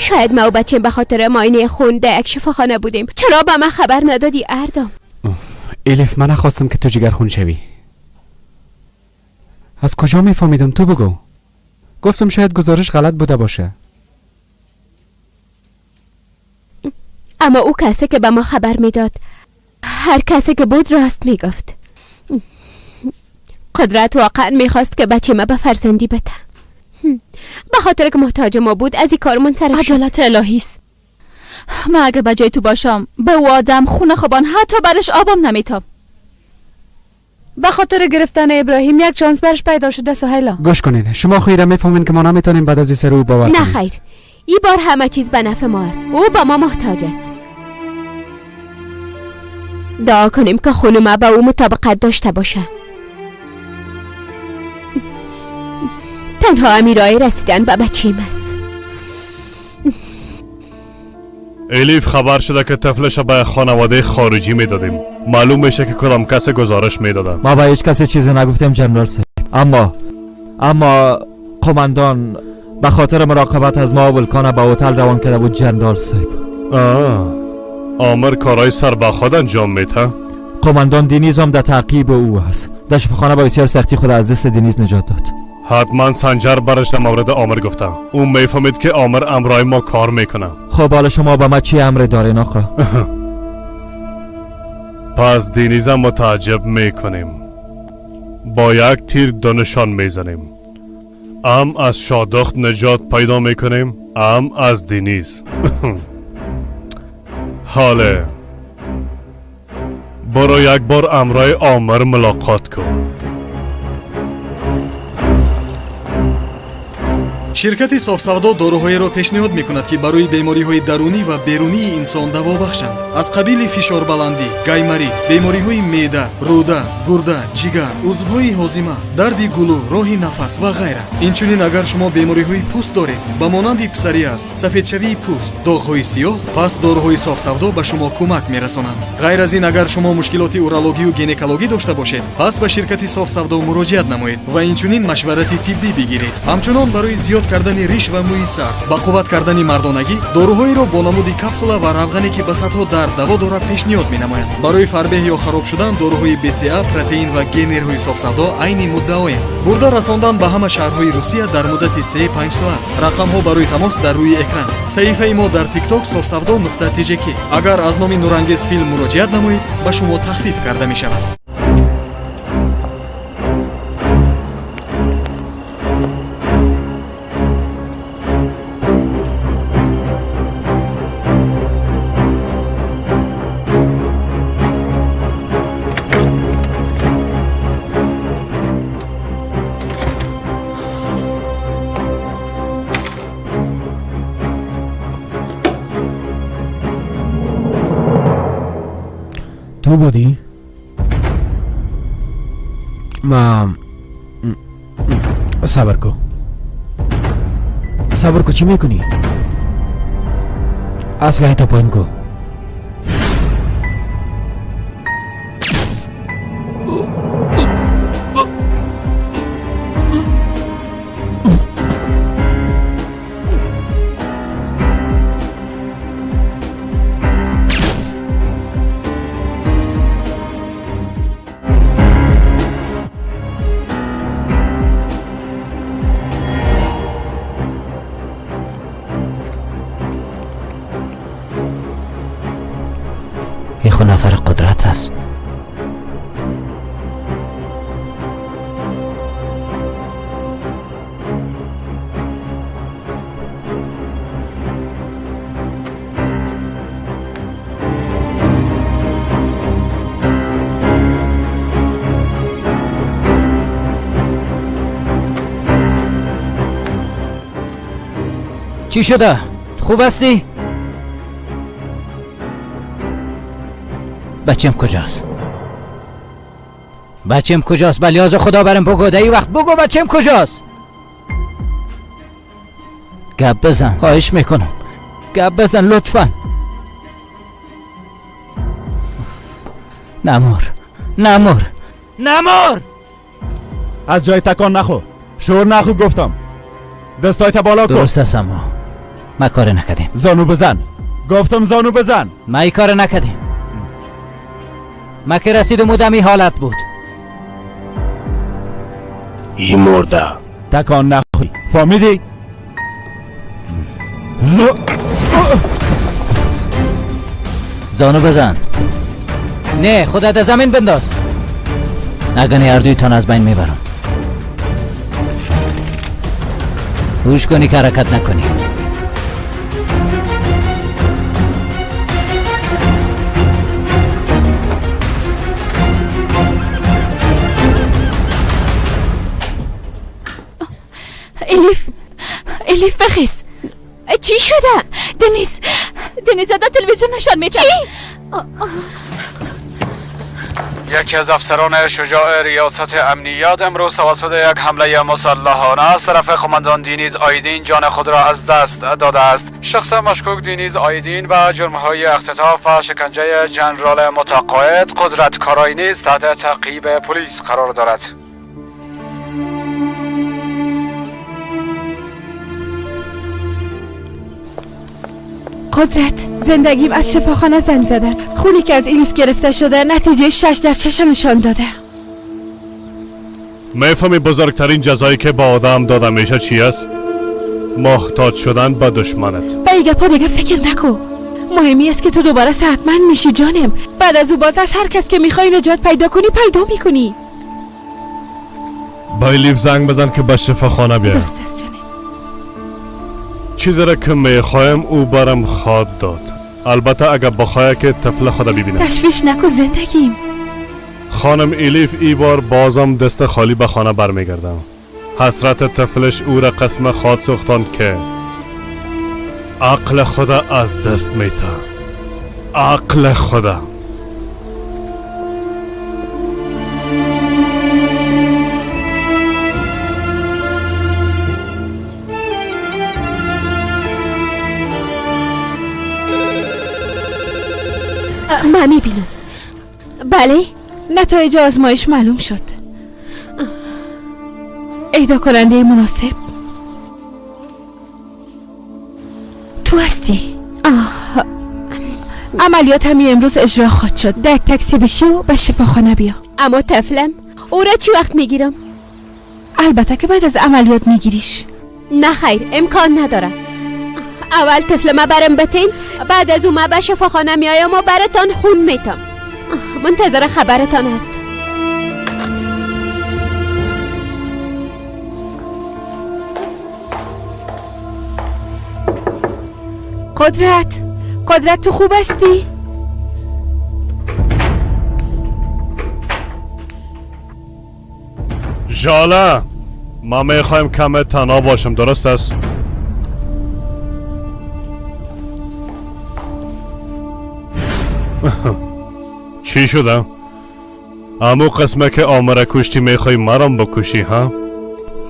شاید ما و بچیم به خاطر معاینه خون در یک شفاخانه بودیم. چرا به من خبر ندادی اردام؟ الیف، من نخواستم که تو جگرخون شوی. از کجا میفهمیدم؟ تو بگو. گفتم شاید گزارش غلط بوده باشه. اما او کسی که به ما خبر میداد، هر کسی که بود راست میگفت. قدرت واقعا میخواست که بچه ما به فرزندی بده. به خاطر که محتاج ما بود از این کار منصرف شد. عدالت الهی است. من اگه به جای تو باشم به او آدم خونه خوابان حتی برش آبم نمیتم. به خاطر گرفتن ابراهیم یک چانس برش پیدا شده سهیلا. گوش کنین، شما خیره میفهمین که ما نمیتونیم بعد از این سر او باور نه کنیم. خیر، این بار همه چیز به نفع ما است. او به ما محتاج است. دعا کنیم که خون ما به او مطابقت داشته باشه. تنها امیرای رسیدن به بچه است. الیف خبر شده که طفلش به خانواده خارجی میدادیم. معلوم میشه که کدام کس گزارش میداده. ما به هیچ کسی چیزی نگفتیم جنرال صاحب. اما قماندان به خاطر مراقبت از ما ولکان به هتل روان کرده بود جنرال صاحب. آمر کارهای سر به خود انجام میده. قماندان دینیز هم در تعقیب او است. در شفاخانه با بسیار سختی خود از دست دینیز نجات داد. حتما سنجر برش در مورد آمر گفته. او میفهمید که آمر امرای ما کار میکنه. خب حالا شما با ما چی امر دارین آقا؟ پس دینیز متعجب میکنیم. با یک تیر دو نشان میزنیم. ام از شادخت نجات پیدا میکنیم، ام از دینیز. حاله برو یک بار امرای آمر ملاقات کن. ширкати софсавдо доруҳоеро пешниҳод мекунад, ки барои бемориҳои дарунӣ ва берунии инсон даво бахшанд, аз қабили фишорбаландӣ, гайморит, бемориҳои меъда, рӯда, гурда, ҷигар, узвҳои ҳозима, дарди гулӯ, роҳи нафас ва ғайра. Инчунин агар шумо бемориҳои пӯст доред, ба монанди псориаз, сафедшавии пӯст, доғҳои сиёҳ, пас доруҳои софсавдо ба шумо кӯмак мерасонанд. Ғайр аз ин, агар шумо мушкилоти урологию гинекологӣ дошта бошед, пас ба ширкати софсавдо муроҷиат намоед ва инчунин машварати тиббӣ бигиред. Ҳамчунон барои зиёд кардани риш ва мӯи сар, ба қувват кардани мардонагӣ доруҳоеро бо намуди капсула ва равғане, ки ба садҳо дард даво дорад, пешниҳод менамояд. Барои фарбеҳ ё хароб шудан доруҳои БЦА, протеин ва генерҳои софсавдо айни муддаоянд. Бурда расондан ба ҳама шаҳрҳои Русия дар муддати 3-5 соат. Рақамҳо барои тамос дар рӯи экран. Саҳифаи мо дар Тикток софсавдо.тжк. Агар аз номи Нурангез филм муроҷиат намоед, ба шумо тахфиф карда мешавад. تو بودی؟ ما صبر کو، صبر کو. چی میکنی؟ اسلحه تا پایین کو. این خو نفر قدرت است. چی شده؟ خوب هستی؟ بچم کجاست؟ بچم کجاست؟ بلیاز خدا برم بگو، در این وقت بگو بچم کجاست؟ گپ بزن، خواهش میکنم گپ بزن لطفا. نمور نمور نمور. از جای تکان نخو، شور نخو گفتم. دستایت بالا کن. درست است، اما ما کار نکردیم. زانو بزن. گفتم زانو بزن. ما ای کار نکردیم. ما که رسیدم و دمی حالت بود. ای مرده تکان نخوری، فهمیدی؟ زانو بزن. نه، خودت از زمین بنداز. اگر نه اردویتان از بین میبرم. هوش کنی که حرکت نکنی. الیف، الیف بخیز. چی شده؟ دنیز، دنیز در تلویزیون نشان میده. چی؟ یکی از افسران شجاع ریاست امنیت امروز توسط یک حمله مسلحانه از طرف قماندان دینیز آیدین جان خود را از دست داده است. شخص مشکوک دینیز آیدین به جرم‌های اختطاف و شکنجه جنرال متقاعد قدرت کارای نیز تحت تعقیب پلیس قرار دارد. قدرت، زندگیم از شفاخانه زنگ زدن. خونی که از الیف گرفته شده نتیجه 6 در 6 نشان داده. میفهمی بزرگترین جزایی که با آدم داده میشه چی است؟ محتاج شدن به دشمنت. به این گپا دیگه فکر نکن. مهمی است که تو دوباره صحتمند میشی جانم. بعد از او باز از هر کس که میخوای نجات پیدا کنی پیدا میکنی. با الیف زنگ بزن که به شفاخانه بیاید. درست است جانم. چیزی را که میخوایم او برم خواد داد. البته اگر بخواه که طفل خود ببینم. تشویش نکن زندگیم. خانم الیف ای بار بازم دست خالی به خانه برمیگردم. حسرت طفلش او را قسم خواد سوختان که عقل خدا از دست میته. عقل خدا. من میبینم. بله، نتایج آزمایش معلوم شد. ایدا کننده مناسب تو هستی. عملیات همین امروز اجرا خواهد شد. در تاکسی بشی و به شفاخانه بیا. اما طفلم او را چی وقت میگیرم؟ البته که بعد از عملیات میگیریش. نه خیر، امکان نداره. اول طفل ما برم بتین، بعد از او ما به شفاخانه میایم و براتان خون میتم. منتظر خبرتان هست. قدرت، قدرت تو خوب هستی؟ ژاله، ما میخوایم کم تنها باشم، درست است؟ چی شده؟ امو قسمه که آمره کشتی میخوای مرام بکشی ها؟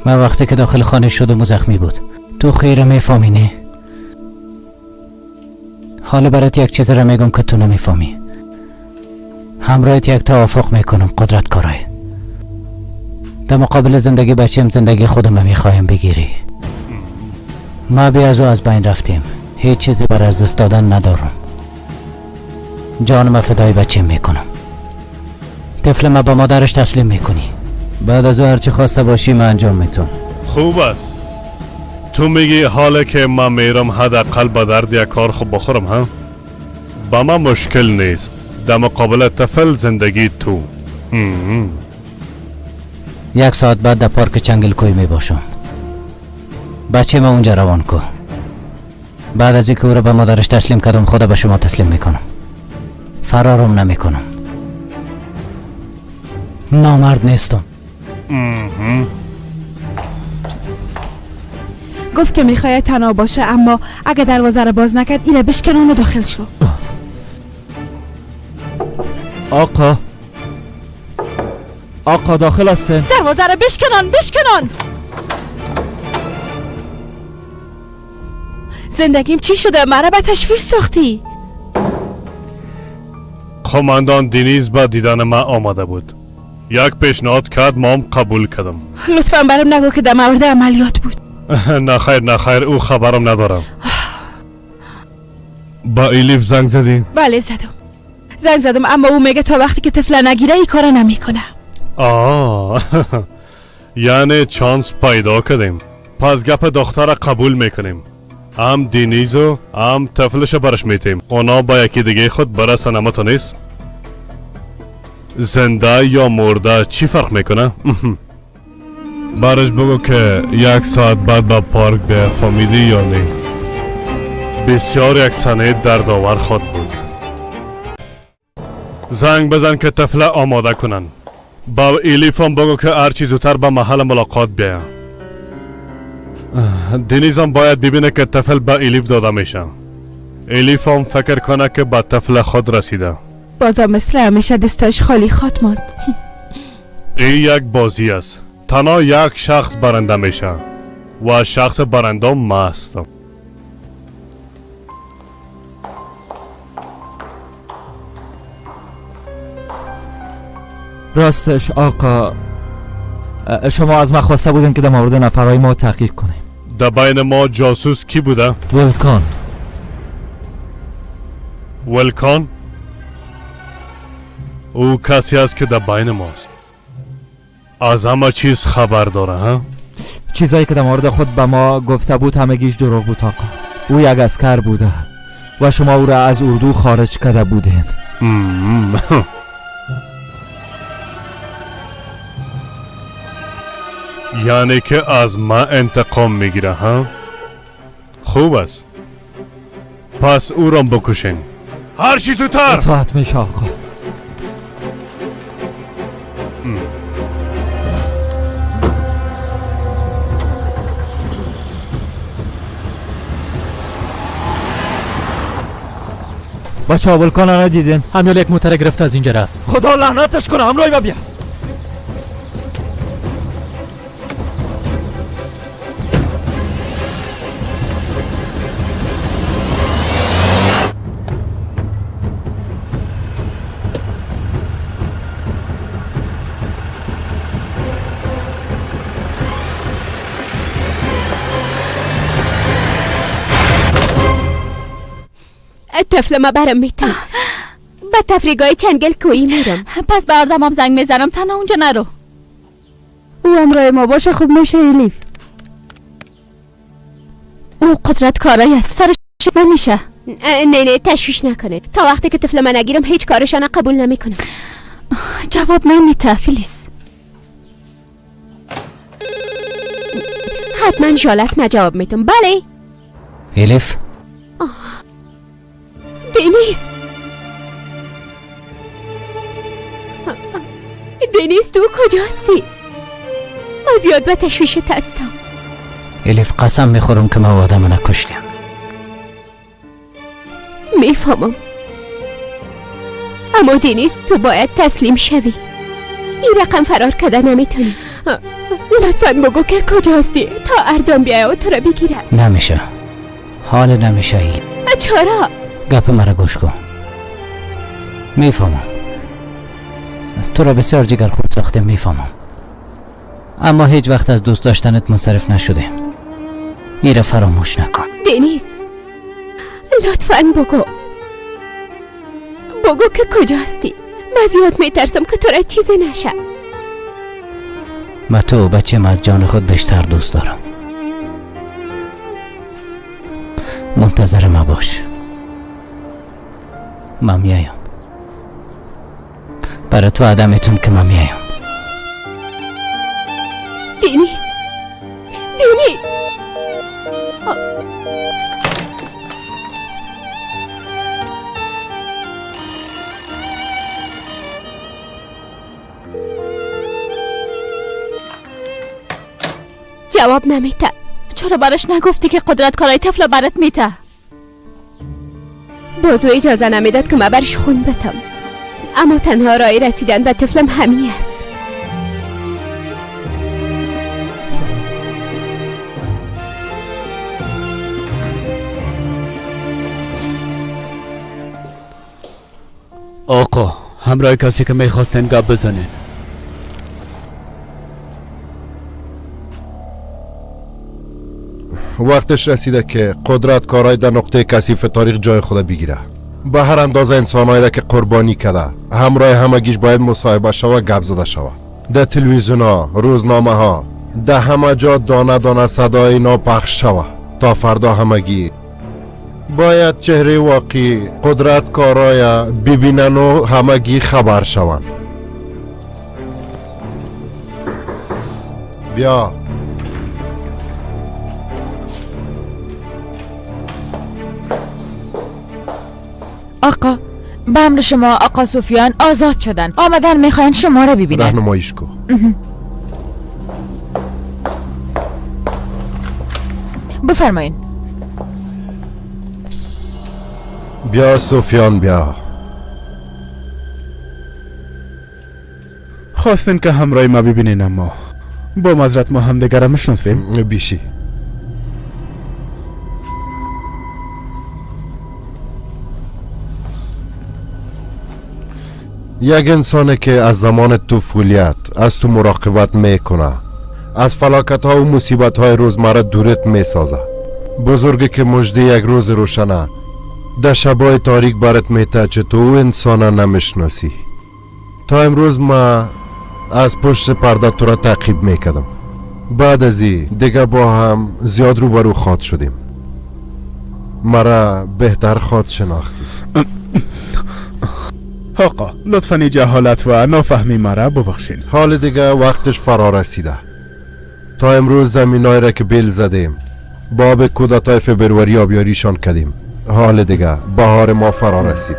من وقتی که داخل خانه شدم و زخمی بود. تو خیره میفهمی نه؟ حالا برات یک چیز را میگم که تو نمیفهمی. همراهت یک توافق میکنم قدرت کارای. در مقابل زندگی بچیم زندگی خودم میخوایم بگیری. ما بی از او از بین رفتیم. هیچ چیزی بر از دست دادن ندارم. جانم فدای بچیم میکنم. طفل ما با مادرش تسلیم میکنی. بعد از او هرچی خواسته باشی من انجام میتون. خوب است. تو میگی حالا که من میرم حداقل به درد یک کار خوب بخورم ها؟ با من مشکل نیست. در مقابل طفل زندگی تو. یک ساعت بعد در پارک چنگل کوی می باشم. بچه ما اونجا روان کو. بعد از اینکه او را به مادرش تسلیم کردم خدا به شما تسلیم میکنم. فرارم نمیکنم. نامرد نیستم. گفت که میخواید تنها باشه، اما اگه دروازه را باز نکرد ایره بشکنان و داخل شو. آقا، آقا داخل هستن. دروازه را بشکنان، بشکنان. زندگیم چی شده؟ مرا به تشویش ساختی. قماندان دینیز به دیدن ما آمده بود. یک پیشنهاد کرد، ما هم قبول کردم. لطفا برام نگو که در مورد عملیات بود. نه خیر، نه خیر، او خبرم ندارم. با ایلیف زنگ زدی؟ بله زدم، زنگ زدم، اما او میگه تا وقتی که طفل نگیره این کارا نمیکنه. آه یعنی چانس پیدا کردیم. پس گپ دختر قبول میکنیم. هم دینیزو هم طفلش برش میتیم. اونا با یکی دیگه خود برسن. اما تو نیست زنده یا مرده چی فرق میکنه؟ برش بگو که 1 ساعت بعد به پارک بیا. فهمیدی یا نه؟ بسیار یک صحنه دردآور خود بود. زنگ بزن که طفل آماده کنن. با ایلیف هم بگو که هرچی زودتر به محل ملاقات بیا. دینیز هم باید ببینه که طفل به ایلیف داده میشه. ایلیف هم فکر کنه که به طفل خود رسیده. بازم مثل همیشه دستش خالی خواد ماند. این یک بازی است. تنها یک شخص برنده میشه و شخص برنده ما هستم. راستش آقا، شما از ما خواسته بودین که در مورد نفرهای ما تحقیق کنیم. در بین ما جاسوس کی بوده؟ ولکان. ولکان؟ او کسی است که در بین ماست. از همه چیز خبر داره. ها؟ چیزایی که در مورد خود به ما گفته بود همگیش دروغ بود آقا. او یک اسکر بوده و شما او را از اردو خارج کرده بودین. یعنی که از ما انتقام میگیره. ها؟ خوب است. پس او را بکشین. هر چی زودتر. اطاعت میشه آقا. بچه ها ولکان را ندیدین؟ همیال یک موتر گرفته از اینجا رفت. خدا لعنتش کنه. همراه ما بیا. طفل ما برم میتم. به تفریگاه چنگل کویی میرم. پس به آردمم زنگ میزنم. تنها اونجا نرو. او همراه ما باشه خوب میشه ایلیف. او قدرت کارایی است. سرش نمیشه. نه نه تشویش نکنه. تا وقتی که طفل من نگیرم هیچ کارشان قبول نمیکنم. جواب نمیته فیلیس. حتما ژالس ما جواب میتم. بله ایلیف. دنیز، دنیز تو کجاستی؟ من زیاد به تشویشت هستم. الیف قسم میخورم که من آدم نکشتم. میفهمم، اما دنیز تو باید تسلیم شوی. این رقم فرار کرده نمیتونی. لطفا بگو که کجاستی تا اردم بیایه و تو را بگیره. نمیشه، حال نمیشه ایلیف. چرا؟ گپ مرا گوش کن. میفهمم تو را بسیار جگر خون ساخته، میفهمم، اما هیچ وقت از دوست داشتنت منصرف نشده. این را فراموش نکن. دنیز لطفاً بگو، بگو که کجاستی. من زیاد میترسم که تو را چیزی نشه. من تو بچه از جان خود بیشتر دوست دارم. منتظر ما باش. من میایم. برای تو وعده میتم که من میایم. دنیز، دنیز، جواب نمیده. چرا براش نگفتی که قدرت کارای طفل برات میته؟ بازو اجازه نمیداد که من برش خون بتم، اما تنها راه رسیدن به طفلم همی است. آقا همراه کسی که میخواستین گپ بزنین. وقتش رسیده که قدرت کارای در نقطه کثیف تاریخ جای خود بگیره. به هر اندازه انسانایی را که قربانی کرده همراه همگیش باید مصاحبه شوه، گپ زده شوه. در تلویزیون ها، روزنامه ها، در همه جا دانه دانه صدای اینا پخش شوه تا فردا همگی باید چهره واقعی قدرت کارای ببینن و همگی خبر شوند. بیا. آقا، به امر شما آقا سفیان آزاد شدن، آمدن میخواین شما را ببینن. راهنماییش کو. بفرمایین. بیا سفیان بیا. خواستین که همراه ما ببینین، اما با معذرت ما همدیگر را میشناسیم. بیشی. یک انسانه که از زمان طفولیت از تو مراقبت میکنه، از فلاکت ها و مصیبت های روزمره دورت میسازه. بزرگی که مژده یک روز روشنه در شبای تاریک برات میته چه تو انسانه نمیشناسی. تا امروز ما از پشت پرده تو را تعقیب میکردم. بعد از این دیگه با هم زیاد روبرو خواد شدیم. مرا بهتر خواد شناختی. آقا لطفاً جهالت و نافهمی مرا ببخشین. حال دیگه وقتش فرا رسیده. تا امروز زمینای را که بیل زدیم باب کودتای فبروری آبیاریشان کردیم. حال دیگه بهار ما فرا رسید.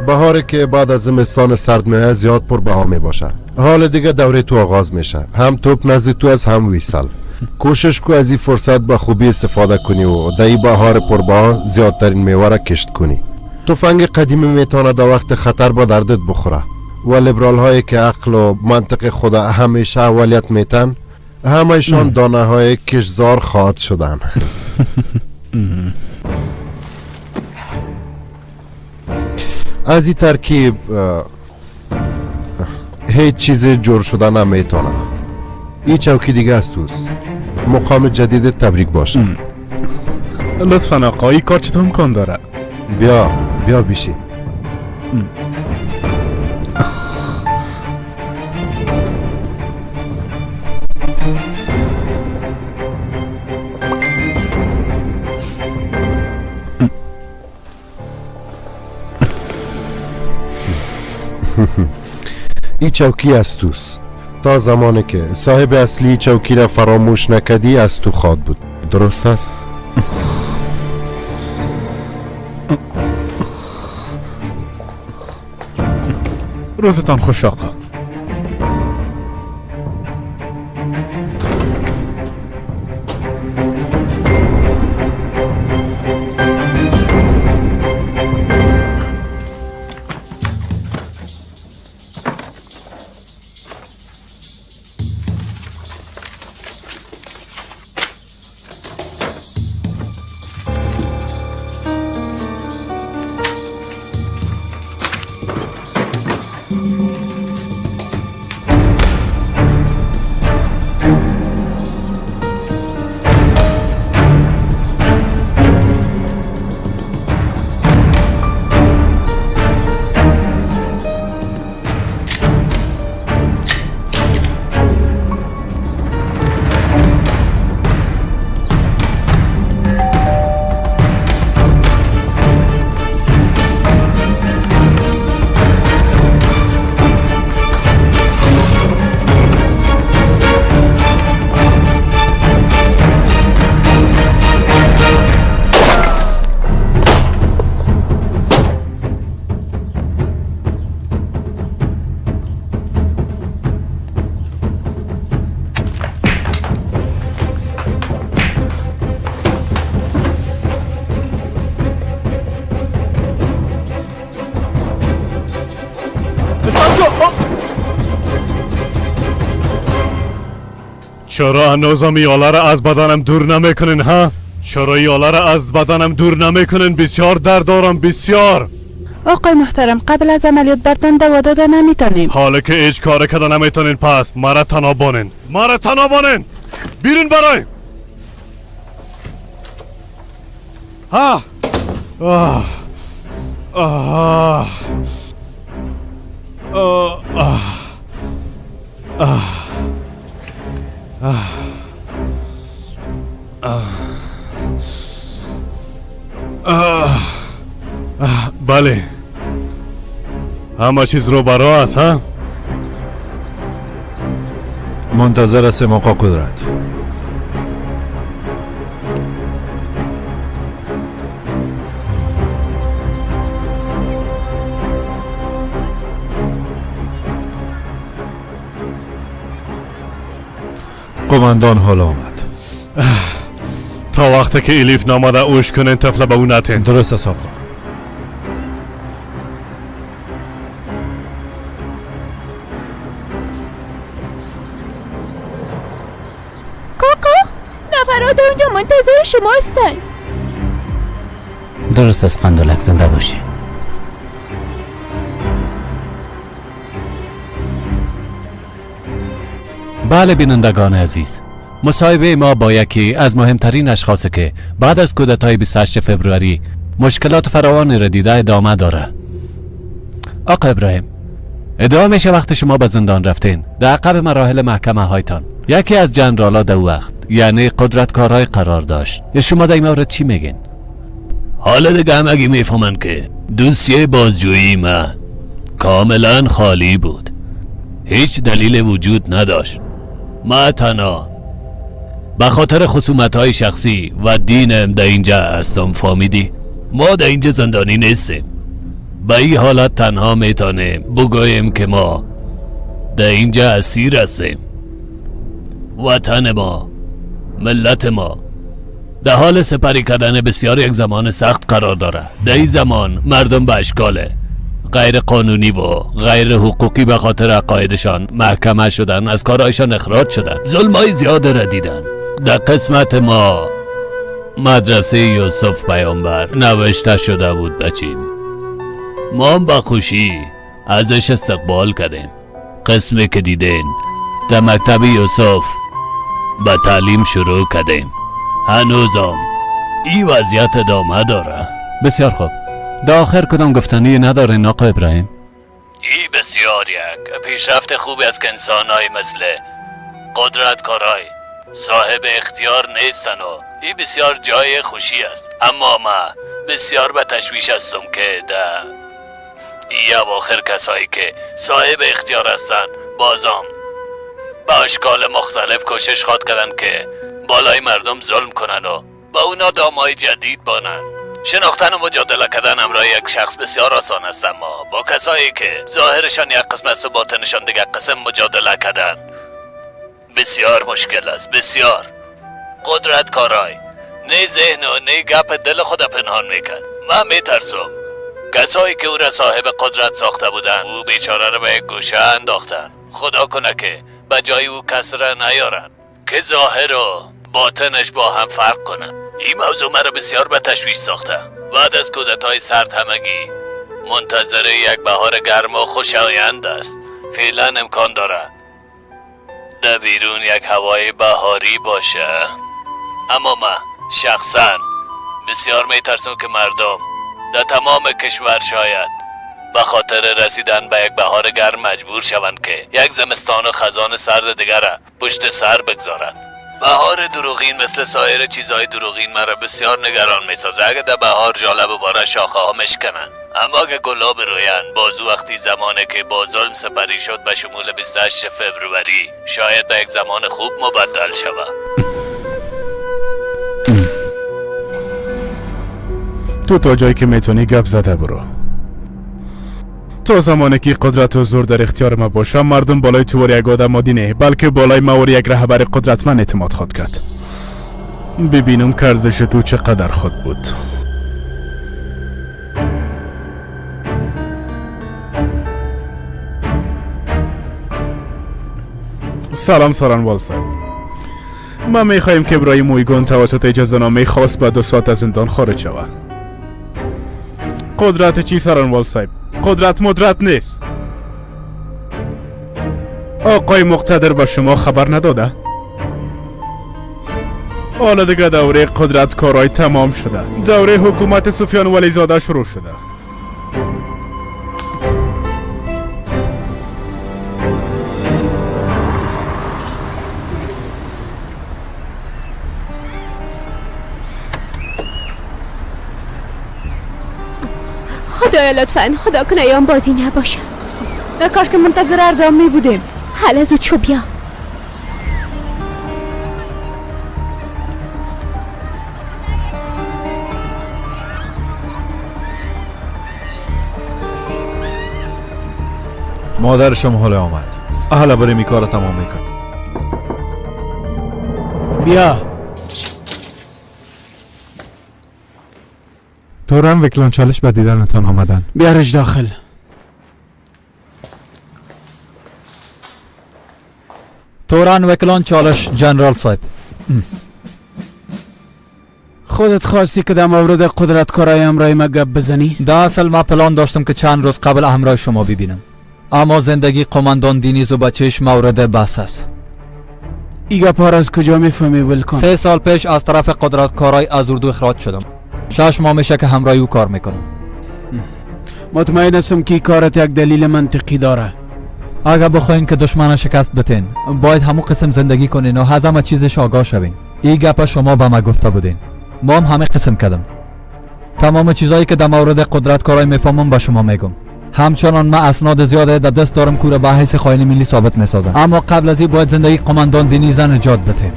بهار که بعد از زمستان سرد میایه زیاد پر بها می باشه. حال دیگه دوره تو آغاز میشه. هم توپ نزد تو از هم ویسل. کوشش کو از این فرصت به خوبی استفاده کنی و در این بهار پر بها زیادترین میوه را کشت کنی. تفنگ قدیمی میتونه در وقت خطر با دردت بخوره و لیبرال هایی که عقل و منطق خود همیشه اولیت میتن همهشان دانه های کشزار خواهد شدن. از این ترکیب هیچ چیز جور شده نمیتونه. این چوکی دیگه از توست. مقام جدید تبریک باشه. لطفا آقا این کار چطور امکان داره؟ بیا بیا بیشی. این چوکی از توست. تا زمانی که صاحب اصلی چوکی را فراموش نکدی از تو خواد بود. درست است؟ روزتان خوش آقا. چرا هنوزم یاله را از بدنم دور نمیکنین ها؟ چرا یاله را از بدنم دور نمیکنین؟ بسیار درد دارم، بسیار. آقای محترم قبل از عملیات برتان دوا داده نمیتونیم. حالا که هیچ کار کده نمیتونین پس مرا تنها بانین، مرا تنها بانین، بیرون برای. ها آه آه آه آه آه آه آه آه بله همه چیز رو برا است ها؟ منتظر هستیم آقا قدرت. قماندان حالا آمد. تا وقتی که الیف نامده اوش کنین طفل به او نتین. درست است آقا. کاکا، نفرات اونجا منتظر شما هستن. درست است قندولک، زنده باشی. بله بینندگان عزیز، مصاحبه ما با یکی از مهمترین اشخاص که بعد از کودتای 28 فبروری مشکلات فراوانی را دیده ادامه داره. آقا ابراهیم، ادعا میشه وقت شما به زندان رفتین در عقب مراحل محکمه هایتان یکی از جنرالا در وقت یعنی قدرتکارای قرار داشت. شما در این مورد چی میگین؟ حالا دیگه همگی میفهمن که دوسیه بازجویی ما کاملا خالی بود، هیچ دلیل وجود نداشت. ما تنها به خاطر خصومت های شخصی و دینم در اینجا هستم، فهمیدی؟ ما در اینجا زندانی نیستیم. به این حالت تنها میتونیم بگوییم که ما در اینجا اسیر هستیم. وطن ما، ملت ما در حال سپری کردن بسیار یک زمان سخت قرار داره. در این زمان مردم به اشکال غیر قانونی و غیر حقوقی به خاطر عقایدشان محکمه شدن، از کارهایشان اخراج شدن، ظلمای زیاد را دیدن. در قسمت ما مدرسه یوسف پیامبر نوشته شده بود بچیم، ما هم با خوشی ازش استقبال کردیم. قسمی که دیدین در مکتب یوسف به تعلیم شروع کردیم، هنوزم این وضعیت ادامه داره. بسیار خوب، در آخر کدام گفتنی ندارین آقا ابراهیم؟ ای بسیار یک پیشرفت خوبی است که انسانهای مثل قدرتکارای صاحب اختیار نیستن و ای بسیار جای خوشی است. اما ما بسیار به تشویش هستم که در ای اواخر کسایی که صاحب اختیار هستن بازام به اشکال مختلف کوشش خواد کردن که بالای مردم ظلم کنن و با اونا دامای جدید بانن. شناختن و مجادله کردن همراه یک شخص بسیار آسان است، اما با کسایی که ظاهرشان یک قسم است و باطنشان دیگر قسم مجادله کردن بسیار مشکل است. بسیار قدرت کارای نه ذهن و نه گپ دل خود پنهان میکرد. من میترسم کسایی که او را صاحب قدرت ساخته بودن او بیچاره را به یک گوشه انداختن. خدا کنه که به جای او کس را نیارن که ظاهر و باطنش با هم فرق کنه. این موضوع مرا بسیار به تشویش ساخته. بعد از کودتای سرد همگی منتظر یک بهار گرم و خوشایند است. فعلا امکان داره در بیرون یک هوای بهاری باشه، اما من شخصا بسیار میترسم که مردم در تمام کشور شاید به خاطر رسیدن به یک بهار گرم مجبور شوند که یک زمستان و خزان سرد دیگر را پشت سر بگذارند. بهار دروغین مثل سایر چیزهای دروغین مرا بسیار نگران میسازه. اگه در بهار ژاله بباره شاخه ها مشکنن، اما اگه گلا بروین بازو وقتی زمانه که با ظلم سپری شد به شمول 28 فبروری شاید به یک زمان خوب مبدل شود. تو تا جایی که میتونی گپ زده برو. تا زمانی که قدرت و زور در اختیار ما باشه مردم بالای تو یک آدم عادی نه، بلکه بالای ما یک رهبر قدرتمند اعتماد خواهد کرد. ببینم که ارزش تو چقدر خود بود. سلام سارنوال صاحب، ما میخواهیم که ابراهیم اویگون توسط اجازه‌نامه خاص به 2 ساعت از زندان خارج شود. قدرت چی سارنوال صاحب؟ قدرت مدرت نیست. آقای مقتدر به شما خبر نداده؟ ҳола дига давраи қудраткорой тамом шуда. Давраи ҳукумати Суфён Вализода шурӯъ шуда. خدایا لطفا خدا کنه ایام بازی نباشه. کاش که منتظر اردام می بودیم. حالا زود شو بیا. مادرشم حالا آمد. حالا بریم این کار تمام میکن. بیا. توران وکلان چالش به دیدنتان آمدن. بیارش داخل. توران وکلان چالش جنرال صاحب. خودت خواستی که در مورد قدرتکارای همراه ما گپ بزنی؟ در اصل ما پلان داشتم که چند روز قبل همراه شما ببینم، اما زندگی قماندان دینیز و بچهش مورد بحث است. ای گپ ها را از کجا میفهمی ولکن؟ 3 سال پیش از طرف قدرتکارای از اردو اخراج شدم. 6 ماه میشه که همراه او کار میکنم. مطمئن هستم که کارت یک دلیل منطقی داره. اگر بخواین که دشمن شکست بتین، باید همو قسم زندگی کنین و از همه چیزش آگاه شوین. این گپ شما به ما گفته بودین، ما هم همه قسم کردم. تمام چیزایی که در مورد قدرتکارای میفهمم به شما میگم. همچنان من اسناد زیاده در دست دارم که به حیث خائن ملی ثابت میسازم، اما قبل از این باید زندگی قماندان دینیز نجات بتیم.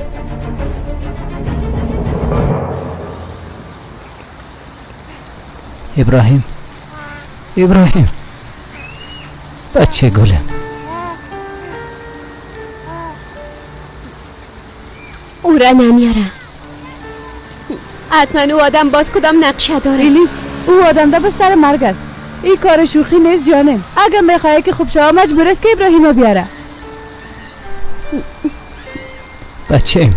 ابراهیم، ابراهیم، بچه گلم. او را نمیاره. حتما او آدم باز کدام نقشه داره. ایلی، او آدم ده بستر مرگ است. این کار شوخی نیست جانم. اگر میخواه که خوب شوه مجبور است که ابراهیم بیاره. بچه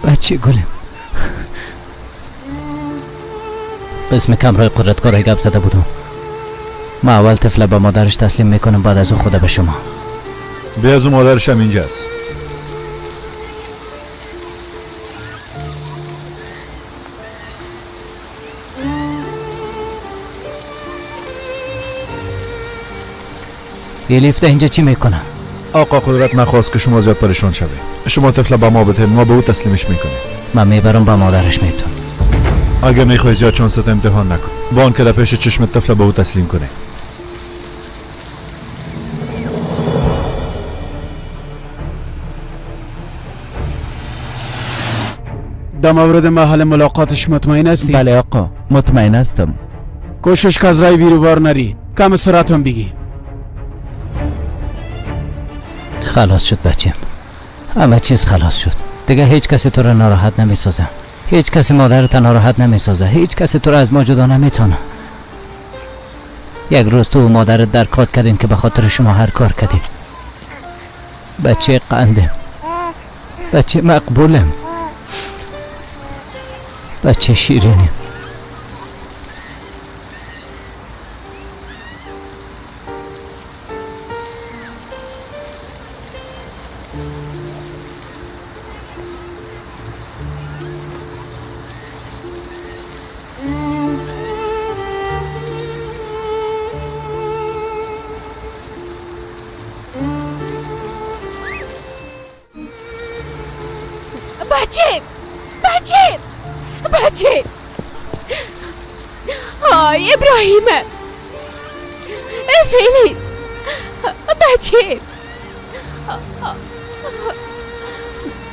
بچه گلم. اسم کمرای قدرتکارای گپ زده بودم. ما اول طفل به مادرش تسلیم میکنم، بعد از او خدا به شما. بیا از او مادرش هم اینجاست. الیف اینجا چی میکنه؟ آقا قدرت نخواست که شما زیاد پریشان شوید. شما طفل به ما بده، ما به او تسلیمش میکنیم. من میبرم به مادرش میتون. اگه میخوای زیاد شانست امتحان نکن. با آن که در پیش چشم طفل به او تسلیم کنی. در مورد محل ملاقاتش مطمئن هستی؟ بله آقا، مطمئن هستم. کوشش که از رای بیروبار نری، کم سرعتم بگی. خلاص شد بچم، همه چیز خلاص شد. دیگه هیچ کسی تو را ناراحت نمیسازه، هیچ کسی مادرت ناراحت نمیسازه، هیچ کسی تو را از ما جدا نمیتونه. یک روز تو و مادرت در کات کردین که به خاطر شما هر کار کردیم. بچه قندم، بچه مقبولم، بچه شیرینیم. بچه، بچه، بچه، آی ابراهیم، فیلیس، بچه،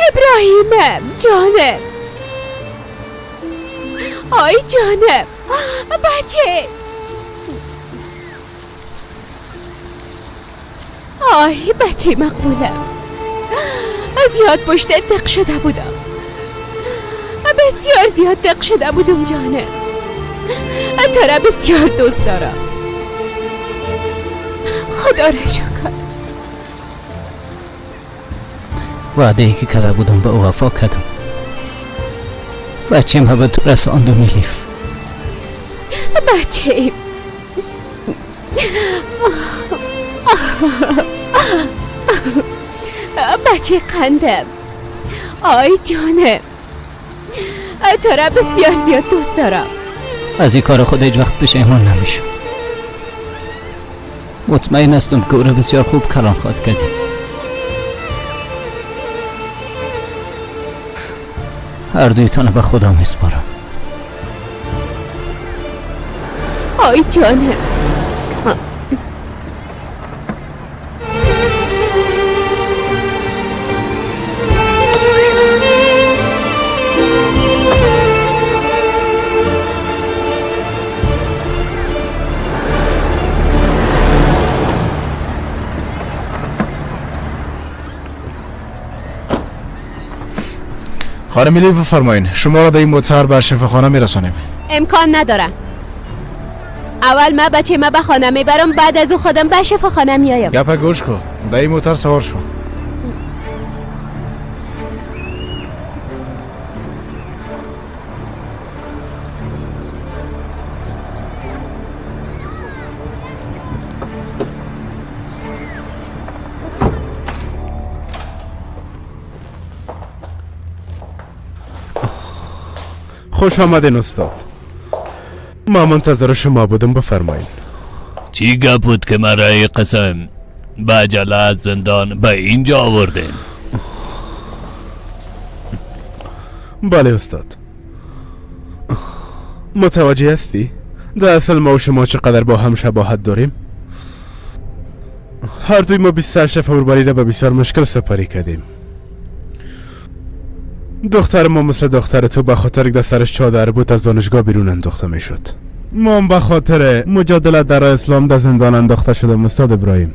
ابراهیمم، جانم، آی جانم، بچه، آی بچه مقبولم. از یاد پشت دق شده بودم، بسیار زیاد دق شده بودم جانم. تو را بسیار دوست دارم، خدا را شکر. وعده ای که کرده بودم به او وفا کردم. بچه ما به تو رساندم الیف. بچه بچه قندم، آی جانم، تو را بسیار زیاد دوست دارم. از این کار خود هیچ وقت پشیمان نمیشم. مطمئن هستم که او را بسیار خوب کلان خواد کردی. هر دویتان به خدا میسپارم. آی جانم. خانم الیف بفرمایین، شما را در این موتر به شفاخانه میرسانیم. امکان نداره. اول ما بچه ما به خانه میبرم، بعد از او خودم به شفاخانه میایم. گپ گوش کن، در این موتر سوار شو. خوش آمدین استاد. ما منتظر شما بودم، بفرمایین. چی گپ بود که مرا قسم به عجله از زندان به اینجا آوردین؟ بله استاد. متوجه هستی؟ در اصل ما و شما چقدر با هم شباهت داریم؟ هر دوی ما 28 فوریه را به بسیار مشکل سپری کردیم. دختر ما مثل دختر تو به خاطر که سرش چادر بود از دانشگاه بیرون انداخته میشد. ما هم به خاطر مجادله در اسلام در زندان انداخته شدم استاد ابراهیم.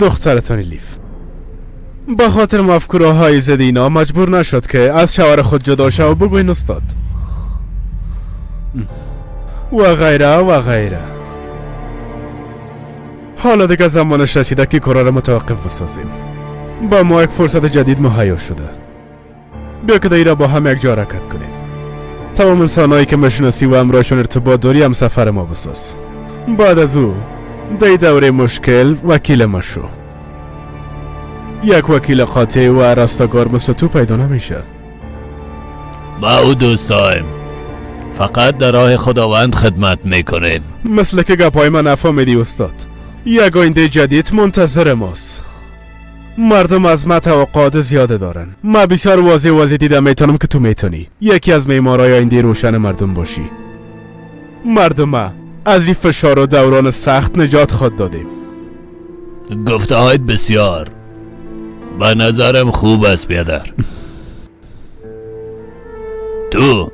دخترتان الیف به خاطر مفکوره های ضد اینا مجبور نشد که از شوهر خود جدا شود و بگوین استاد و غیره و غیره. حالا دیگه زمانش رسیده که کارا را متوقف بسازیم. با ما یک فرصت جدید مهیا شده. بیا که دیره با هم یک جا حرکت کنیم. تمام انسانهایی که مشناسی و همراهشون ارتباط داری هم سفر ما بساز. بعد از او دی دوره مشکل وکیل ما شو. یک وکیل قاطع و رستگار مثل تو پیدا نمیشه. ما او دوستایم فقط در راه خداوند خدمت میکنیم. مثل که گپای من نفهمیدی استاد. یک آینده جدید منتظر ماست. مردم از ما توقعات زیاده دارن. ما بسیار واضح دیدم میتونم که تو میتونی یکی از معمارای آینده روشن مردم باشی. مردم از این فشار و دوران سخت نجات خواد دادیم. گفته هایت بسیار به نظرم خوب است بیادر. تو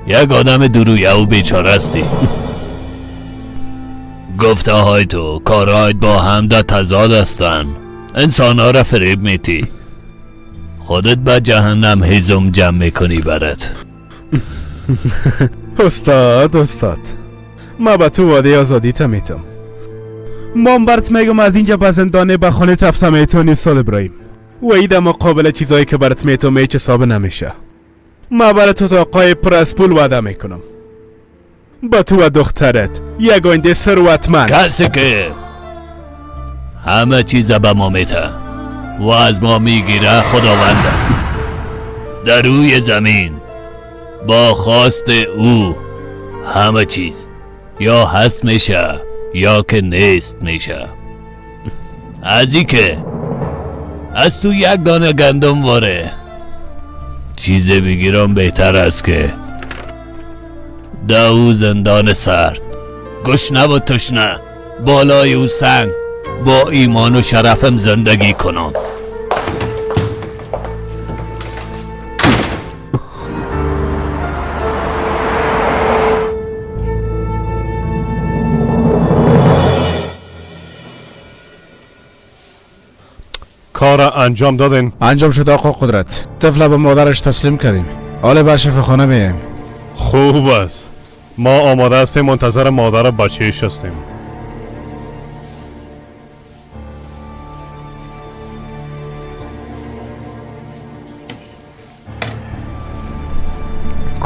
یک آدم درویه و بیچاره هستی. گفته های تو کارهایت با هم در تضاد هستند. انسان ها را فریب میتی. خودت به جهنم هیزم جمع میکنی برات. استاد ما به تو وعده آزادی تا میتم. ما برات میگم از اینجا به زندانه به خانه تفته میتونی استاد ابراهیم. و ای در مقابل چیزایی که برات میتم هیچ حساب نمیشه. ما برات اتاقای پر از پول وعده میکنم. با تو و دخترت یک آینده ثروتمند. کسی که همه چیز به ما میته و از ما میگیره خداوند است. در روی زمین با خواست او همه چیز یا هست میشه یا که نیست میشه. از ای که از تو یک دانه گندم واره چیز بگیرم بهتر است که در او زندان سرد گشنه و تشنه بالای او سنگ با ایمان و شرفم زندگی کنم. کار انجام دادین؟ انجام شد آقا قدرت. طفل به مادرش تسلیم کردیم. حالا به شفاخانه میایم. خوب است. ما آماده هستیم، منتظر مادر بچه‌اش هستیم.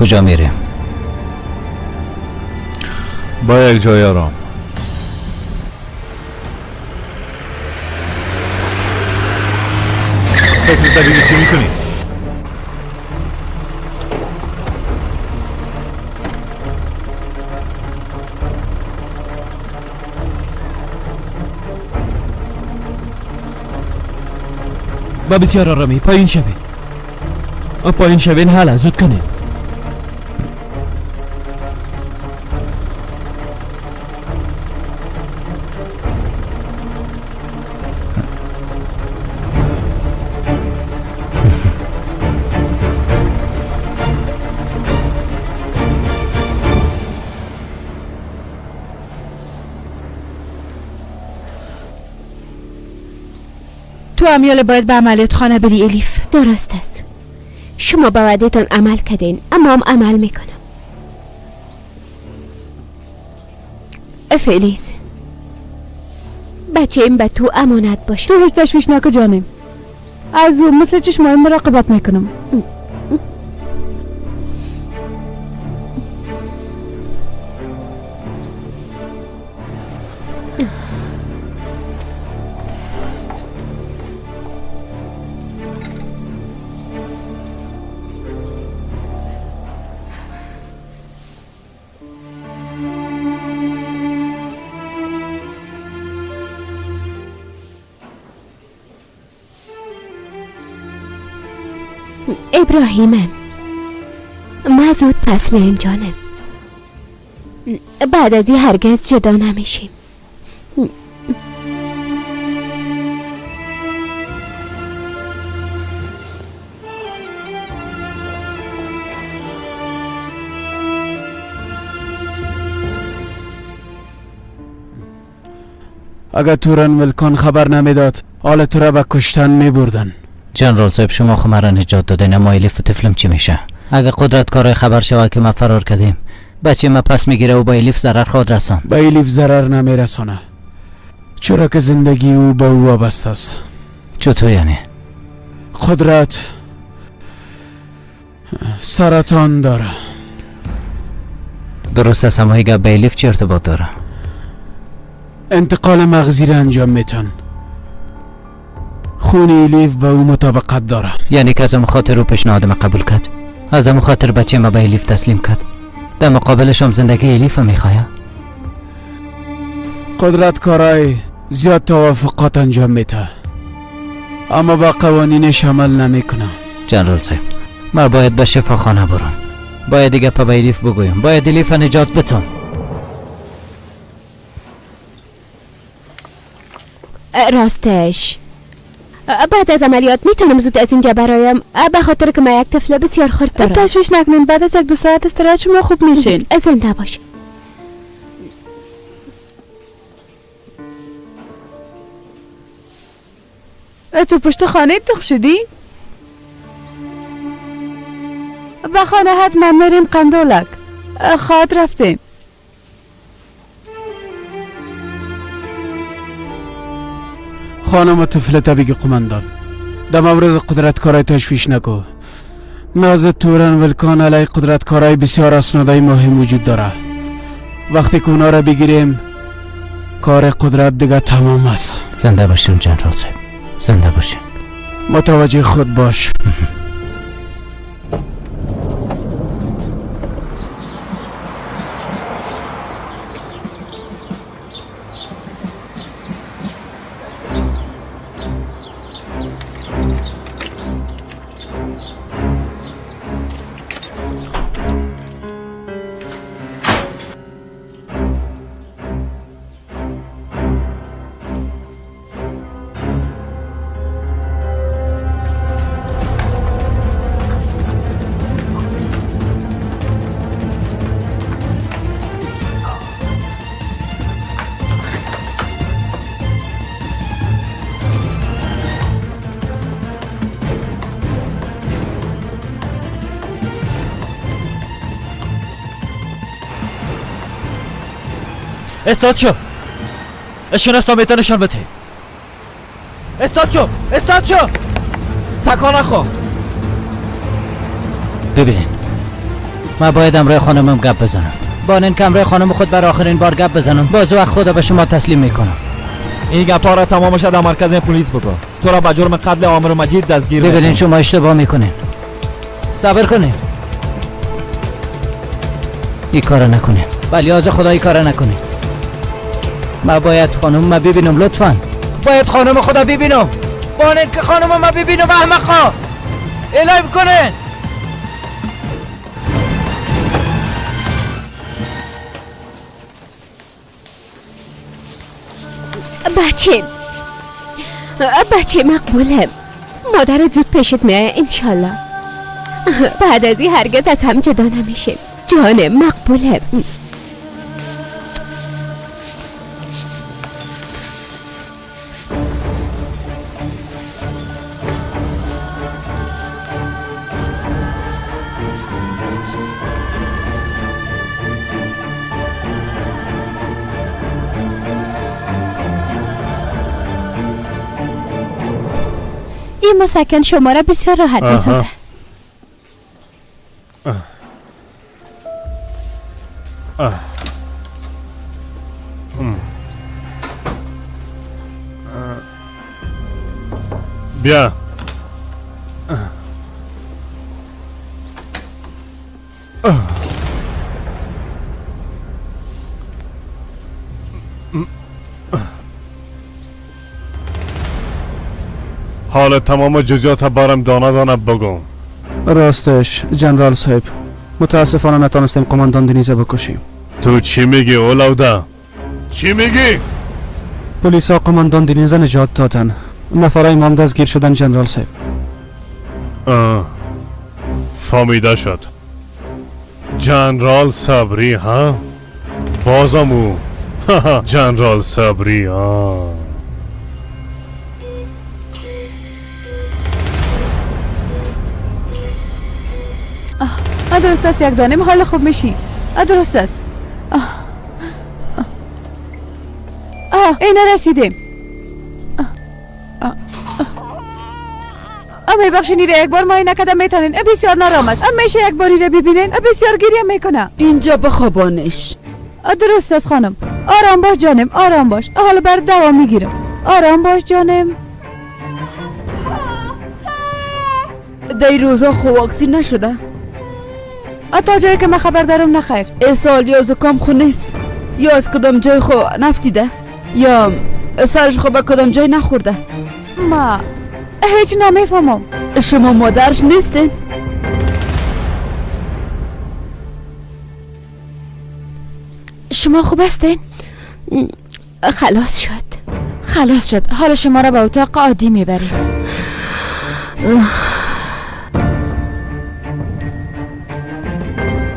کجا میریم؟ با یک جای آرام. فکر دیگه چی میکنی؟ با بسیار آرامی پایین شوین. پایین شوین، حالا زود کنین. تو امیال باید به عملیات خانه بری الیف. درست است. شما به وعدهتان عمل کردین، اما هم عمل میکنم. فلیز، بچه این به تو امانت باشه. تو هیچ تشویش نکن جانم، از او مثل چشمای مراقبت میکنم. ابراهیمم، ما زود پس میایم جانم. بعد از این هرگز جدا نمیشیم. اگر تورن ولکان خبر نمیداد حال تو را به کشتن میبردن. جنرال صاحب، شما خو مرا نجات دادین، اما الیف و طفلم چی میشه؟ اگه قدرت کارای خبر شود که ما فرار کردیم، بچه ما پس میگیره و با الیف ضرر خود رسان. به الیف ضرر نمیرسانه، چرا که زندگی او به او وابسته است. چطور یعنی؟ قدرت سرطان داره. درست است، اما گپ به الیف چه ارتباط داره؟ انتقال مغزی را انجام میتن. خون الیف به او مطابقت داره. یعنی که از اون خاطر او پیشنهاد ما قبول کرد، از اون خاطر بچه ما به الیف تسلیم کرد، در مقابلش هم زندگی الیف میخواه. قدرت کارای زیاد توافقات انجام میده، اما با قوانینش عمل نمیکنه. جنرال صاحب، ما باید به شفاخانه برم، باید دیگه به الیف بگویم، باید الیف نجات بتم. راستش بعد از عملیات میتونم زود از اینجا برایم، به خاطر که من یک طفل بسیار خرد دارم. تشویش نکنین، بعد از 1-2 ساعت استراحت شما خوب میشین. زنده باش. تو پشت خانه تخ شدی؟ به خانه حتما میریم قندولک. خواد رفتیم. خانم و طفلت بگی قماندان، در مورد قدرت کارای تشویش نکو. نزد تورن ولکان علیه قدرت کارای بسیار اسنادای مهم وجود داره. وقتی که اونا را بگیریم کار قدرت دیگه تمام است. زنده باشیم جنرال صاحب، زنده باشیم. متوجه خود باش. استاد شو، شناسنامه نشان بده. استاد شو، استاد شو، تکان نخور. ببینین من باید امرای خانمم گپ بزنم. بانین که امرای خانم خود بر آخرین بار گپ بزنم، باز وقت خود به شما تسلیم میکنم. این گپا را تمامش در مرکز پلیس بگو. تو را به جرم قتل عامر مجید دستگیر ببینین میکنم. شما اشتباه میکنین. صبر کنین. این کارو نکنین. ولی از خدا این کارو نکنین. من باید خانم ما ببینم لطفا. باید خانم خدا ببینم. بانین که خانم ما ببینم احمقا. الهی بکنین. بچه بچه مقبوله، مادرت زود پیشت میایه انشالله. بعد از این هرگز از هم جدا نمیشیم. جان مقبوله. این مسکن شما را بسیار راحت میسازه. بیا. حال تمام جزئیات بارم دانه دانه بگو. راستش جنرال صاحب، متاسفانه نتانستیم قماندان دنیزه بکشیم. تو چی میگی اولاودا؟ چی میگی؟ پلیسا قماندان دنیزه نجات دادن. نفرای ما هم دستگیر شدن جنرال صاحب. فهمیده شد. جنرال صبری ها؟ بازم او. جنرال صبری ها. درست است یک دانه حال خوب میشی. درست است. اینا رسیدیم. میبخشین ایره یک بار ماینه کدم میتونین. بسیار نارام است. میشه یک باری را ببینین. بسیار گریه میکنه. اینجا بخوابانش. درست است خانم. آرام باش جانم، آرام باش. حالا بر دوا میگیرم. آرام باش جانم. در روزا خو واکسین نشده. تا جایی که من خبر دارم نخیر. اسال یا زکام خو نیست، یا از کدام جای خو نفتیده، یا سرش خو به کدام جای نخورده. ما هیچ نمیفهمم. شما مادرش نیستین؟ شما خوب هستین؟ خلاص شد. خلاص شد. حالا شما را به اتاق عادی میبریم.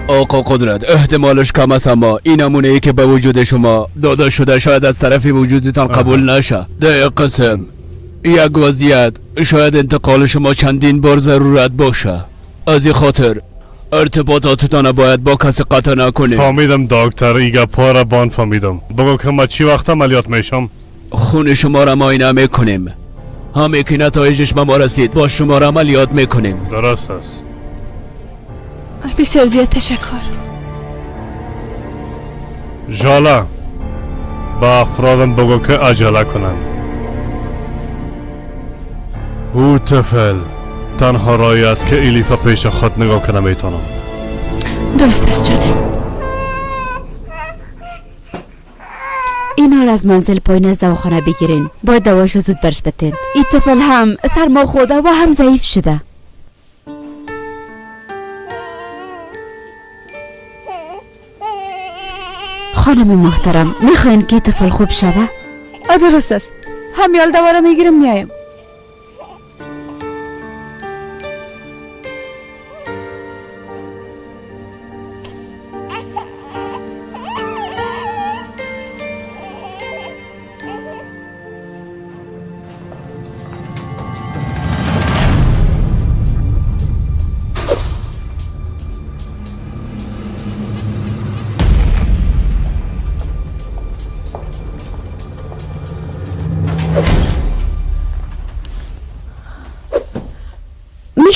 آقا قدرت، احتمالش کم است، اما این نمونه ای که به وجود شما داده شده شاید از طرف وجودتان قبول نشه. در قسم یک وضعیت شاید انتقال شما چندین بار ضرورت باشه. از این خاطر ارتباطاتتان باید با کسی قطع نکنید. فهمیدم دکتر، ای گپا را بان فهمیدم. بگو که ما چی وقت عملیات میشم؟ خون شما را معاینه میکنیم. همه که نتایجش به ما رسید با شما را عملیات میکنیم. درست است. بسیار زیاد تشکر. ژاله، با افرادم بگو که عجله کنن. او طفل تنها رای است که الیفا پیش خود نگاه کنه میتونم. درست است جانم. اینا را از منزل پایین از دواخانه بگیرین. باید دوایش زود برش بتین. این طفل هم سرما خورده و هم ضعیف شده. خانم محترم، میخواین که طفل خوب شوه؟ درست است. همیال دواره میگیرم میایم.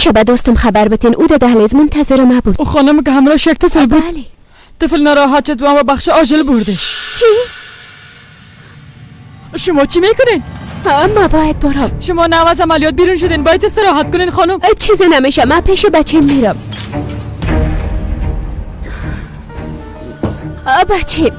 میشه به دوستم خبر بتین؟ او در دهلیز منتظر ما بود. او خانم که همراهش یک طفل بود. بله. طفل ناراحت شد و ما بخش آجل بردش. چی؟ شما چی میکنین؟ ما باید برم. شما نو از عملیات بیرون شدین، باید استراحت کنین خانم. چیزی نمیشه، من پیش بچه میرم. بچه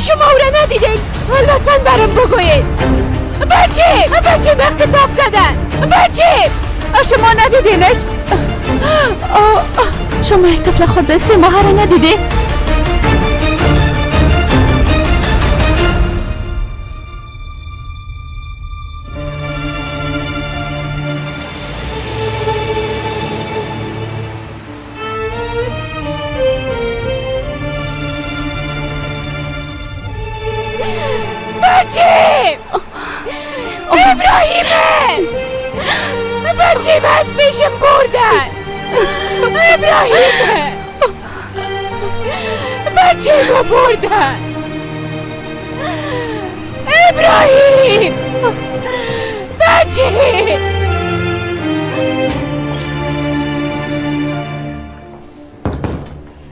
شما او را ندیدین؟ لطفاً برام بگویید. بچه اختطاف کردن. بچه شما ندیدینش؟ شما یک طفل خورده 3 ماهه را ندیدین؟ بچه از پیشم بردن. ابراهیمه بچه رو بردن. ابراهیم بچه.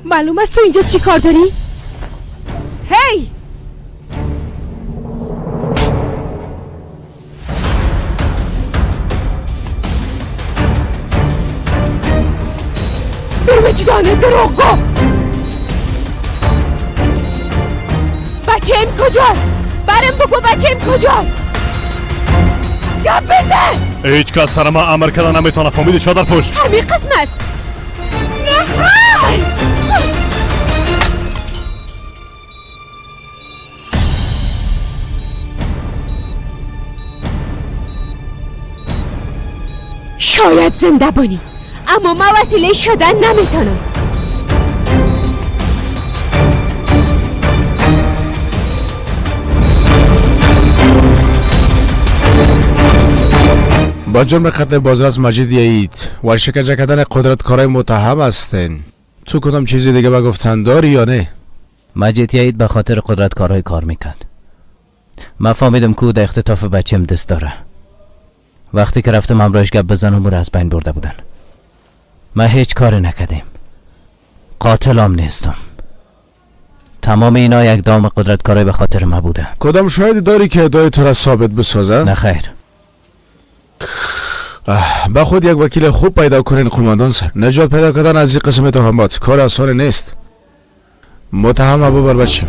معلوم است تو اینجا چی کار داری؟ هی! وجدان دروغگو. بچه‌م کجاست؟ برم بگو بچه‌م کجاست؟ گپ بزن. هیچ کس سر ما امر کردن نمیتونه. فهمیدی چادر پشت؟ همین قسم است. نخیر. شاید زنده بانی، اما ما وسیله شدن نمیتونم. با جرم قتل بازرس مجید یعید و شکنجه کردن قدرتکارای متهم هستین. تو کدام چیزی دیگه به گفتن داری یا نه؟ مجید یعید به خاطر قدرتکارای کار میکرد. من فهمیدم که او در اختطاف بچم دست داره. وقتی که رفتم همراهش گپ بزنم او را از بین برده بودن. من هیچ کاری نکردیم، قاتلم نیستم. تمام اینا یک دام قدرتکارای به خاطر ما بوده. کدام شاهد داری که ادعای تو را ثابت بسازه؟ نه خیر. به خود یک وکیل خوب پیدا کنین قماندان صاحب. نجات پیدا کردن از این قسم اتهامات کار آسان نیست. متهم ابو بر بچه.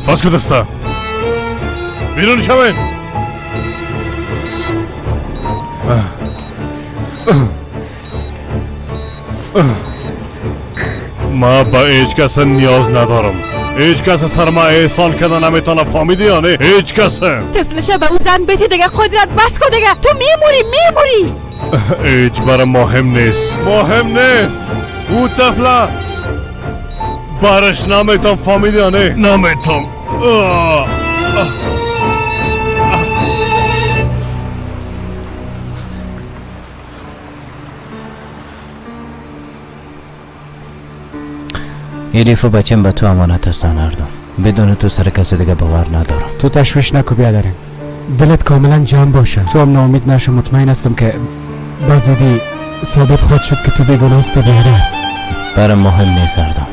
باز که دسته بیرون شوین. ما به هیچ کس نیاز ندارم. هیچ کس سر ما احسان کردن نمیتونه. فهمیدی یا نه؟ هیچ کس. طفلشه به او زن بیتی دیگه. قدرت بس کن دیگه. تو میموری. هیچ برای مهم نیست. مهم نیست. او طفله برش نمیتونم. فهمیدی یا نه؟ نمیتونم. الیف و بچم به تو امانت هستن اردم. بدون تو سر کسی دیگه باور ندارم. تو تشویش نکو بیادرم، دلت کاملا جمع باشه. تو هم ناامید نشو، مطمئن هستم که به زودی ثابت خواهد شد که تو بیگناه هستی بیادر. برام مهم نیست اردم.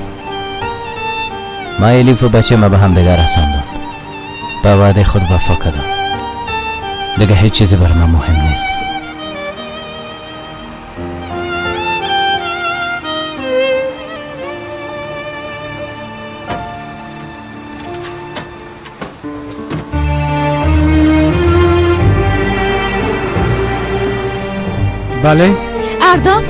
من الیف و بچه ما به هم دیگه رساندم. به وعده خود وفا کردم. دیگه هیچ چیزی برای من مهم نیست. بله؟ اردام،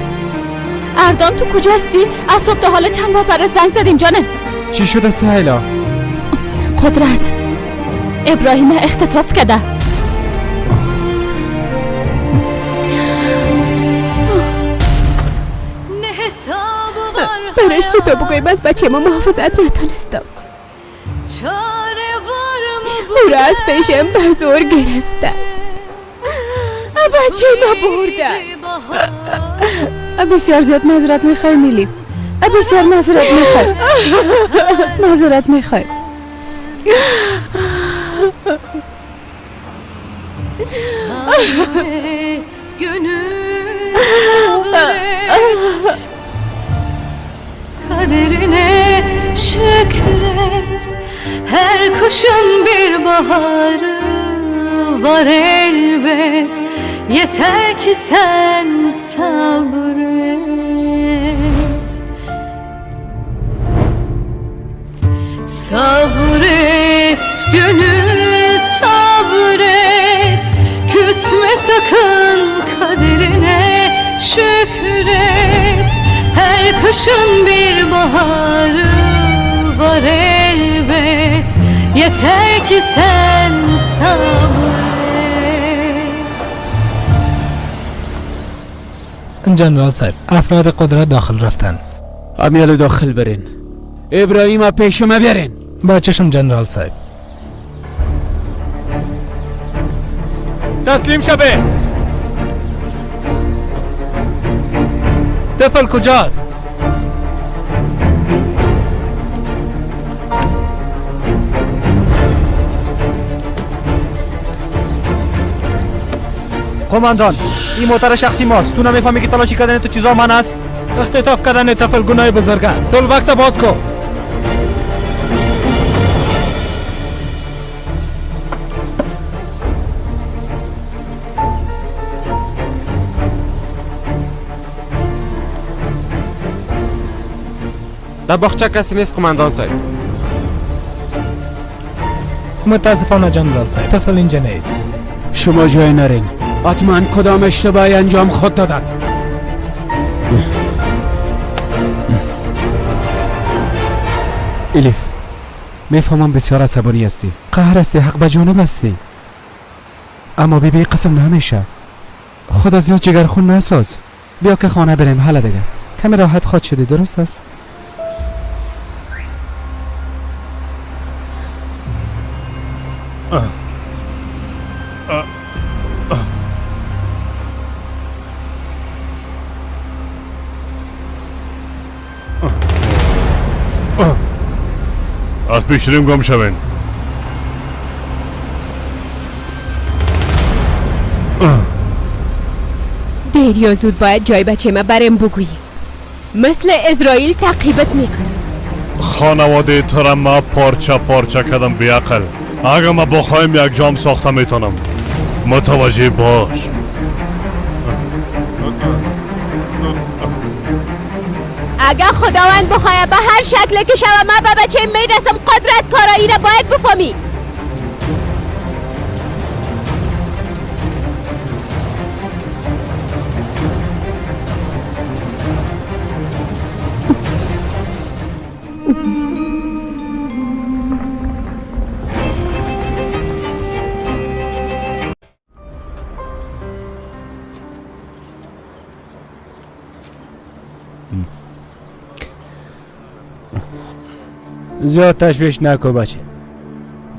اردام تو کجا هستی؟ از صبح تا حالا چند بار برات زنگ زدیم جانم. چی شده سهیلا؟ قدرت ابراهیم اختطاف کرده. برش چطور بگویم از بچه ما محافظت نتانستم. او را از پیشم به زور گرفتم. بچه ما بردن. بسیار زیاد معذرت میخوایم الیف، بسیار معذرت میخوایم، معذرت میخوایم. Kaderine şükret, her kuşun bir baharı var elbet. Yeter ki sen sabret. Sabret gönül sabret, küsme sakın kaderine şükret. Her kışın bir baharı var elbet. Yeter ki sen sabret. جنرال صاحب، افراد قدرت داخل رفتن. امیال داخل برین. ابراهیم پیش ما بیارین. با چشم جنرال صاحب. تسلیم شوه. طفل کجاست؟ قماندان، این موتر شخصی ماست. تو نمیفهمی که تلاشی کردن تو چیزا من است؟ اختطاف کردن طفل گناه بزرگ است. تول بکس باز کو. در باغچه کسی نیست قماندان صاحب. متاسفانه جنرال صاحب، طفل اینجا نیست. شما جای نرین. حتما کدام اشتباهی انجام خود دادن. الیف، میفهمم بسیار عصبانی هستی، قهر هستی، حق به جانب هستی، اما بی بی قسم نمیشه. خود از زیاد جگرخون نساز. بیا که خانه بریم. حالا دیگه کمی راحت خواهد شدی، درست است؟ از پیشریم گم شوین. دیر یا زود باید جای بچه ما برم بگویی. مثل اسرائیل تعقیبت میکنم. خانواده تو را ما پارچه پارچه کردم بیعقل. اگر ما بخوایم یک جام ساخته میتونم. متوجه باش. اگر خداوند بخواهد به هر شکل که شوه من به بچه میرسم. قدرت کارایی را باید بفهمی. زیاد تشویش نکن بچه،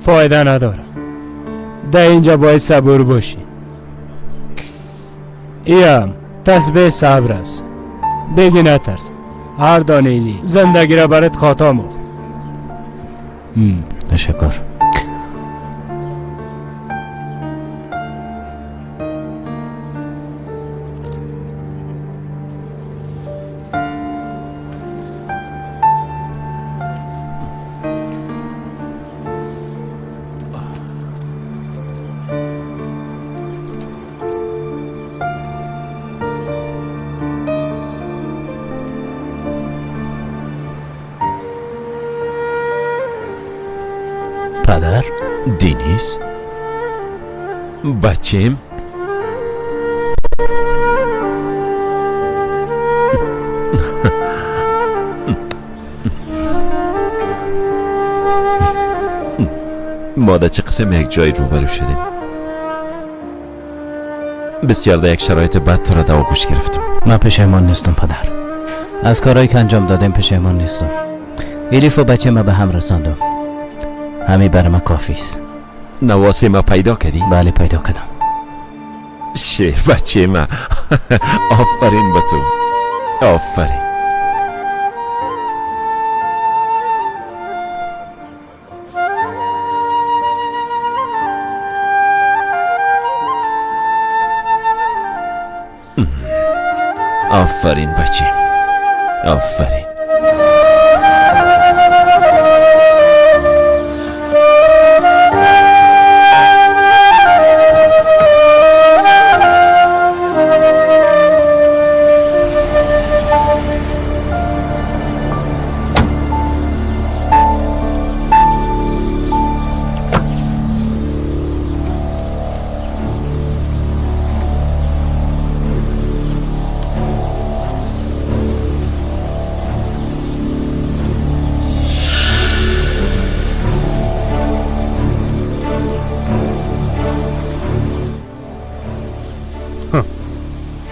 فایده نداره. در اینجا باید صبور باشی. ایم تسبیح صبر است. بگی نترس، هر دانه زندگی را برات خاطا مخت. تشکر. Денис? Бачем? ما در چه قسم یک جای روبرو شدیم. بسیار در یک شرایط بد تو را در آغوش گرفتم. من پشیمان نیستم پدر. از کارهایی که انجام دادم پشیمان نیستم. الیف و بچه ما به هم رساندم. همین برای من کافی است. نواسه ما پیدا کردی؟ بله پیدا کردم. شه بچه ما. آفرین به تو. آفرین. آفرین بچه. آفرین.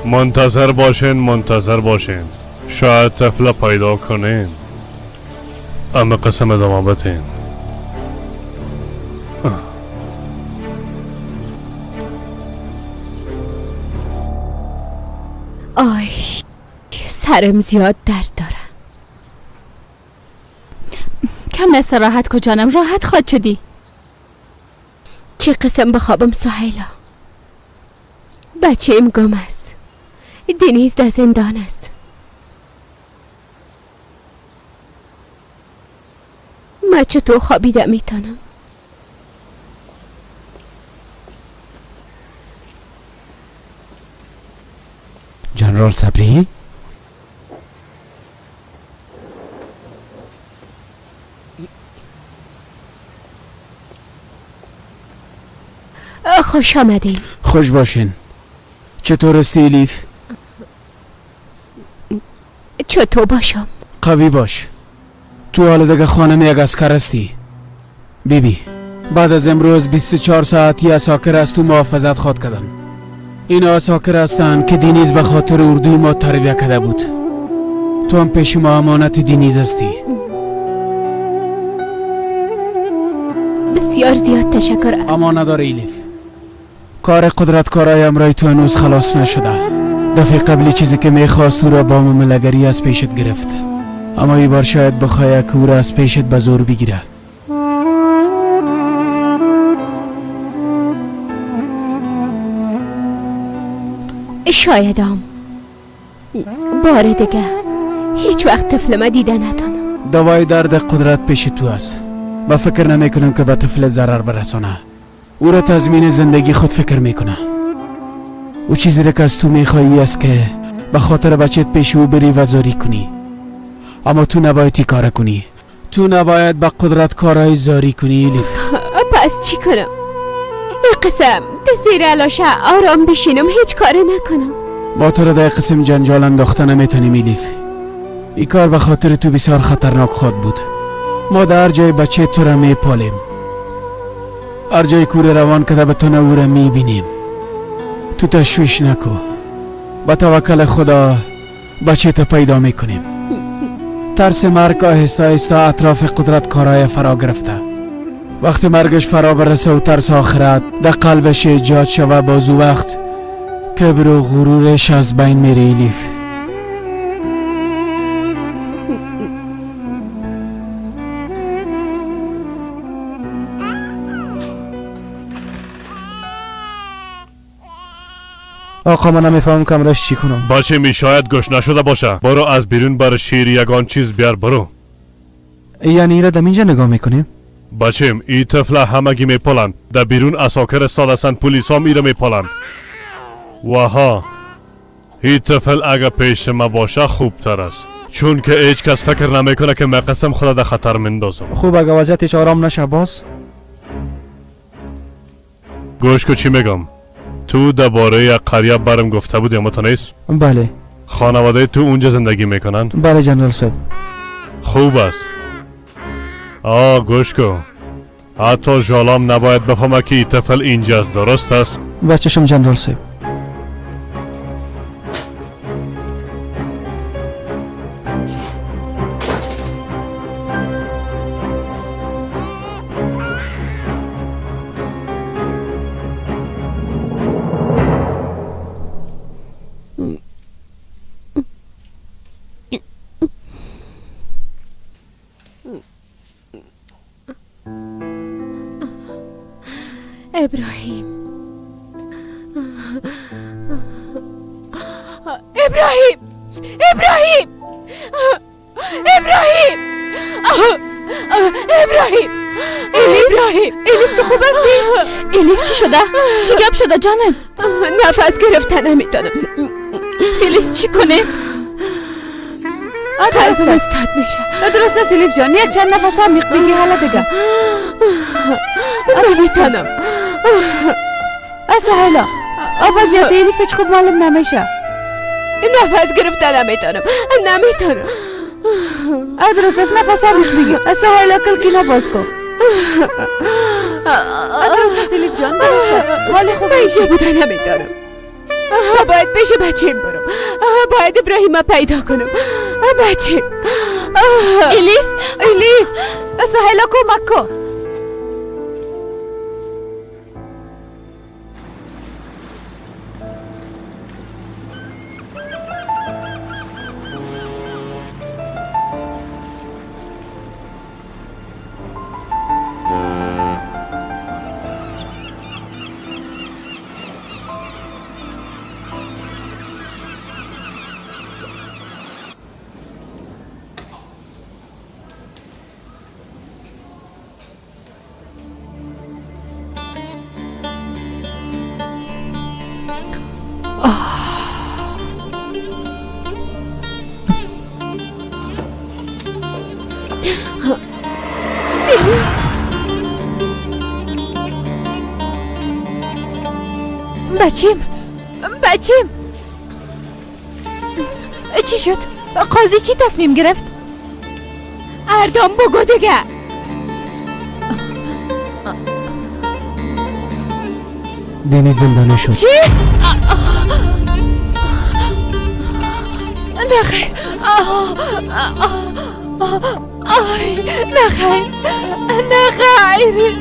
منتظر باشین، منتظر باشین، شاید طفل پیدا کنین. اما قسم ادامه بتین. آی سرم زیاد درد داره. کم استراحت کو جانم، راحت خواد شدی. چه قسم بخوابم سهیلا؟ بچه ایم گم است. دنیز در زندان است. من چطور خوابیده میتونم؟ جنرال صبری؟ خوش آمدین. خوش باشین. چطور استی الیف؟ چطور باشم؟ قوی باش. تو حال دیگه خانم یک اسکر هستی. بیبی بعد از امروز 24 ساعتی اساکر از تو محافظت خواد کردن. این اساکر هستند که دینیز به خاطر اردوی ما تربیه کرده بود. تو هم پیش ما امانت دینیز هستی. بسیار زیاد تشکر. اما نداره ایلیف. کار قدرتکارای امرای تو هنوز خلاص نشده. دفعه قبلی چیزی که میخواست او را با معامله‌گری از پیشت گرفت، اما این بار شاید بخواهد که او را از پیشت به زور بگیره. شایدم بار دیگه هیچ وقت طفل ما دیده نتانم. دوای درد قدرت پیش تو است و فکر نمی کنم که به طفل ضرر برسانه. او را تضمین زندگی خود فکر میکنه. او چیزی را که از تو میخواهی است که به خاطر بچت پیش او بری و زاری کنی، اما تو نباید ای کار کنی. تو نباید به قدرت کارهای زاری کنی الیف. پس چی کنم؟ ای قسم زیر علاشه آرام بشینم، هیچ کار نکنم. ما تو را در قسم جنجال انداخته نمیتونیم الیف. این کار به خاطر تو بسیار خطرناک خواد بود. ما در هر جای بچه تو را میپالیم، هر جای کوره روان کده به تو او را میبینیم. تو تشویش نکو، با توکل خدا بچه تا پیدا میکنیم. ترس مرگ آهسته آهسته اطراف قدرت کارای فرا گرفته. وقتی مرگش فرا برسه و ترس آخرت در قلبش ایجاد شوه، بازو وقت کبر و غرورش از بین میره الیف. آقا من نمیفهمم که امرش چی کنم. بچه می شاید گوش نشده باشه. برو از بیرون بر شیر یگان چیز بیار برو. یعنی ایره دم اینجا نگاه میکنیم؟ بچیم ای طفل همگی میپالن. در بیرون اساکر استاد هستن، پلیس هم ایره میپالن. وها ای طفل اگه پیش ما باشه خوبتر است، چون که هیچ کس فکر نمیکنه که من قسم خدا در خطر مندازم. خوب اگه وضعیتش آرام نشه باز گوش کو چی میگم. تو درباره یک قریه برم گفته بودی اما تو نیست؟ بله. خانواده تو اونجا زندگی میکنن؟ بله جنرال صاحب. خوب است. گوش کو، حتی ژالام نباید بفهمه که این طفل اینجاست، درست است؟ بچشم جنرال صاحب. ابراهیم، ابراهیم، ابراهیم، ابراهیم، ابراهیم، ابراهیم. الیف تو خوب هستی؟ الیف چی شده؟ چی گپ شده جانم؟ نفس گرفتن نمیتونم. فیلیس چی کنه؟ قلبم استاد میشه. درست است الیف جان، یک چند نفس عمیق بگی حالا دیگه. نمیتونم. سهیلا، وضعیت الیف هیچ خوب معلوم نمیشه. نفس گرفتن نمیتونم، نمیتونم. درست است، نفس عمیق بگیر. سهیلا کلکی باز کن. درست است الیف جان، درست است. حال خوب اینجا بوده نمیتونم. باید پیش بچه‌م برم. باید ابراهیم پیدا کنم. بچه الیف، الیف، سهیلا کمک کن. بچیم، بچیم، چی شد؟ قاضی چی تصمیم گرفت؟ اردام بگو دیگه. دنیز زندانی شد. چی؟ نه خیر، نه خیر، نه خیر.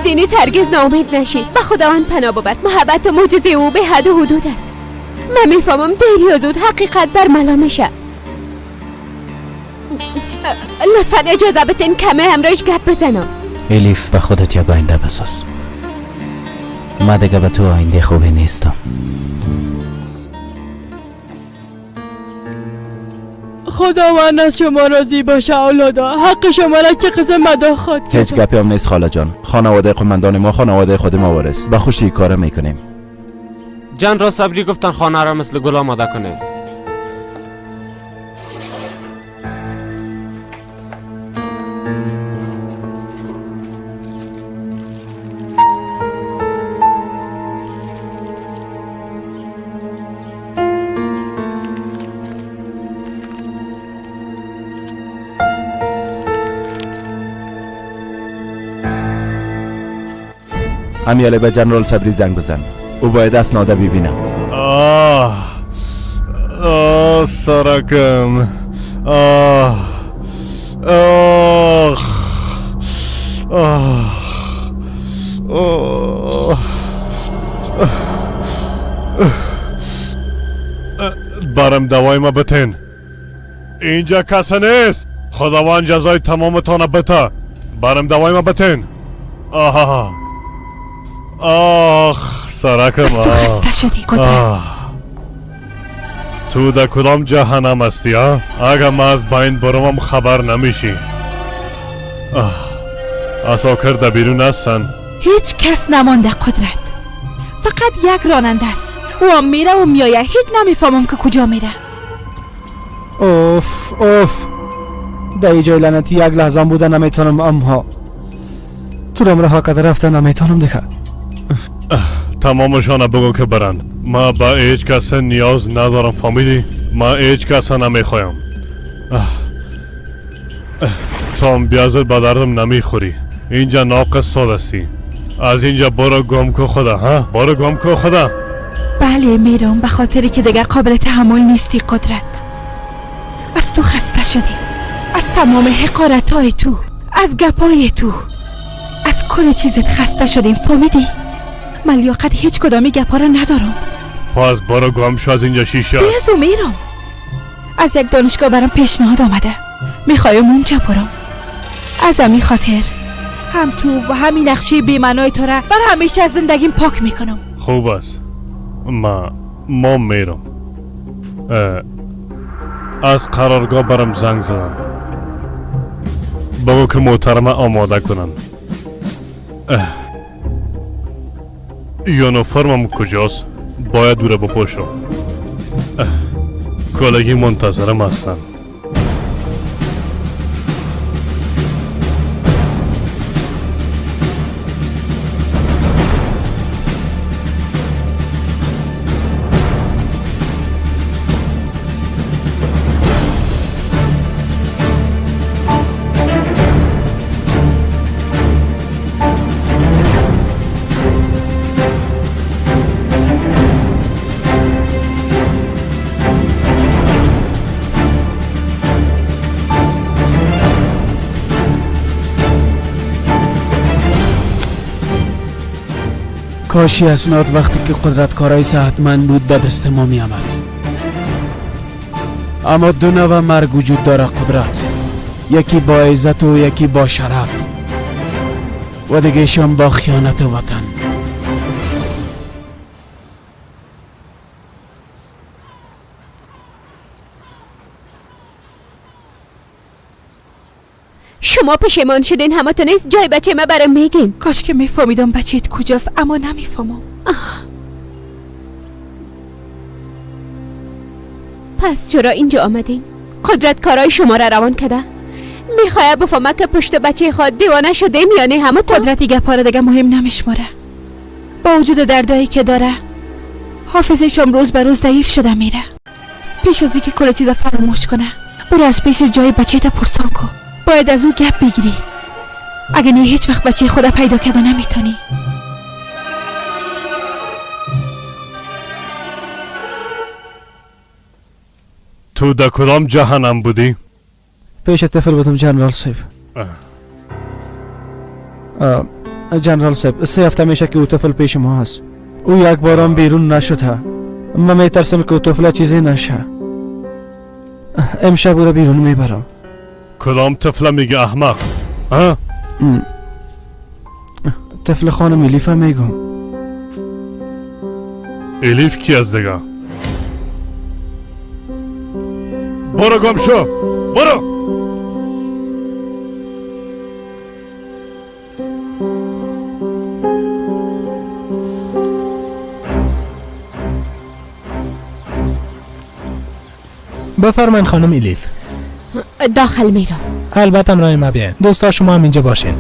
دنیز هرگز ناامید نشید. به خداوند پناه ببر. محبت و معجزه او به حد و حدود است. من میفهمم دیر یا زود حقیقت برملا میشه. لطفا اجازه بتین کمه همراهش گپ بزنم. الیف به خودت یک آینده بساز. من دیگه به تو آینده خوبی نیستم. خداوند از شما راضی باشه اولادا. حق شما را چه قسم ادا خواهد کرد. هیچ گپی هم نیست خاله جان. خانواده قماندان ما خانواده خود ما وارث. به خوشی کار میکنیم. جنرال صبری گفتن خانه را مثل گل آماده کنید. امیاله به جنرال صبری زنگ بزن. او باید اسناده ببینه. آه آه سرکم، آه آه آه آه. برم دوای ما بتین. اینجا کسی نیست. خداوند جزای تمامتان بته. برم دوای ما بتین. آه آخ سرکم. از تو خسته شدی قدرت. تو در کدام جهنم هستی ها؟ اگر ما از بین برمم خبر نمیشی. اساکر در بیرون هستن. هیچ کس نمانده قدرت. فقط یک راننده است. او هم میره و میایه. هیچ نمیفهمم که کجا میره. اوف اوف، در ای جای لعنتی یک لحظه بوده نمیتونم، اما تو رم رها کرده رفته نمیتونم دیگه. تمامشان بگو که برن. ما به هیچ کس نیاز ندارم، فهمیدی؟ ما هیچ کس نمیخوایم. تو هم بیازر به دردم نمیخوری. اینجا ناقص سادستی. از اینجا برو گم کو خدا. ها برو گم کو خدا. بله میرم، به خاطری که دیگه قابل تحمل نیستی قدرت. از تو خسته شدیم، از تمام حقارت های تو، از گپای تو، از کل چیزت خسته شدیم، فهمیدی؟ من لیاقت هیچ کدامی گپا را ندارم. پس برو گم شو از اینجا شیشه. بیازو میرم. از یک دانشگاه برام پیشنهاد آمده، میخوایم اونجا برم. از همین خاطر هم تو و همین نقشه بی‌معنای تو را بر همیشه از زندگیم پاک میکنم. خوب است، ما میرم. از قرارگاه برم زنگ زدن، بگو که محترمه آماده کنن. یونیفرمم کجاست؟ باید دوره بپوشم. کلگی منتظرم هستن. کاشی اسناد وقتی که قدرتکارای صحتمند بود به دست ما می آمد. اما دو نوع مرگ وجود داره قدرت، یکی با عزت و یکی با شرف و دیگهشان با خیانت وطن. شما پشیمان شدین، همه نیست جای بچه ما برام میگین. کاش که میفهمیدم بچهت کجاست، اما نمیفهمم. پس چرا اینجا آمدین؟ قدرت کارای شما را روان کده. میخواه بفهمه که پشت بچه خود دیوانه شده میانه همه تو. قدرت گپاره دیگه مهم نمیشماره. با وجود دردایی که داره، حافظش هم روز به روز ضعیف شده میره. پیش از اینکه کل چیز فراموش کنه، برو از پیش جای بچه تا پرسان کن. باید از او گپ بگیری، اگه نه هیچ وقت بچه خدا پیدا کرده نمیتونی. تو در کدام جهنم بودی؟ پیش طفل بودم جنرال صاحب. جنرال صاحب 3 هفته میشه که او طفل پیش ما هست. او یک بارم بیرون نشده. من میترسم که او طفل چیزی نشه. امشب او را بیرون میبرم. کدام طفل میگه احمق؟ ها؟ طفل خانم الیف میگم. الیف کی از دیگه؟ برو گم شو، برو. بفرمایین خانم الیف. داخل میرم. البته رای ما بیاین. دوستا شما هم اینجا باشین.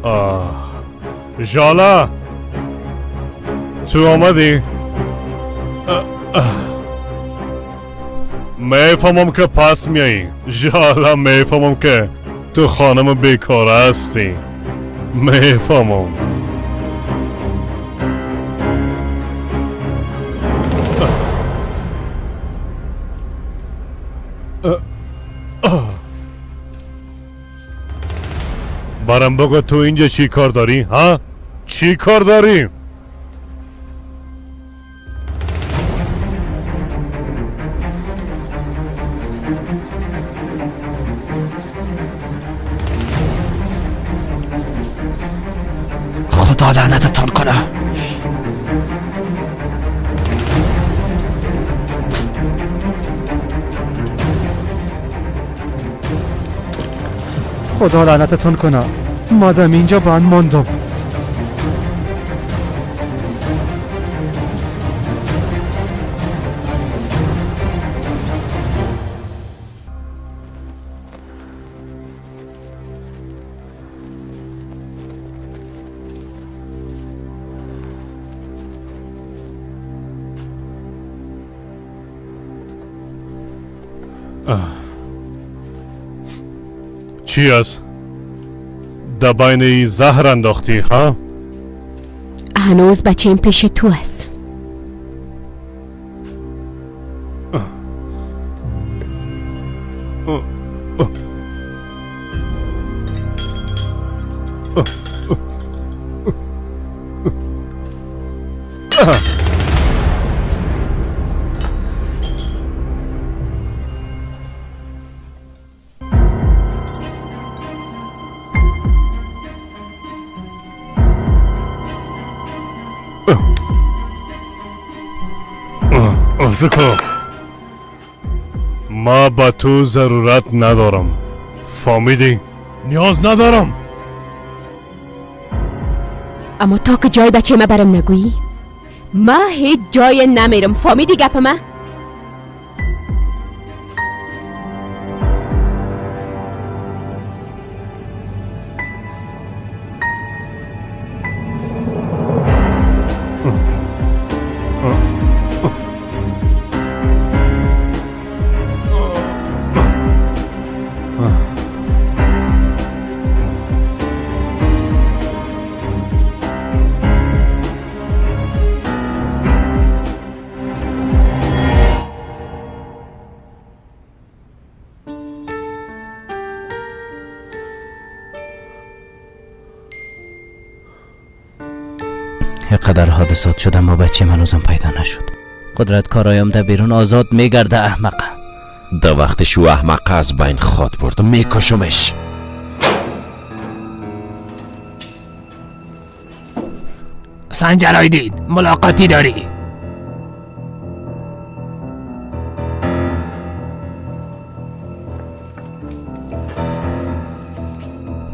آه ژاله تو آمدی؟ میفهمم که پس میایی ژاله، میفهمم که تو خانم بیکار هستی، میفهمم. برام بگو تو اینجا چی کار داری؟ ها؟ چی کار داری؟ خدا لعنتتان کنه. خدا لعنتتون کنه. مادام اینجا بند ماندم. چی است؟ در بین زهر انداختی ها؟ هنوز بچه پیش تو است. زکو، ما با تو ضرورت ندارم، فهمیدی؟ نیاز ندارم. اما تا که جای بچه ما برم نگویی ما هیچ جای نمیرم، فهمیدی گپ ما؟ قدر حادثات شد اما بچه هنوزم پیدا نشد. قدرت کارایم در بیرون آزاد میگرده احمقه. در وقت شو احمقه از بین خواد برد میکشمش. سنجر آیدین ملاقاتی داری.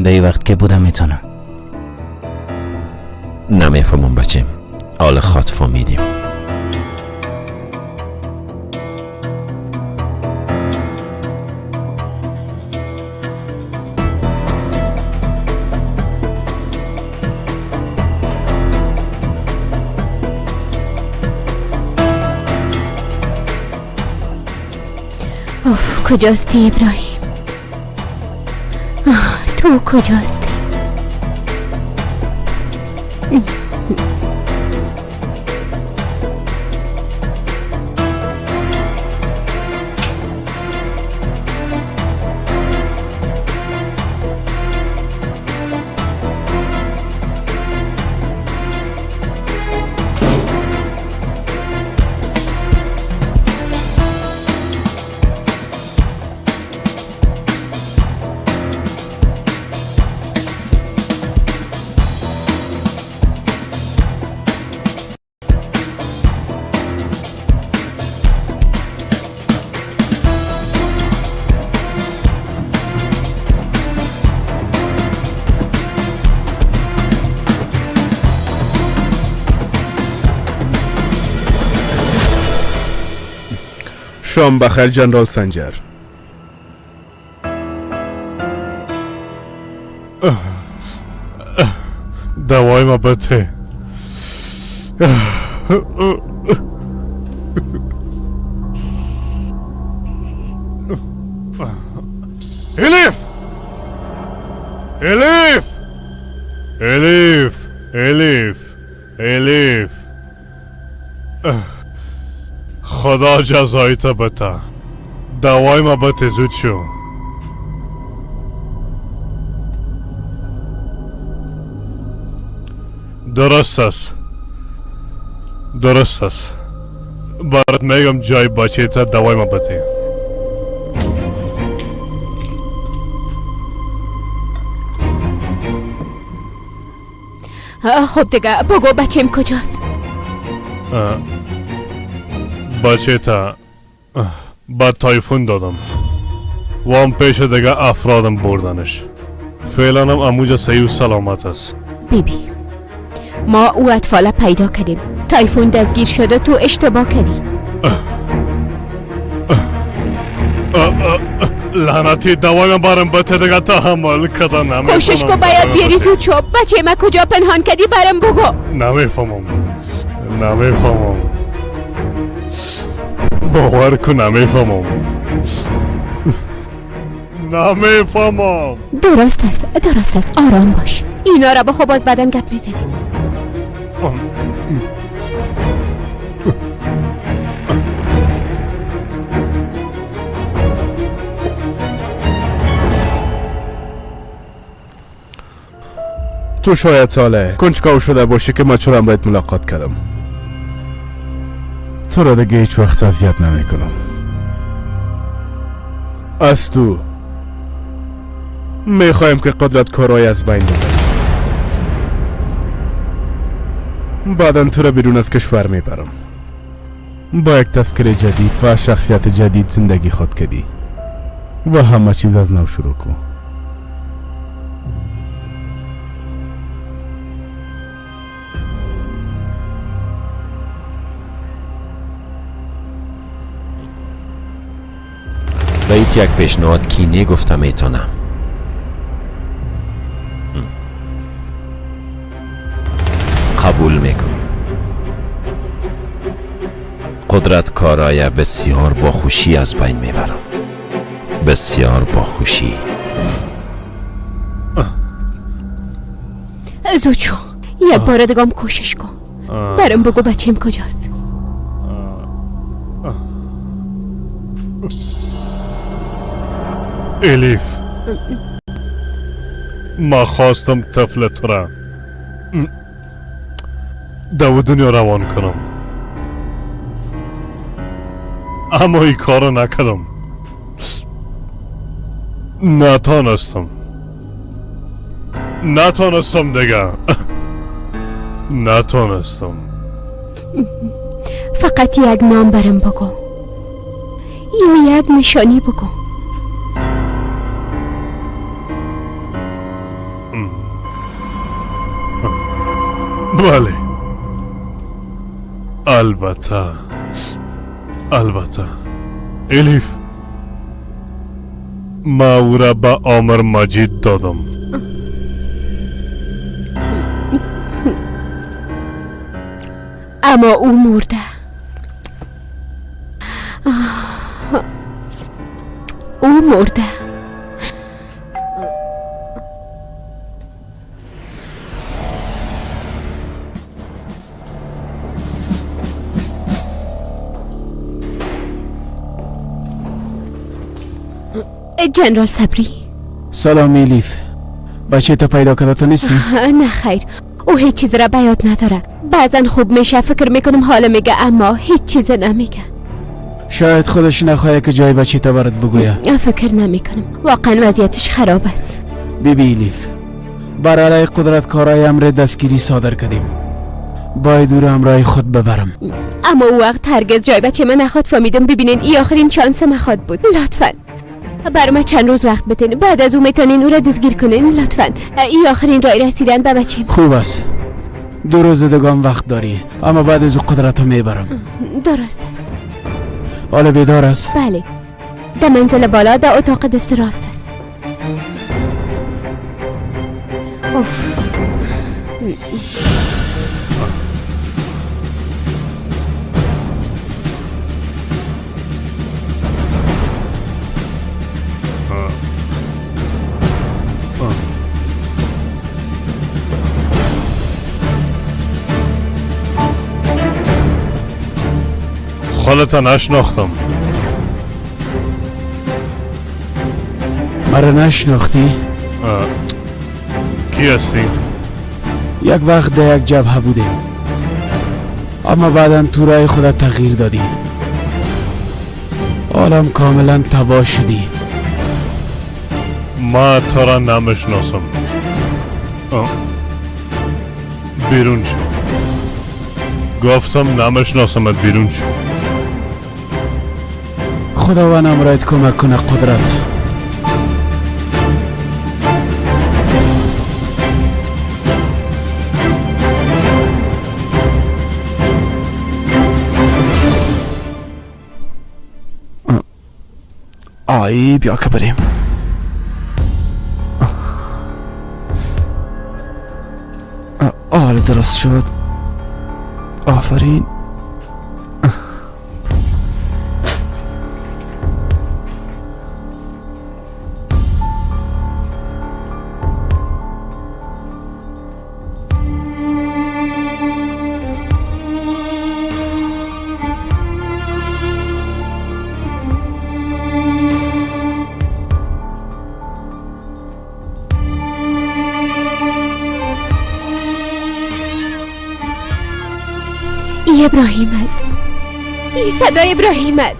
در این وقت که بودم میتونم. نمیفهمم بچیم، حال خود فهمیدیم. اوف کجاستی ابراهیم؟ تو کجاستی؟ شام بخیر جنرال سنجر. دوای ما بده. الیف، الیف، الیف، الیف، الیف، خدا جزایت بده. دوای ما بده زود شو. درست است، درست است. برات میگم جای بچه تا دوای ما بده. خب دیگه بگو بچیم کجاست؟ بچه تا با تایفون دادم وام پیش دیگه افرادم بردنش. فعلا هم اموجا صحیح و سلامت است. بیبی ما او اطفال پیدا کردیم. تایفون دستگیر شده، تو اشتباه کردی. لعنتی دوایم برم بته دیگه تحمل کردن نمی‌تونم. کوشش کو باید بیاری زود شو. بچه ما کجا پنهان کردی برم بگو. نمیفهمم نمیفهمم، باور کن نمیفهمم نمیفهمم. درست است درست است، آرام باش. اینا را بخو باز بعدن گپ میزنیم. تو شاید ساله کنجکاو شده باشی که ما چرا باید ملاقات کردم. تو را دیگه هیچ وقت اذیت نمی کنم. از تو میخوایم که قدرت کارای از بین ببرم. بعدا تو را بیرون از کشور میبرم. با یک تذکره جدید و شخصیت جدید زندگی خود کردی و همه چیز از نو شروع کن. به ایت یک پیشنهاد کی نگفته میتونم. قبول میکنم. قدرت کارای بسیار با خوشی از بین میبرم. بسیار با خوشی. زود شو، یک بار دیگه کوشش کن. برام بگو بچیم کجاست. الیف، ما خواستم طفل تو را دو دنیا روان کنم، اما این کارو نکردم. نتانستم نتانستم دیگه نتانستم. فقط یک نام برم بگو یا یک نشانی بگو. بله البته البته. الیف، ما او را به عامر مجید دادم. اما او مرده. او مرده. جنرال صبری. سلام الیف، بچه تا پیدا کرده تو نیستی؟ نه خیر، او هیچ چیز را به یاد نداره. بعضا خوب میشه فکر میکنم حالا میگه، اما هیچ چیز نمیگه. شاید خودش نخواهه که جای بچه تا برات بگویه. فکر نمیکنم، واقعا وضعیتش خراب است. بی بی الیف، بر علیه قدرت کارای امر دستگیری صادر کردیم. باید او را همراه خود ببرم. اما او وقت هرگز جای بچه من نخواد فهمیدم. ببینین ای آخرین چانس من خواد بود. لطفا بر من چند روز وقت بتین، بعد از او میتونین او را دستگیر کنین. لطفا ای آخرین راه رسیدن به بچه. خوب است، 2 روز دیگه هم وقت داری، اما بعد از او قدرت میبرم. درست است. حالا بیدار است؟ بله، در منزل بالا در اتاق دست راست است. اوف. خودت نشناختم. مرا نشناختی؟ کی هستی؟ یک وقت در یک جبهه بودیم، اما بعدا تو رای خودت تغییر دادی. عالم کاملا تباه شدی. ما تو را نمیشناسم. بیرون شو. گفتم نمیشناسمت، بیرون شو. خداوند امرایت کمک کنه قدرت. ای بیا که بریم. آره درست شد. آفرین. ای ابراهیم است. ای صدای ابراهیم است.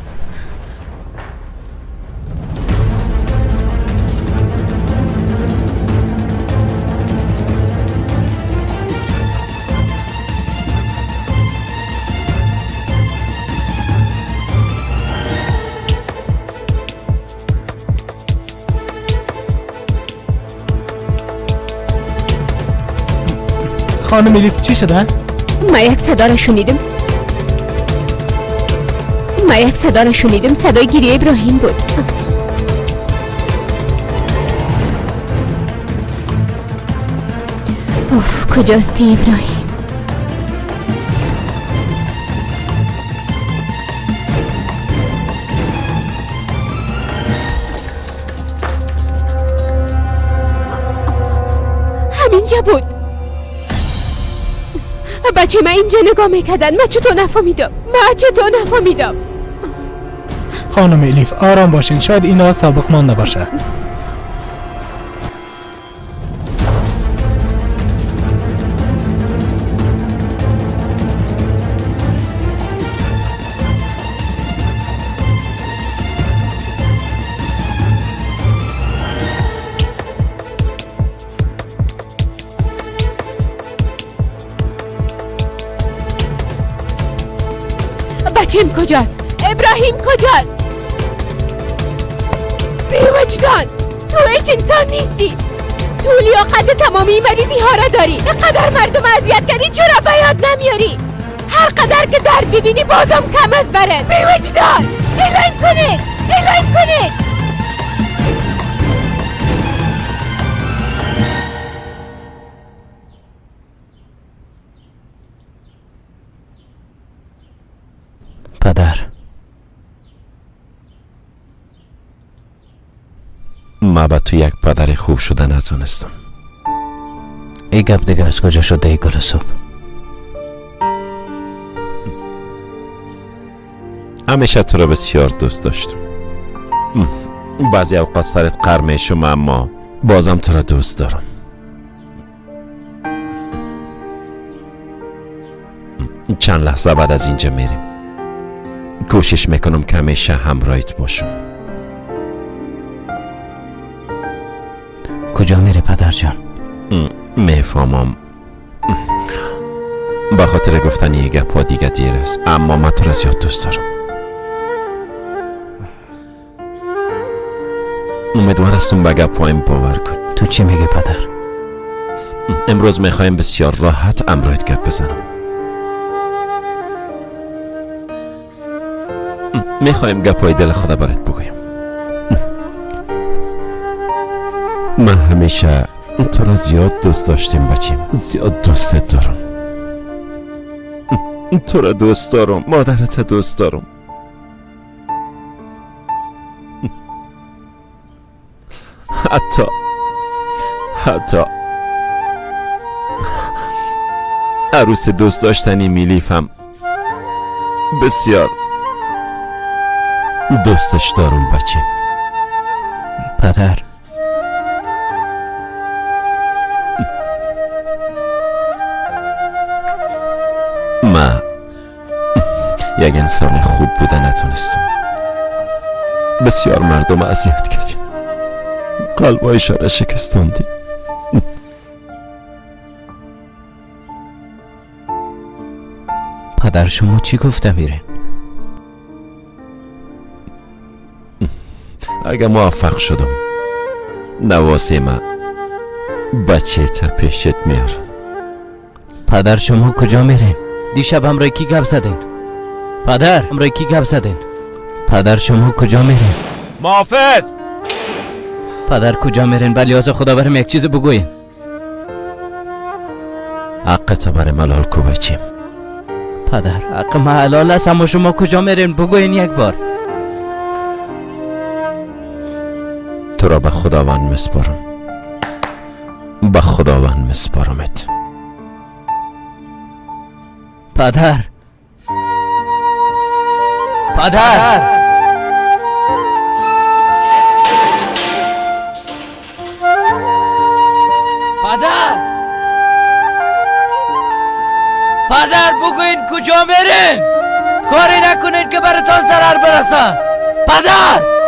خانم الیف چی شده؟ من یک صدا را شنیدم. من یک صدا را شنیدم. صدای گریه ابراهیم بود. اوف کجاستی ابراهیم؟ همینجا بود. بچه من اینجا نگاه میکردن. من چطور نفهمیدم؟ من چطور نفهمیدم؟ خانم الیف آرام باشین، شاید اینا سابق مانده باشه. بچیم کجاست؟ ابراهیم کجاست؟ بی وجدان، تو هیچ انسان نیستی. تو لیاقت تمامی مریضی ها را داری. قدر مردم اذیت کردی، چرا به یاد نمیاری؟ هر قدر که درد ببینی بازم کم از برد. بی وجدان، اعلام کنید، اعلام کنید. پدر، ما با تو یک پدر خوب شده نتونستم. ای گپ دیگه از کجا شده ای گل صبح؟ همیشه تو را بسیار دوست داشتم. بعضی اوقات سرت قر میشم، اما بازم تو را دوست دارم. چند لحظه بعد از اینجا میریم. کوشش میکنم که همیشه همراهت باشم. کجا میره پدر جان؟ میفهمم. به خاطر گفتن یه گپ دیگه دیر است، اما من تو را زیاد دوست دارم. امیدوار هستم به گپ هایم باور کن. تو چی میگی پدر؟ امروز میخوایم بسیار راحت امرایت گپ بزنم. میخوایم گپ های دل خدا برات بگویم. من همیشه تو را زیاد دوست داشتیم بچیم، زیاد دوستت دارم. تو را دوست دارم، مادرت دوست دارم. حتی عروس دوست داشتنی میلیفم بسیار دوستش دارم بچه. پدر، من یک انسان خوب بوده نتونستم. بسیار مردم اذیت کردیم، قلبایشان را شکستاندیم. پدر شما چی گفته میره؟ اگه موفق شدم نواسه من بچه تا پیشت میارم. پدر شما کجا میرین؟ دیشب همراه کی گپ زدین؟ پدر همراه کی گپ زدین؟ پدر شما کجا میرین؟ محافظ! پدر کجا میرین؟ ولی از خدا برم یک چیز بگوین. حق بر ملال کو بچیم. پدر حق ما حلال است، اما شما کجا میرین؟ بگوین یک بار. تو را به خداوند مسپارم، به خداوند مسپارمت. پدر، پدر، پدر، پدر بگوین کجا میرین؟ کاری نکنین که براتان ضرر برسه. پدر!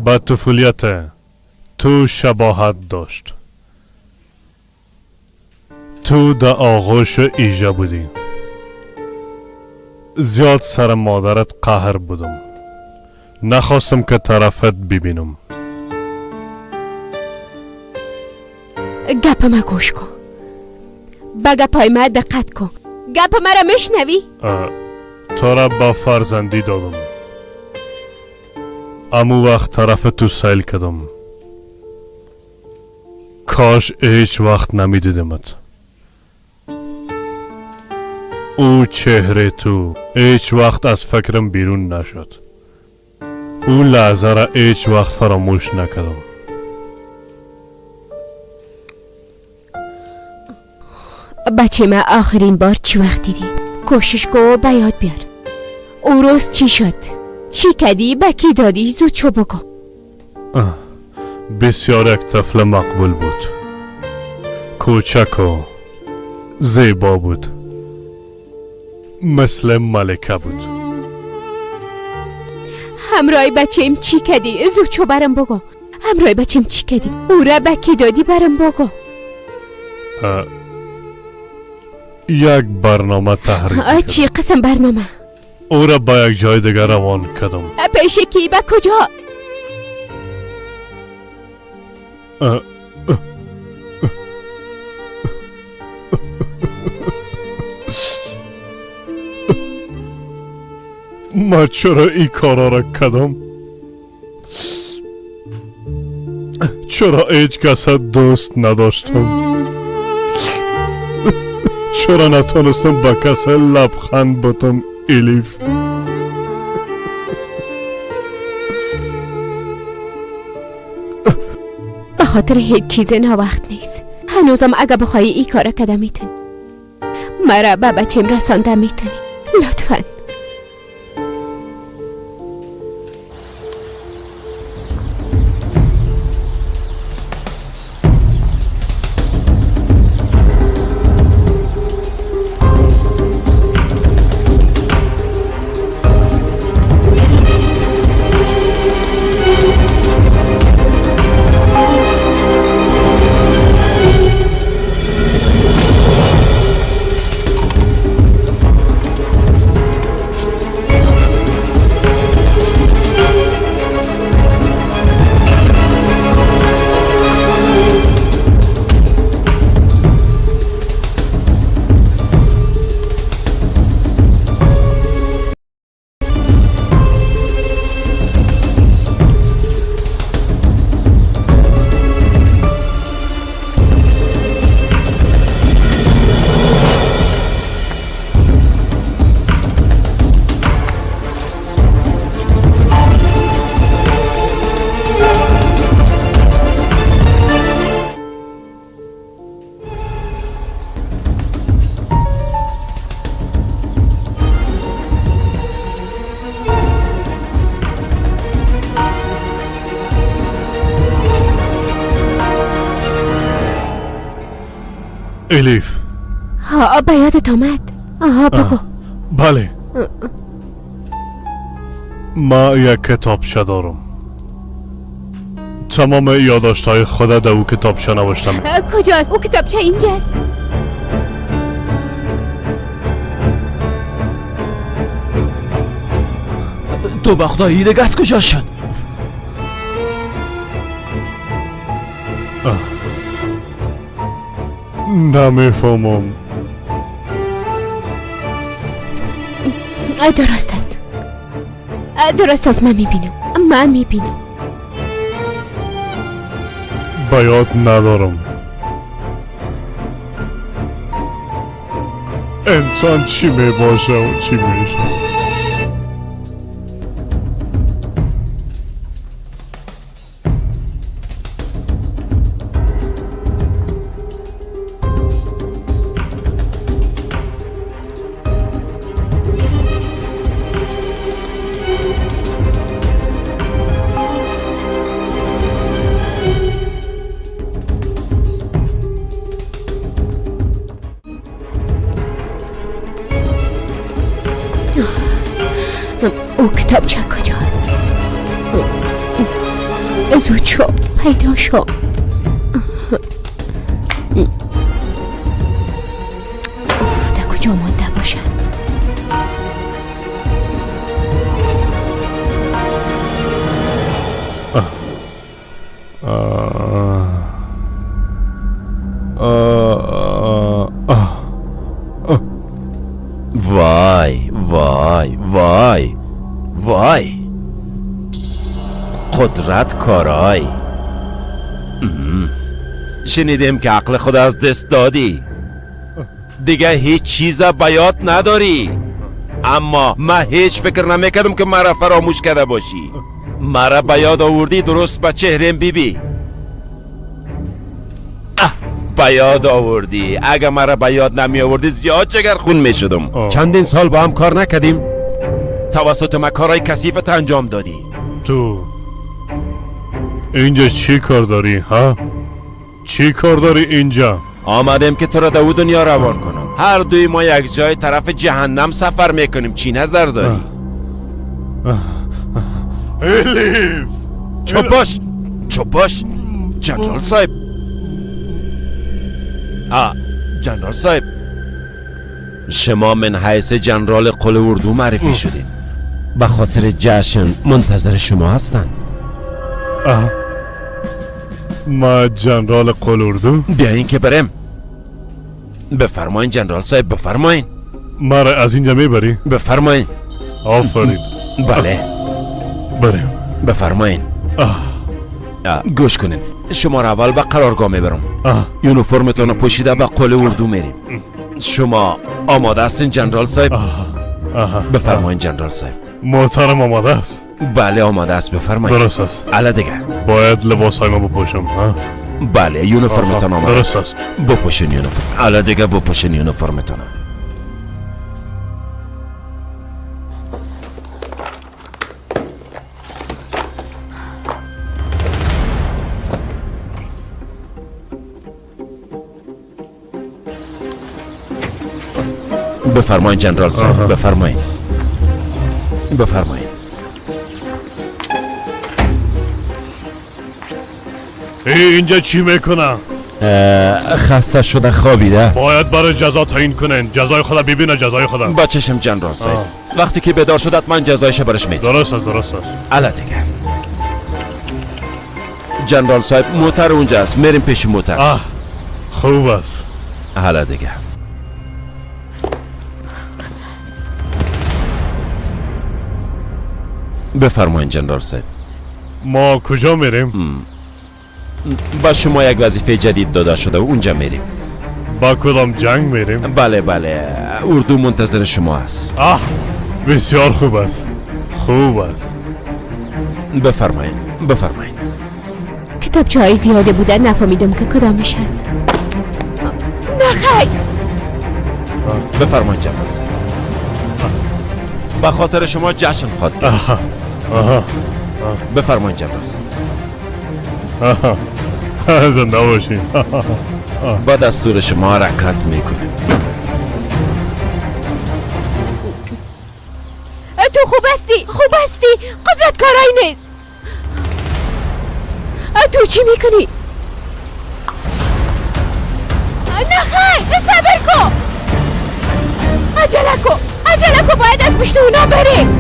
به طفولیت تو شباهت داشت. تو در آغوش ایجا بودی. زیاد سر مادرت قهر بودم. نخواستم که طرفت ببینم. گپ ما گوش کن، به گپای ما دقت کن. گپ مرا میشنوی؟ تو را با فرزندی دادم. امو وقت طرف تو سیل کردم. کاش هیچ وقت نمیدیدمت. او چهره تو هیچ وقت از فکرم بیرون نشد. او لحظه را هیچ وقت فراموش نکردم. بچه ما آخرین بار چی وقت دیدی؟ کوشش کو به یاد بیار. او روز چی شد؟ چی کدی؟ به کی دادی؟ زود چو بگو. بسیار یک طفل مقبول بود. کوچک و زیبا بود. مثل ملکه بود. همراه بچه‌م چی کدی؟ زود چو برم بگو. همراه بچه‌م چی کدی؟ او را به کی دادی؟ برم بگو. یک برنامه تحریک. چی قسم برنامه؟ او را با یک جای دیگر روان کردم. پیش کی؟ به کجا؟ ما چرا این کارا را کردم؟ چرا هیچ کس دوست نداشتم؟ چرا نتونستم با کس لبخند بتم الیف؟ به خاطر هیچ چیز وقت نیست. هنوزم اگه بخوایی ای کارا کده میتونی. مرا به بچیم رسانده میتونی. لطفاً. Элиф. ها به یادت آمد. آها بگو. بله، ما یک کتابچه دارم. تمام یادداشت‌های خود در او کتابچه نوشتم. کجاست؟ او کتابچه اینجاست. تو به خدایی دیگه از کجا شد؟ نمیفهمم. درست است، درست است. من میبینم، من میبینم. به یاد ندارم. انسان چی میباشه و چی میشه. او کتابچه کجاست؟ زود شو، پیدا شو. اوف، در کجا مانده باشه؟ وای وای وای وای، قدرت کارای. شنیدیم که عقل خود از دست دادی، دیگه هیچ چیز به یاد نداری. اما من هیچ فکر نمیکردم که مرا فراموش کرده باشی. مرا به یاد آوردی، درست به چهرم بیبی. به یاد آوردی. اگه مرا به یاد نمی آوردی زیاد جگر خون می شدم. چندین سال با هم کار نکردیم، توسط ما کارهای کثیفت انجام دادی. تو اینجا چی کار داری ها؟ چی کار داری اینجا؟ آمدیم که تو را در دنیا روان کنم. هر دوی ما یک جای طرف جهنم سفر میکنیم. چی نظر داری؟ الیف چپ باش، چپ باش جنرال صاحب. جنرال صاحب، شما من حیث جنرال قل اردو معرفی شدید. به خاطر جشن منتظر شما هستن. ما جنرال قل اردو؟ بیاین که بریم. بفرمایین جنرال صاحب، بفرمایین. مرا از اینجا میبری؟ بفرمایین. آفرین. بله بریم. بفرمایین. گوش کنین، شما را اول به قرارگاه میبرم. یونیفرمتون رو پوشیده به قل اردو میریم. شما آماده هستین جنرال صاحب؟ بفرمایین جنرال صاحب. محترم آماده است؟ بله آماده است، بفرمایید. درست است. الا دیگه باید لباس های ما بپوشم. بله یونیفرمتان آماده درست است. بپوشین یونیفرم. الا دیگه بپوشین یونیفرمتان. بفرمایین جنرال صاحب، بفرمایین. بفرمایین. اینجا چی میکنه؟ خسته شده خوابیده. باید برای جزا تعیین کنین. جزای خدا ببینه، جزای خدا. با چشم جنرال صاحب. وقتی که بیدار شد من جزایش برش میدم. درست است، درست است. الا دیگه جنرال صاحب موتر اونجا است، میریم پیش موتر. خوب است. حالا دیگه بفرمایین جنرال صاحب. ما کجا میریم؟ با شما یک وظیفه جدید داده شده و اونجا میریم. با کدام جنگ میریم؟ بله بله، اردو منتظر شما است. بسیار خوب است، خوب است. بفرمایین، بفرمایین. کتابچه های زیاده بودن، نفهمیدم که کدامش هست. نه خیر. بفرمایین جنرال صاحب. به خاطر شما جشن خواهد گرفت. بفرمایین جنرال صاحب. زنده باشین. با دستور شما حرکت میکنیم. تو خوب هستی؟ خوب هستی؟ قدرت کارایی نیست. تو چی میکنی؟ نه خیر، صبر کن. عجله کن، عجله کن، باید از پشت اونا بریم.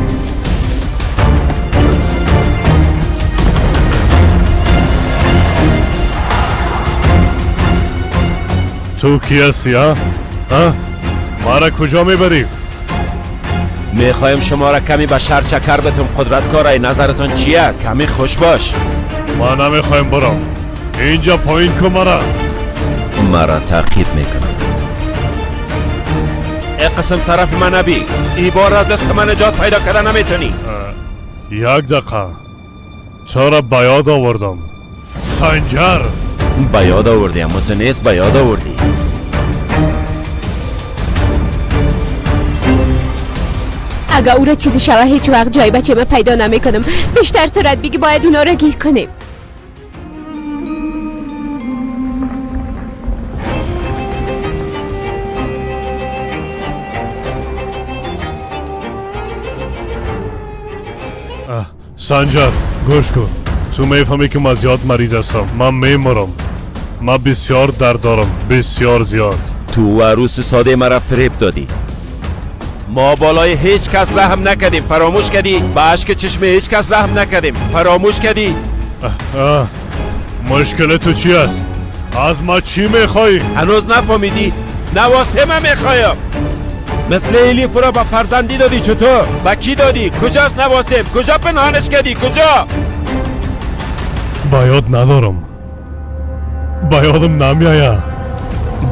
تو کی هستی ها؟ ها؟ ما را کجا میبری؟ میخوایم شما را کمی به شهر چکر بتم. قدرت کارای نظرتون چی است؟ کمی خوش باش. ما نمیخوایم برم. اینجا پایین کن مرا. مرا تعقیب میکنم. ای قسم طرف من نبی. ای بار از دست من نجات پیدا کرده نمیتونی. یک دقیقه، چرا به یاد آوردم. سنجر به یاد آوردی، اما تو نیست به یاد آوردی. اگه او را چیزی شوه هیچ وقت جای بچه من پیدا نمی کنم. بیشتر سرعت بگی، باید اونا را گیر کنیم. سنجر گوش کن، تو میفهمی که من زیاد مریض هستم. من میمرم. من بسیار درد دارم، بسیار زیاد. تو و عروس ساده مرا فریب دادی. ما بالای هیچ کس رحم نکردیم، فراموش کردی؟ به اشک چشم هیچ کس رحم نکردیم، فراموش کردی؟ مشکل تو چی است؟ از ما چی میخوایی؟ هنوز نفهمیدی؟ نواسه من میخوایم. مثل الیف را به فرزندی دادی، چطور؟ به کی دادی؟ کجاست نواسم؟ کجا پنهانش کردی؟ کجا؟ با یاد ندارم، با یادم نمیآید.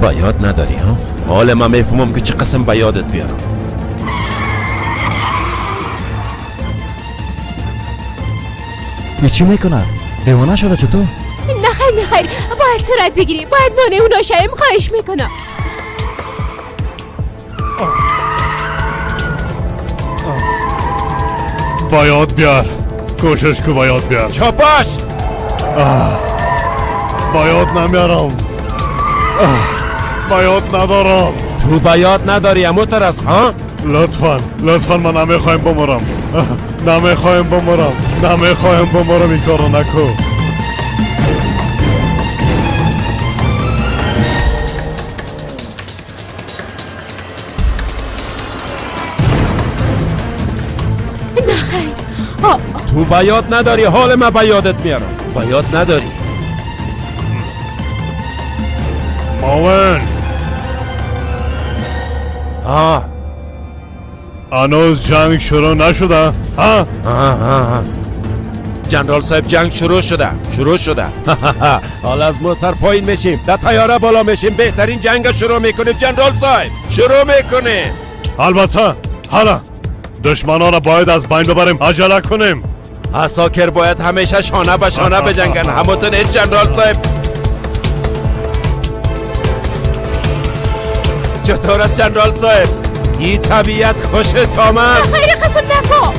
با یاد نداری ها؟ حالا من میفهمم که چه قسم به یادت بیارم. ای چی میکنه؟ دیوانه شده چطور؟ نه خیر، نه خیر، باید سرعت بگیری، باید مانع اونا شویم. خواهش میکنم. با یاد بیار، کوشش کو با یاد بیار. چاپاش. با یاد نمیارم، با یاد ندارم. تو با یاد نداری امو ترس ها؟ لطفا لطفا، من نمیخوایم بمرم، نمیخوایم بمرم، نمیخوایم بمرم. این کارو نکن. نه خیر، تو با یاد نداری، حال من با یادت میارم. با یاد نداری. ماون آه، هنوز جنگ شروع نشده ها؟ جنرال صاحب جنگ شروع شده، شروع شده. حالا از موتر پایین میشیم، در طیاره بالا میشیم، بهترین جنگ شروع میکنیم. جنرال صاحب شروع میکنیم. البته حالا دشمنان را باید از بین ببریم، عجله کنیم. عساکر باید همیشه شانه به شانه بجنگن. همتون هیچ جنرال صاحب. چطور است جنرال صاحب؟ این طبیعت خوشت آمد؟ خیلی قسم نکن.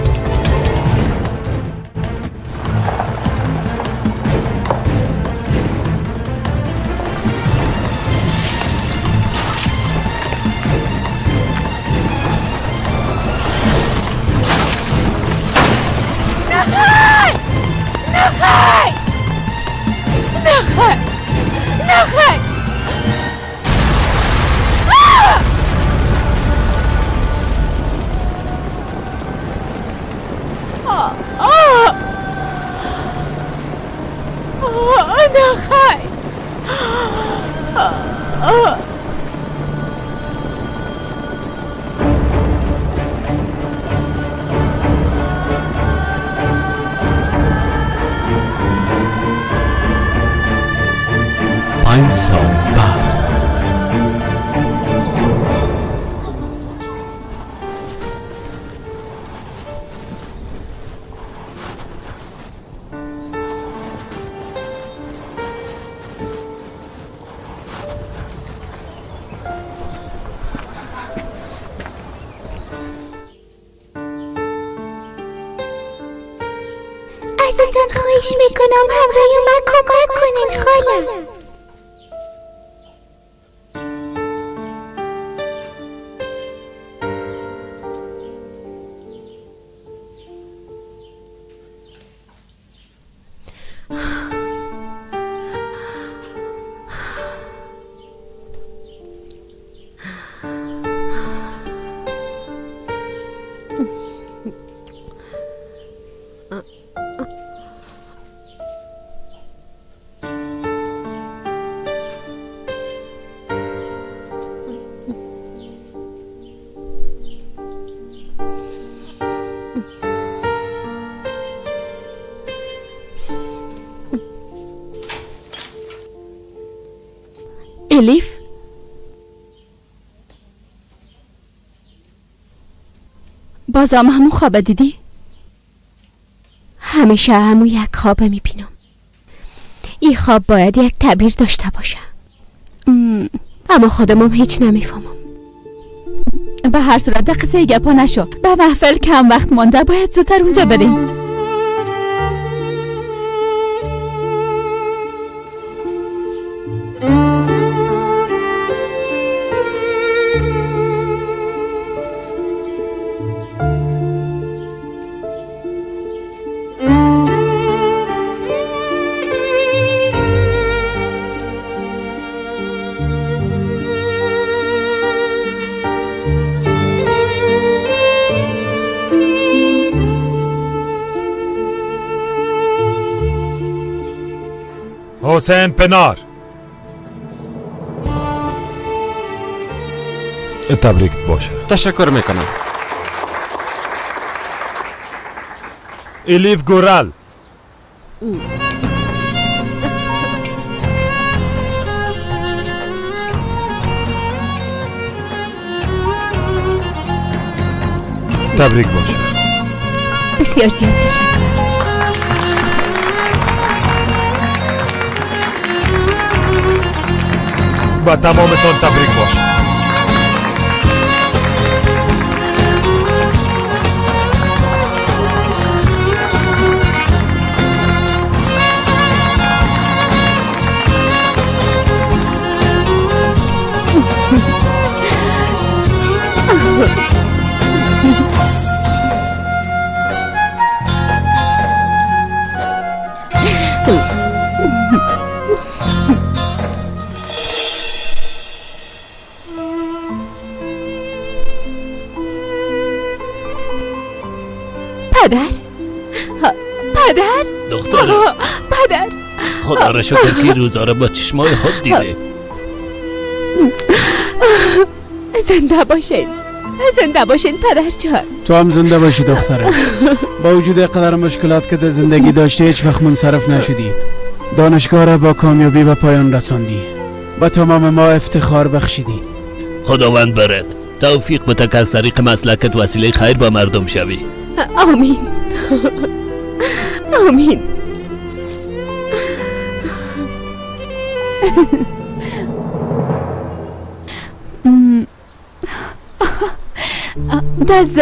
نخیر، نخیر، نخیر، نخیر. نخیر. 5 سال بعد. ازتان خواهش میکنم همراه من کمک کنین خاله. الیف، بازم همون خواب دیدی؟ همیشه همون یک خواب میبینم. این خواب باید یک تعبیر داشته باشه، اما خودمم هیچ نمیفهمم. به هر صورت در قصه گپا نشو. به محفل کم وقت مانده، باید زودتر اونجا بریم. حسین پنار، تبریک باشه. تشکر میکنم. الیف گورال، تبریک باشه. بسیار زیاد تشکر. با تمامتان تبریک باشه. پدر، پدر، دخترم، پدر، خدا را شکر که روزا را با چشمای خود دیده. زنده باشین، زنده باشین پدر جان. تو هم زنده باشی دخترم. با وجود قدر مشکلات که در زندگی داشتی هیچ وقت منصرف نشدی. دانشگاه را با کامیابی به پایان رساندی. با تمام ما افتخار بخشیدی. خداوند برد توفیق بده که از طریق مسلکت وسیله خیر با مردم شوی. آمین، آمین. دز،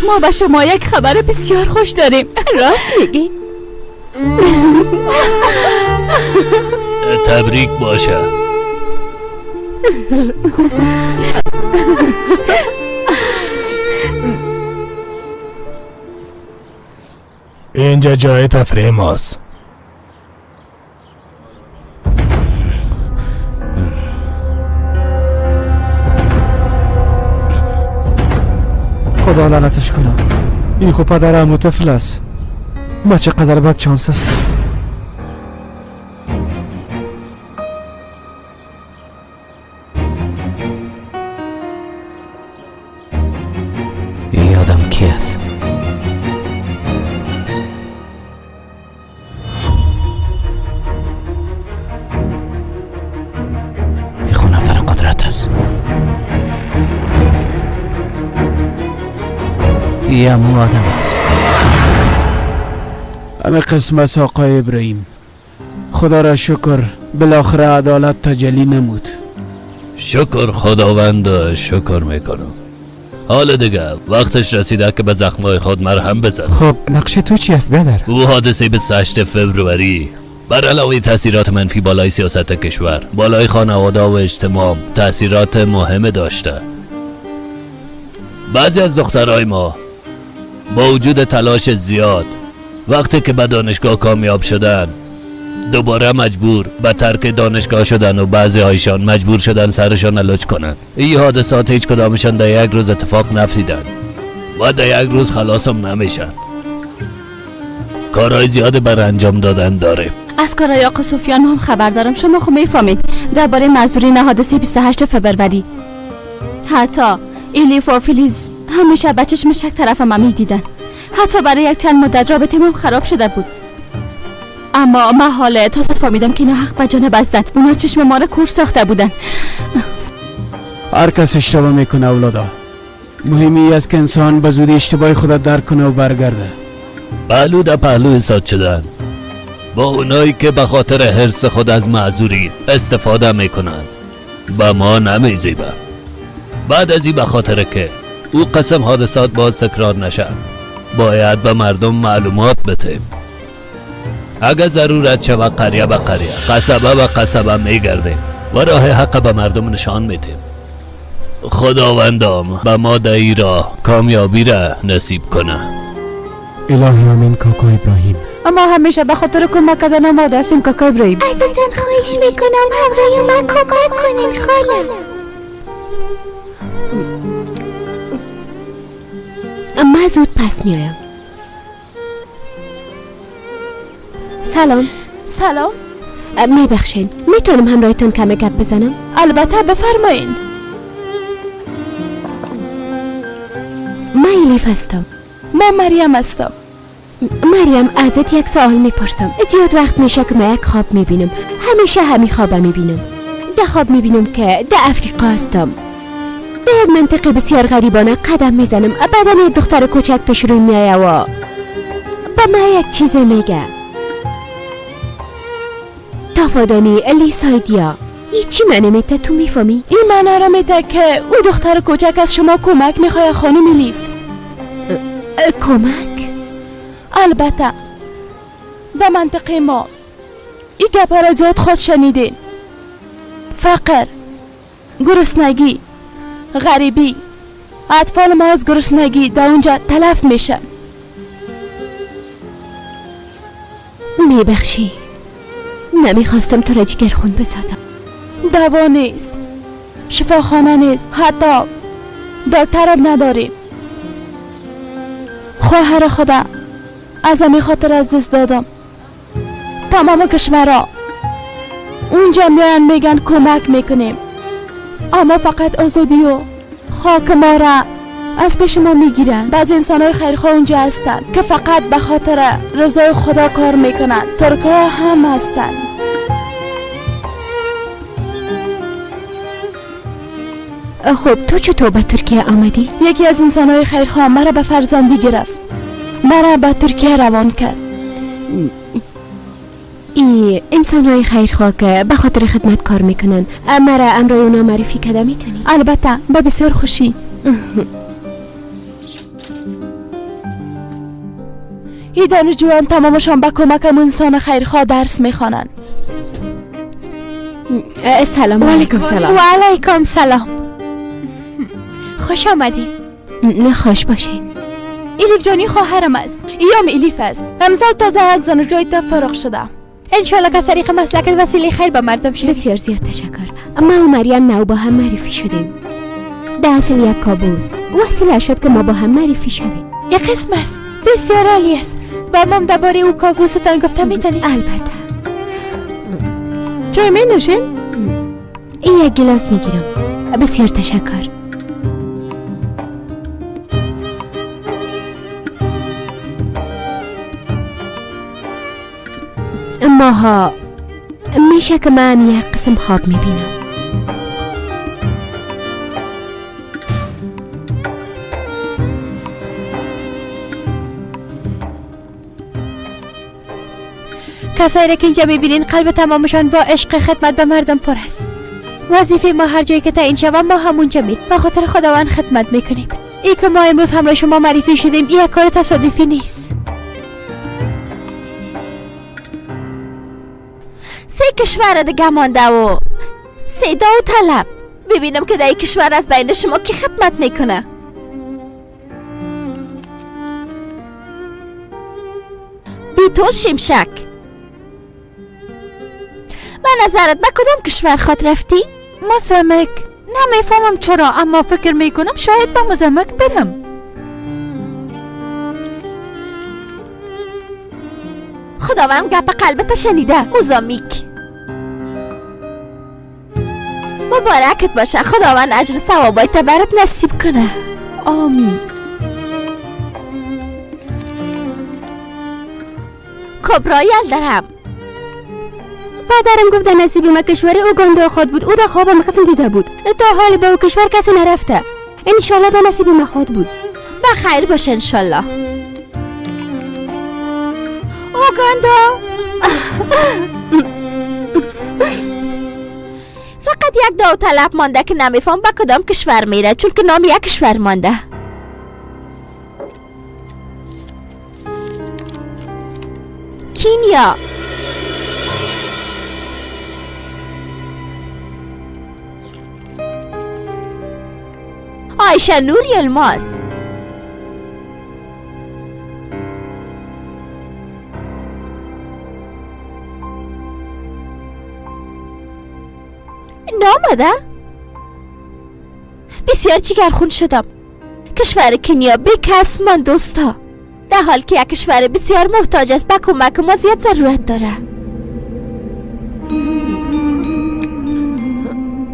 ما به شما یک خبر بسیار خوش داریم. راست میگی؟ تبریک باشه. اینجا جای تفریح ماست. خدا لعنتش کنم، این خو پدرم و طفل است. ما چقدر بد چانس است. این آدم کی است؟ این خو نفر قدرت است. یه مو آدم است. همه قسم است آقای ابراهیم. خدا را شکر بالاخره عدالت تجلی نمود. شکر خداوند، شکر میکنم. حالا دیگه وقتش رسیده که به زخمای خود مرهم بزن. خب نقشه تو چی است بیادر؟ او حادثه 28 فوریه بر علاوه تاثیرات منفی بالای سیاست کشور، بالای خانواده و اجتماع تاثیرات مهم داشته. بعضی از دخترای ما با وجود تلاش زیاد وقتی که به دانشگاه کامیاب شدن دوباره مجبور به ترک دانشگاه شدن و بعضی هایشان مجبور شدن سرشان لچ کنند. این حادثات هیچ کدامشان در یک روز اتفاق نفتیدن و در یک روز خلاصم نمیشن. کارهای زیاد بر انجام دادن داره. از کارهای آقا سفیان هم خبر دارم. شما خب میفهمید درباره معذورین حادثه 28 فبروری. حتی ایلیف و فیلیز همیشه به چشم شک طرف ما میدیدن. حتی برای یک چند مدت رابطه ما خراب شده بود. اما من حالا تازه فهمیدم که اینا حق به جانب هستن. اونا چشم ما رو کور ساخته بودن. هر کس اشتباه میکنه اولادا. مهمی است که انسان به زودی اشتباه خود درک کنه و برگرده. پهلو در پهلو حساد شدن با اونایی که به خاطر حرص خود از معذوری استفاده میکنن به ما نمیزیبه. بعد از این به خاطر که او قسم حادثات باز تکرار نشه باید به مردم معلومات بتیم. اگر ضرورت شود قریه به قریه، قصبه به قصبه میگردیم و راه حق به مردم نشان میدیم. خداوندام به ما در این راه کامیابی را نصیب کنه. الهی آمین کاکا ابراهیم. اما همیشه به خاطر کمک کردن آماده هستیم کاکا ابراهیم. ازتان خواهش میکنم همراه من کمک کنین خاله. من زود پس میایم. سلام. سلام. میبخشین میتونم همراهتون کمی گپ بزنم؟ البته بفرمایین. من ایلیف هستم. من مریم هستم. مریم ازت یک سوال میپرسم. زیاد وقت میشه که من یک خواب میبینم. همیشه همین خواب میبینم. در خواب میبینم که در افریقا هستم. در یک منطقه بسیار غریبانه قدم میزنم. بعدا یک دختر کوچک پیش روی میایه و به من یک چیز میگه. تافادانی لیسایدیا. این چی معنی میته تو میفهمی؟ این معنی را میته که او دختر کوچک از شما کمک میخواه خانم لیف. کمک؟ البته به منطقه ما این گپ را زیاد خواست شنیدین. فقر، گرسنگی، غریبی، اطفال ما از گرسنگی در اونجا تلف میشن. میبخشی نمیخواستم تو را جگرخون بسازم. دوا نیست، شفاخانه نیست، حتی دکترم نداریم. خواهر خدا از همین خاطر از دست دادم. تمام کشورها اونجا میان میگن کمک میکنیم، اما فقط آزادی و خاک ما را از پیش ما میگیرن. بعض انسان های خیرخواه اونجا هستن که فقط به خاطر رضای خدا کار میکنن. ترک ها هم هستن. خب تو چطور به ترکیه آمدی؟ یکی از انسان های خیرخواه مرا به فرزندی گرفت، مرا به ترکیه روان کرد. ای انسان های خیرخواه که به خاطر خدمت کار میکنن مرا امرای اونا معرفی کرده میتونی؟ البته با بسیار خوشی. ای دانشجویان تمامشان به کمک انسان خیرخواه درس میخوانند. سلام علیکم. سلام. و علیکم سلام. خوش آمدی. نه خوش باشین. ایلیف جانی خواهرم است. ایام ایلیف است. امسال تازه از دانشگاه تفرق شده. انشالله که از طریق مسلکت وسیله خیر به مردم شد. بسیار زیاد تشکر. ما و مریم نو با هم معرفی شدیم. در اصل یک کابوس وسیله شد که ما با هم معرفی شویم. یک قسم است. بسیار عالی است. با مام درباره او کابوستان گفته میتونی؟ البته. چای می نوشین؟ این یک گلاس میگیرم. بسیار تشکر. ماها میشه که من یک قسم خواب میبینم. کسایی را که اینجا میبینین قلب تمامشان با عشق خدمت به مردم پر است. وظیفه ما هر جایی که تعیین شود ما همونجا میریم. به خاطر خداوند خدمت میکنیم. ای که ما امروز همراه شما معرفی شدیم این یک کار تصادفی نیست. سه کشور دیگه مانده و سه داوطلب. ببینم که در این کشور از بین شما کی خدمت میکنه. بیتون شمشک، به نظرت به کدام کشور خواد رفتی؟ موزامبیک. نمیفهمم چرا، اما فکر میکنم شاید به موزامبیک برم. خداوند گپ قلبت شنیده. موزامبیک مبارکت باشه. خداوند اجر ثوابایت برات نصیب کنه. آمین. کبرای یلدرم، پدرم گفت در نصیب ما کشور اوگاندا خواد بود. او در خوابم قسم دیده بود. تا حال به او کشور کسی نرفته. انشالله در نصیب ما خواد بود. به خیر باشه انشالله. اوگاندا. فقط یک داوطلب مانده که نمیفهم به کدام کشور میره، چون که نام یک کشور مانده. کینیا. عایشه نور یلماز. نامده؟ بسیار جگرخون شدم. کشور کنیا بی کس من دوستا، در حال که یک کشور بسیار محتاج است به کمک ما زیاد ضرورت داره.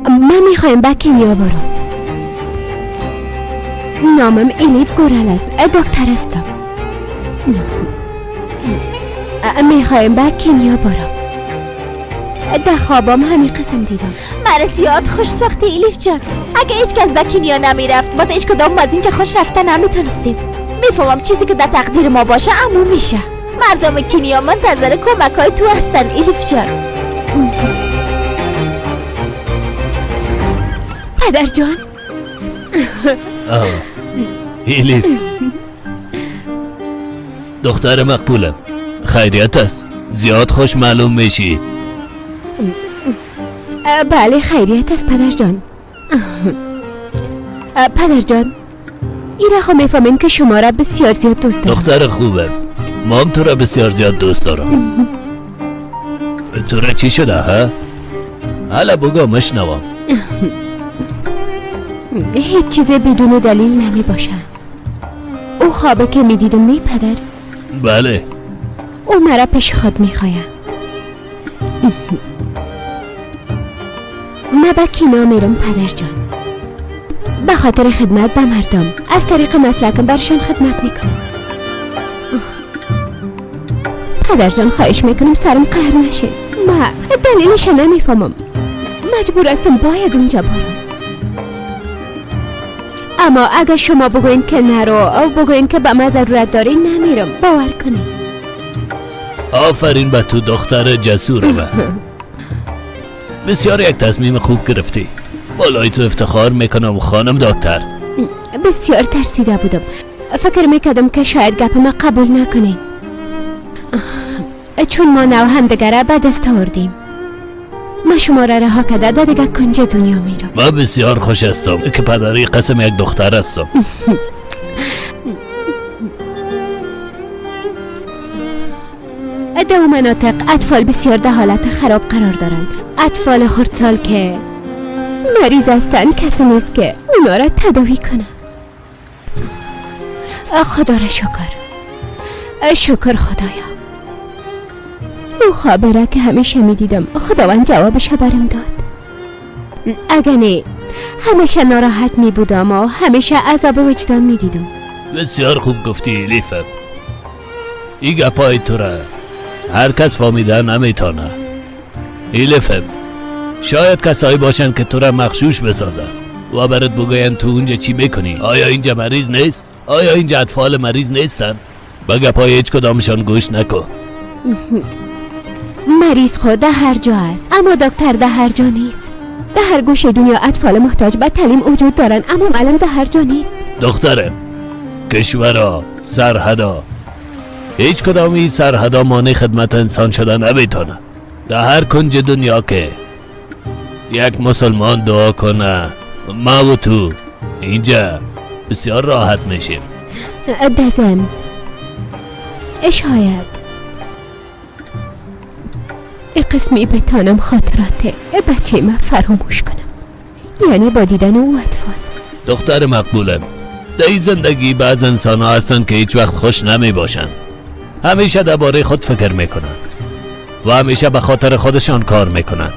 من میخوایم به کنیا برم. نامم الیف گورل است، دکتر هستم. میخوایم به کنیا برم. در خوابم همین قسم دیدم. مرا زیاد خوش ساختی الیف جان. اگه هیچ کس به کنیا نمیرفت باز هیچ کدام از اینجا خوش رفته نمیتونستیم. میفهمم چیزی که در تقدیر ما باشه عمو میشه. مردم کنیا منتظر کمک های تو هستن الیف جان. پدر جان. الیف دختر مقبولم، خیریت است؟ زیاد خوش معلوم میشی. بله خیریت است پدر جان. پدر جان، این را میفهمیم که شما را بسیار زیاد دوست دارم. دختر خوبه، ما هم تو را بسیار زیاد دوست دارم. تو را چی شده ها؟ حالا بگو مشنوم. هیچ چیز بدون دلیل نمی باشه. او خوابه که می دیدم نه پدر؟ بله. او مرا پیش خود می خواهد. ما به کینا میرم پدر جان، به خاطر خدمت به مردم. از طریق مسلکم برشان خدمت میکنم. پدر جان خواهش میکنم سرم قهر نشه. ما دلیلش نمیفهمم. مجبور هستم باید اونجا برم. اما اگه شما بگوین که نرو او بگوین که به ما ضرورت داری، نمیرم. باور کنی. آفرین به تو دختر جسور من. بسیار یک تصمیم خوب گرفتی. بالای تو افتخار میکنم خانم دکتر. بسیار ترسیده بودم. فکر میکردم که شاید گپ ما قبول نکنین، چون ما نو همدیگه به دست آوردیم. ما شما را رها کرده در دیگه کنج دنیا میرم. ما بسیار خوش هستم که پدری قسم یک دختر هستم. در مناطق اطفال بسیار در حالت خراب قرار دارند. اطفال خردسال که مریض هستند کسی نیست که اونا را تداوی کنه. خدا را شکر، شکر خدایا. او خوابه را که همیشه می دیدم خداوند جوابش برم داد. اگه نه همیشه ناراحت می بودم و همیشه عذاب وجدان می دیدم. بسیار خوب گفتی الیفم. این گپای تو را هر کس فهمیده نمیتونه. الیفم شاید کسایی باشن که تو را مغشوش بسازن و برات بگوین تو اونجا چی میکنی. آیا اینجا مریض نیست؟ آیا اینجا اطفال مریض نیستن؟ به گپای هیچ کدامشان گوش نکن. مریض خود در هر جا است، اما دکتر در هر جا نیست. در هر گوشه دنیا اطفال محتاج به تعلیم وجود دارند، اما معلم در هر جا نیست. دخترم، کشورا، سرحدا، هیچ کدام این سرحدا مانع خدمت انسان شده نمیتونه. در هر کنج دنیا که یک مسلمان دعا کنه، ما و تو اینجا بسیار راحت میشیم. دزم شاید قسمی بتانم خاطرات بچه من فراموش کنم، یعنی با دیدن او اطفال. دختر مقبولم، در این زندگی بعض انسان ها هستن که هیچ وقت خوش نمی باشن، همیشه درباره خود فکر میکنن و همیشه به خاطر خودشان کار میکنن.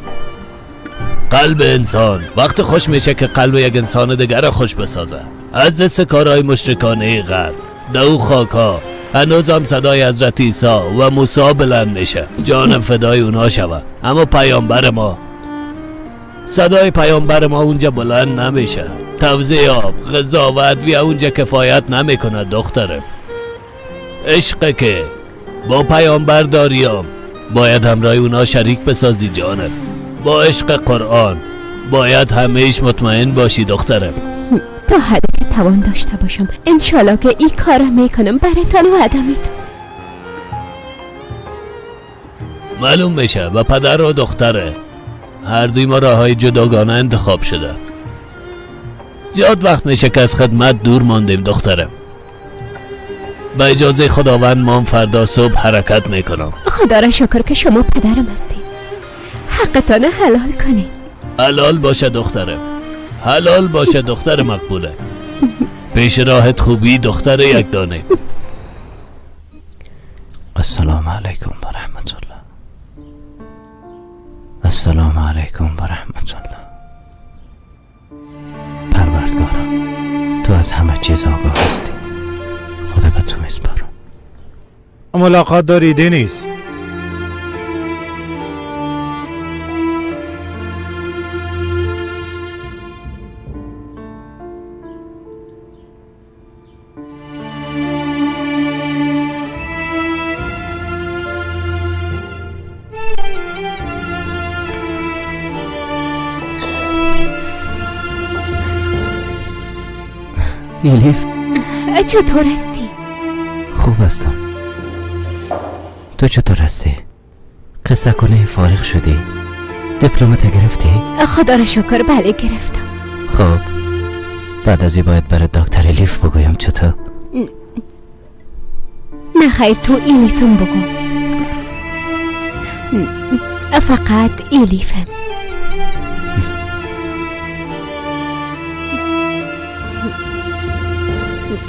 قلب انسان وقت خوش میشه که قلب یک انسان دیگر را خوش بسازه. از دست کارهای مشرکانه غرب در او خاکها هنوز هم صدای حضرت عیسی و موسی بلند میشه، جانم فدای اونا شوه. اما پیامبر ما، صدای پیامبر ما اونجا بلند نمیشه. توزیع آب، غذا و ادویه اونجا کفایت نمیکنه دخترم. عشق که با پیامبر داریم باید همراه اونا شریک بسازی جانم. با عشق قرآن باید همیش مطمئن باشی دخترم. تا حد که توان داشته باشم انشالله که این کارم میکنم، براتان وعده میدم. معلوم میشه و پدر و دختره هر دوی ما راه های جداگانه انتخاب شده. زیاد وقت میشه که از خدمت دور ماندیم دخترم. با اجازه خداوند ما فردا صبح حرکت میکنم. خدا را شکر که شما پدرم هستید. حقتان حلال کنید. حلال باشه دخترم، حلال باشه دختر مقبوله. پیش راهت خوبی دختر یک دانه. السلام علیکم و رحمت الله. السلام علیکم و رحمت الله. پروردگارم، تو از همه چیز آگاه هستی. خدا به تو میسپارم. ملاقات داری دنیز؟ الیف، چطور هستی؟ خوب هستم. تو چطور هستی؟ قصه کنه فارغ شدی؟ دیپلمت گرفتی؟ خدا را شکر، بله گرفتم. خب بعد از این باید برای دکتر الیف بگویم چطور؟ نه خیر، تو الیفم بگو، فقط الیفم.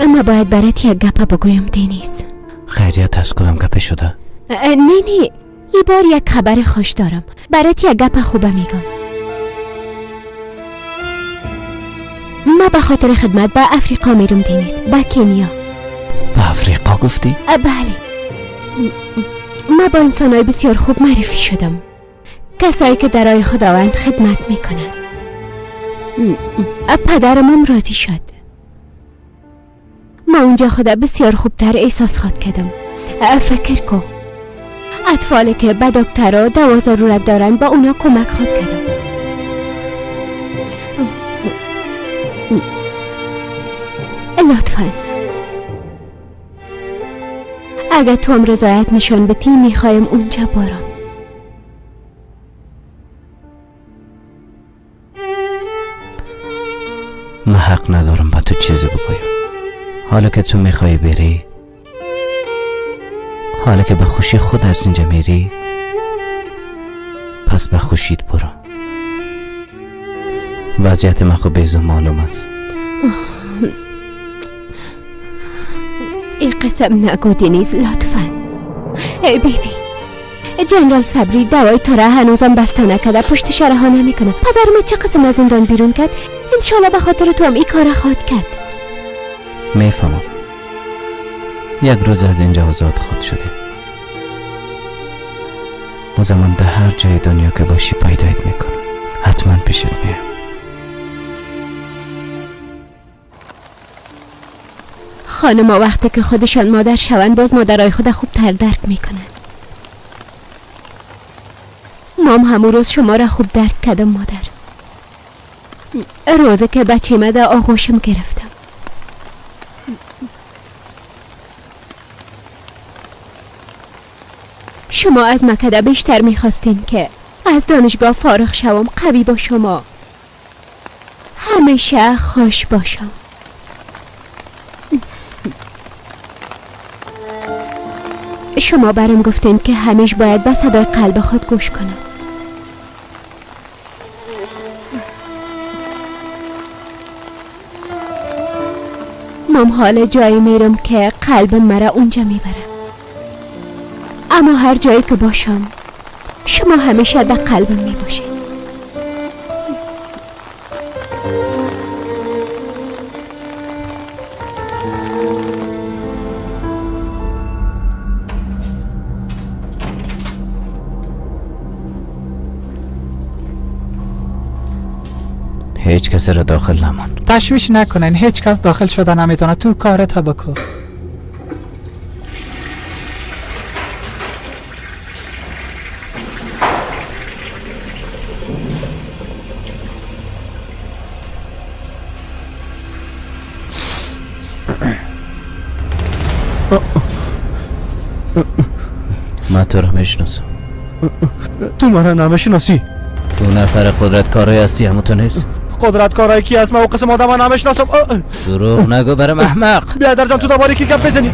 اما باید برات یک گپه بگویم دنیز. خیریت از کدام گپه شده؟ نه نه، ای بار یک خبر خوش دارم برات، یک گپ خوبه میگم. ما به خاطر خدمت به افریقا میرم دنیز، به کنیا. به افریقا گفتی؟ بله. ما با انسانهای بسیار خوب معرفی شدم، کسایی که در راه خداوند خدمت میکنند. پدرم هم راضی شد. ما اونجا خدا بسیار خوبتر احساس خواد کردم. فکر کن اطفالی که به دکترها دوا ضرورت دارن، با اونا کمک خواد کردم. لطفا اگر تو هم رضایت نشان بتی میخوایم اونجا بارم. من حق ندارم با تو چیزی بگویم. حالا که تو میخوای بری، حالا که به خوشی خود از اینجا میری، پس به خوشیت برو. وضعیت من خوب بیزو معلوم است. ای قسم نگو دنیز لطفا. ای بی بی، جنرال صبری دوای تو را هنوزم بسته نکرده، پشت شرها نمیکنه. پدر من چه قسم از زندان بیرون کرد، انشالله به خاطر تو هم این کار خواهد کرد. میفهمم. یک روز از اینجا آزاد خود شده. او زمان در هر جای دنیا که باشی پیدایت میکنم، حتما پیشت میام. خانم وقتی که خودشان مادر شوند باز مادرای خود خوبتر درک میکنند. مام همون روز شما را خوب درک کردم مادر. روزی که بچه ما در آغوشم گرفتم. شما از مکده بیشتر میخواستین که از دانشگاه فارغ شوم، قوی باشم و همیشه خوش باشم. شما برام گفتین که همیشه باید به صدای قلب خود گوش کنم. مام حال جایی میرم که قلبم مرا اونجا میبره، اما هر جایی که باشم شما همیشه در قلبم میباشید. هیچ کسی را داخل نمان. تشویش نکنین، هیچ کس داخل شده نمیتونه. تو کارت بکو. من تو را میشناسم. تو مرا نمیشناسی. تو نفر قدرتکارای هستی، همون تو نیست؟ قدرتکارای کی هست؟ من او قسم آدم نمیشناسم. دروغ نگو برم احمق. بیادر جان تو دوباره کی گپ بزنی؟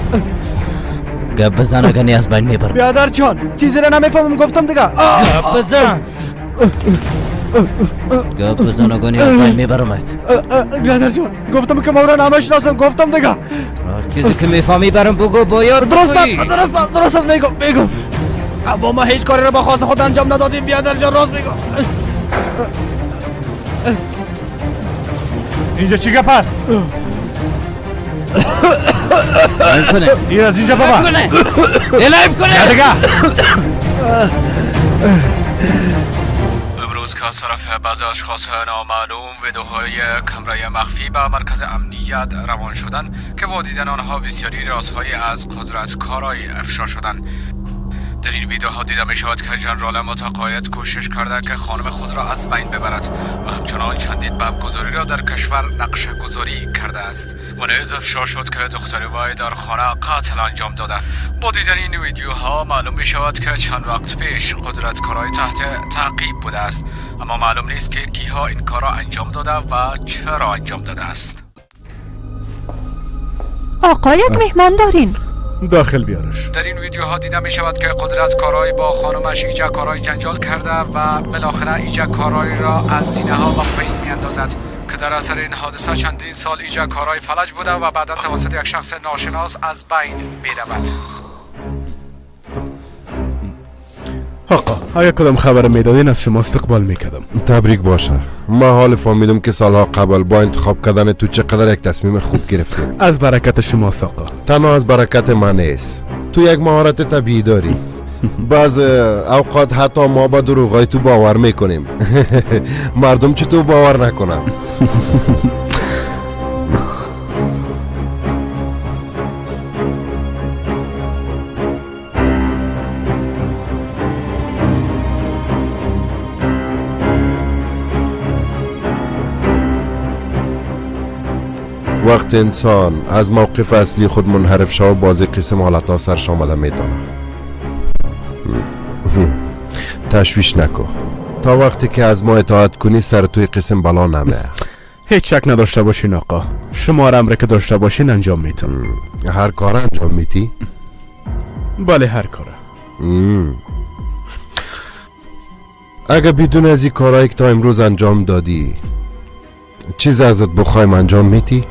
گپ بزن اگه نیاز بین میبرم. بیادر جان چیزی را نمیفهمم، گفتم دیگه. گپ بزن، گپ بزن اگه نیاز بین میبرمت. بیادر جان گفتم که ما را نمیشناسم، گفتم دیگه. هر چیزی که میفهمی برم بگو، باید درست است، درست است، درست است. میگم میگم اما ما هیچ کاری را با خواست خود انجام ندادیم. بیادر جان راست میگم. اینجا چی گپ است؟ این از اینجا بابا. الهیم کنه. دیگه. امروز که از طرف بعضی اشخاص نامعلوم ویدیوهای کمره مخفی به مرکز امنیت روان شدن که با دیدن آنها بسیاری رازهای از قدرت کارای افشا شدند. در این ویدیوها دیده می شود که جنرال متقاعد کوشش کرده که خانم خود را از بین ببرد و همچنان چندین بمبگذاری را در کشور نقشه گذاری کرده است و نیز افشا شد که دختر وی در خانه قتل انجام داده. با دیدن این ویدیوها معلوم می شود که چند وقت پیش قدرتکارای تحت تعقیب بوده است، اما معلوم نیست که کیها این کار را انجام داده و چرا انجام داده است. آقا یک مهمان داریم. داخل بیارش. در این ویدیوها دیده می شود که قدرت کارای با خانمش ایجا کارای جنجال کرده و بالاخره ایجا کارای را از زینه ها و پایین می اندازد که در اثر این حادثه چندین سال ایجا کارای فلج بوده و بعدا توسط یک شخص ناشناس از بین می رود. آقا اگر کدام خبر میدادین از شما استقبال میکردم. تبریک باشه. ما حال فهمیدم که سالها قبل با انتخاب کردن تو چقدر یک تصمیم خوب گرفتیم. از برکت شما آقا. تنها از برکت من نیست. تو یک مهارت طبیعی داری. بعض اوقات حتی ما با دروغای تو باور میکنیم. مردم چطور باور نکنن؟ وقت انسان از موقف اصلی خود منحرف شود بازی قسم حالتها سرش آمده میتونه. تشویش نکن. تا وقتی که از ما اطاعت کنی سر توی قسم بلا نمیه. هیچ شک نداشته باشین آقا، شما هر امری که داشته باشین انجام میتم. هر کار انجام میتی؟ بله هر کاره. اگه بدون از این کارهایی که تا امروز انجام دادی چیز ازت بخوایم انجام میتی؟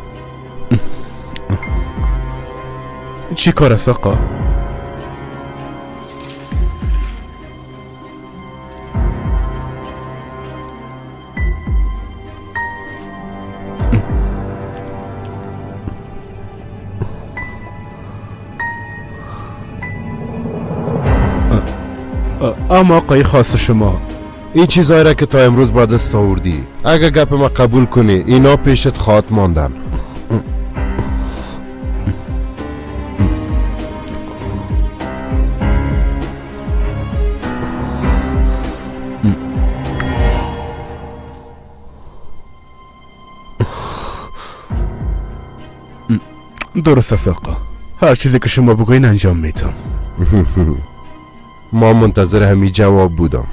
چی کار است آقا؟ اما آقای خاص شما این چیزایی را که تا امروز با دست آوردی اگه گپ ما قبول کنی اینا پیشت خواهد ماندن. درست است آقا، هر چیزی که شما بگوین انجام میتم. ما منتظر همی جواب بودم.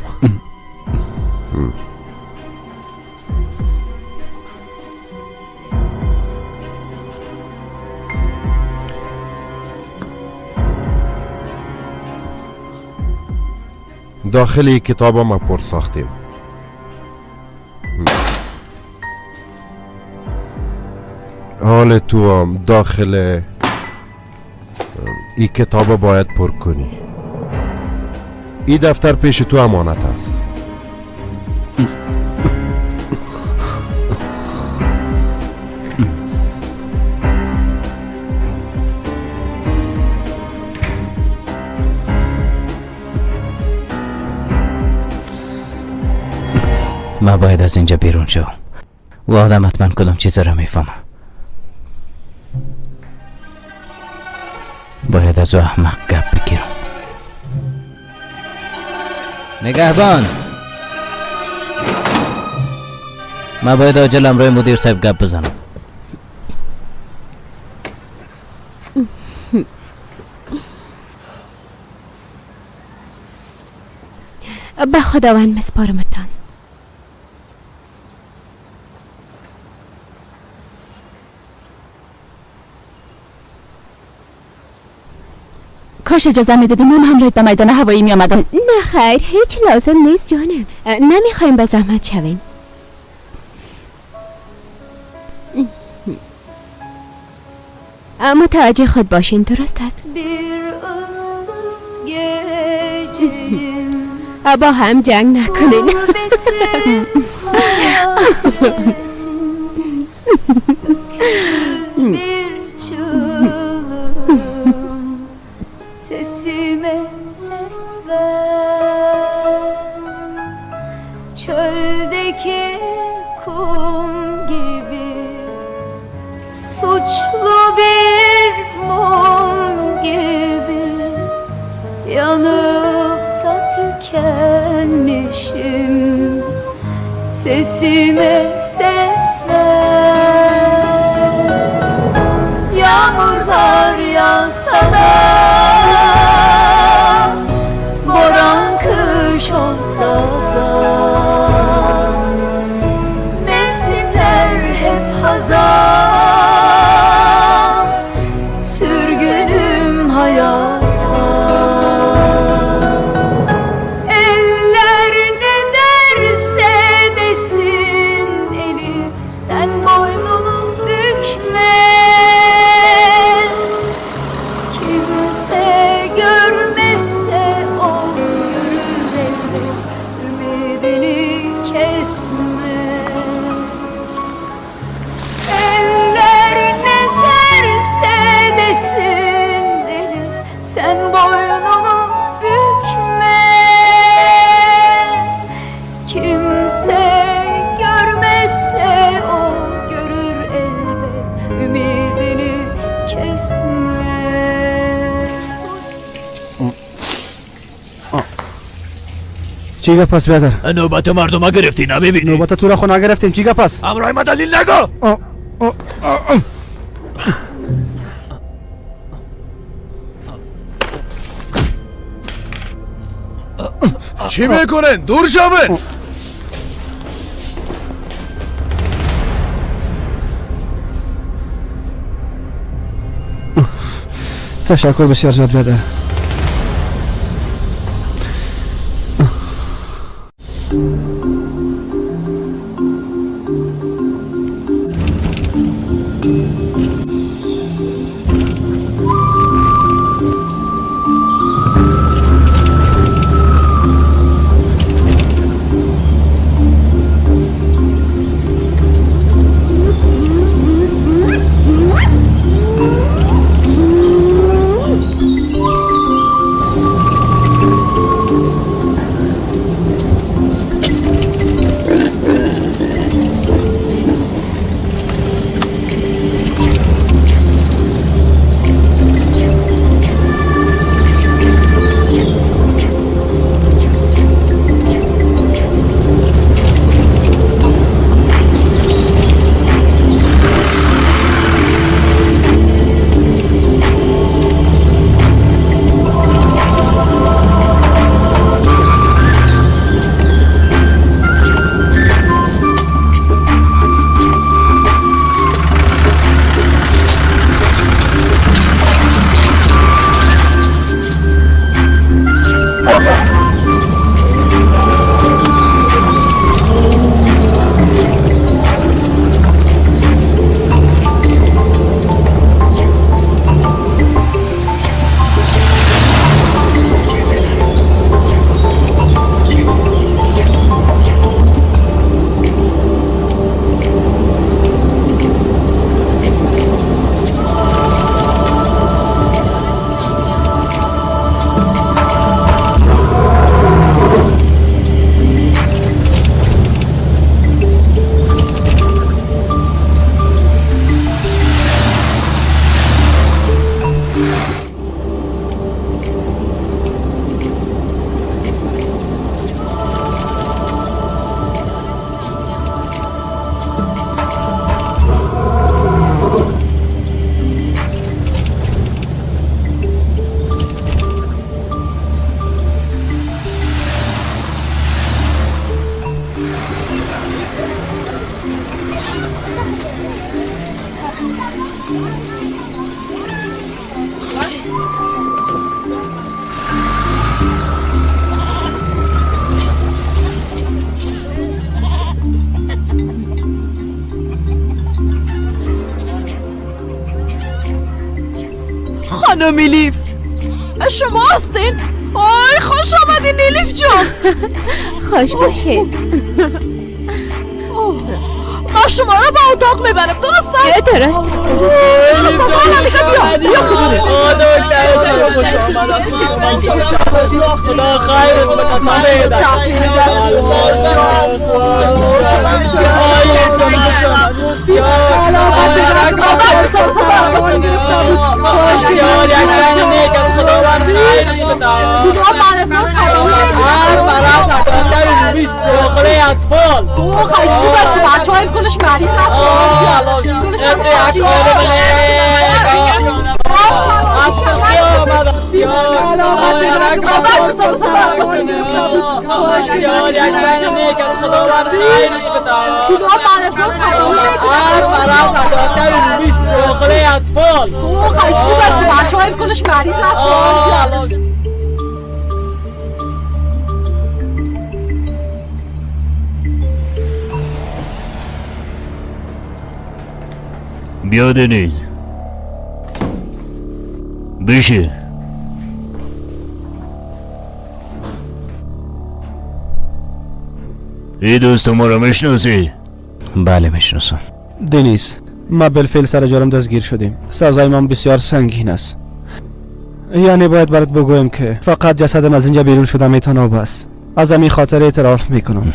داخل کتاب ما پر ساختیم. حال تو هم داخل این کتاب باید پر کنی. این دفتر پیش تو امانت است. ما باید از اینجا بیرون شوم. و آدم حتما کدام چیز را میفهمه. باید از او احمق گپ بگیرم. نگهبان، ما باید عاجل امرای مدیر صاحب گپ بزنم. به خداوند مسپارمتان. کاش اجازه میدادی من همراهت به میدان هوایی می آمدم. نه خیر، هیچ لازم نیست جانم. نمیخوایم به زحمت شوین. متوجه خود باشین، درست است؟ با هم جنگ نکنین. Sesime ses ver, çöldeki kum gibi, suçlu bir mum gibi, yanıp da tükenmişim. Sesime ses ver, yağmurlar yağsa da, boran kış olsa da, mevsimler hep hazan, sürgünüm hayata. Eller ne derse desin Elif, sen boynunu bükme. Kimse görmezse o görür elbet, ümidini kesme. Eller ne derse desin Elif, sen boynunu bükme. Kimse görmezse o görür elbet, ümidini kesme. چی گپ است بیادر؟ نوبت مردم ها گرفتی نمیبینی؟ نوبت تو را خو نگرفتیم. چی گپ است؟ همراه ما دلیل نگو. چی میکنن؟ دور شوین. تشکر بسیار زیاد بیادر. خانم الیف، شما هستین؟ آی خوش آمدین الیف جان. خوش باشین. ما شما را به اتاق میبرم، درست است؟ درست. حالا دیگه بیا بیا که بریم. خدا خیرت بده. بیا دنیز، بشه. ای دوست ما رو میشناسی؟ بله میشناسم. دنیز، ما بالفعل سر جرم دستگیر شدیم. سزای من بسیار سنگین است. یعنی باید برات بگویم که فقط جسدم از اینجا بیرون شده میتونه و بس. از همین خاطر اعتراف میکنم.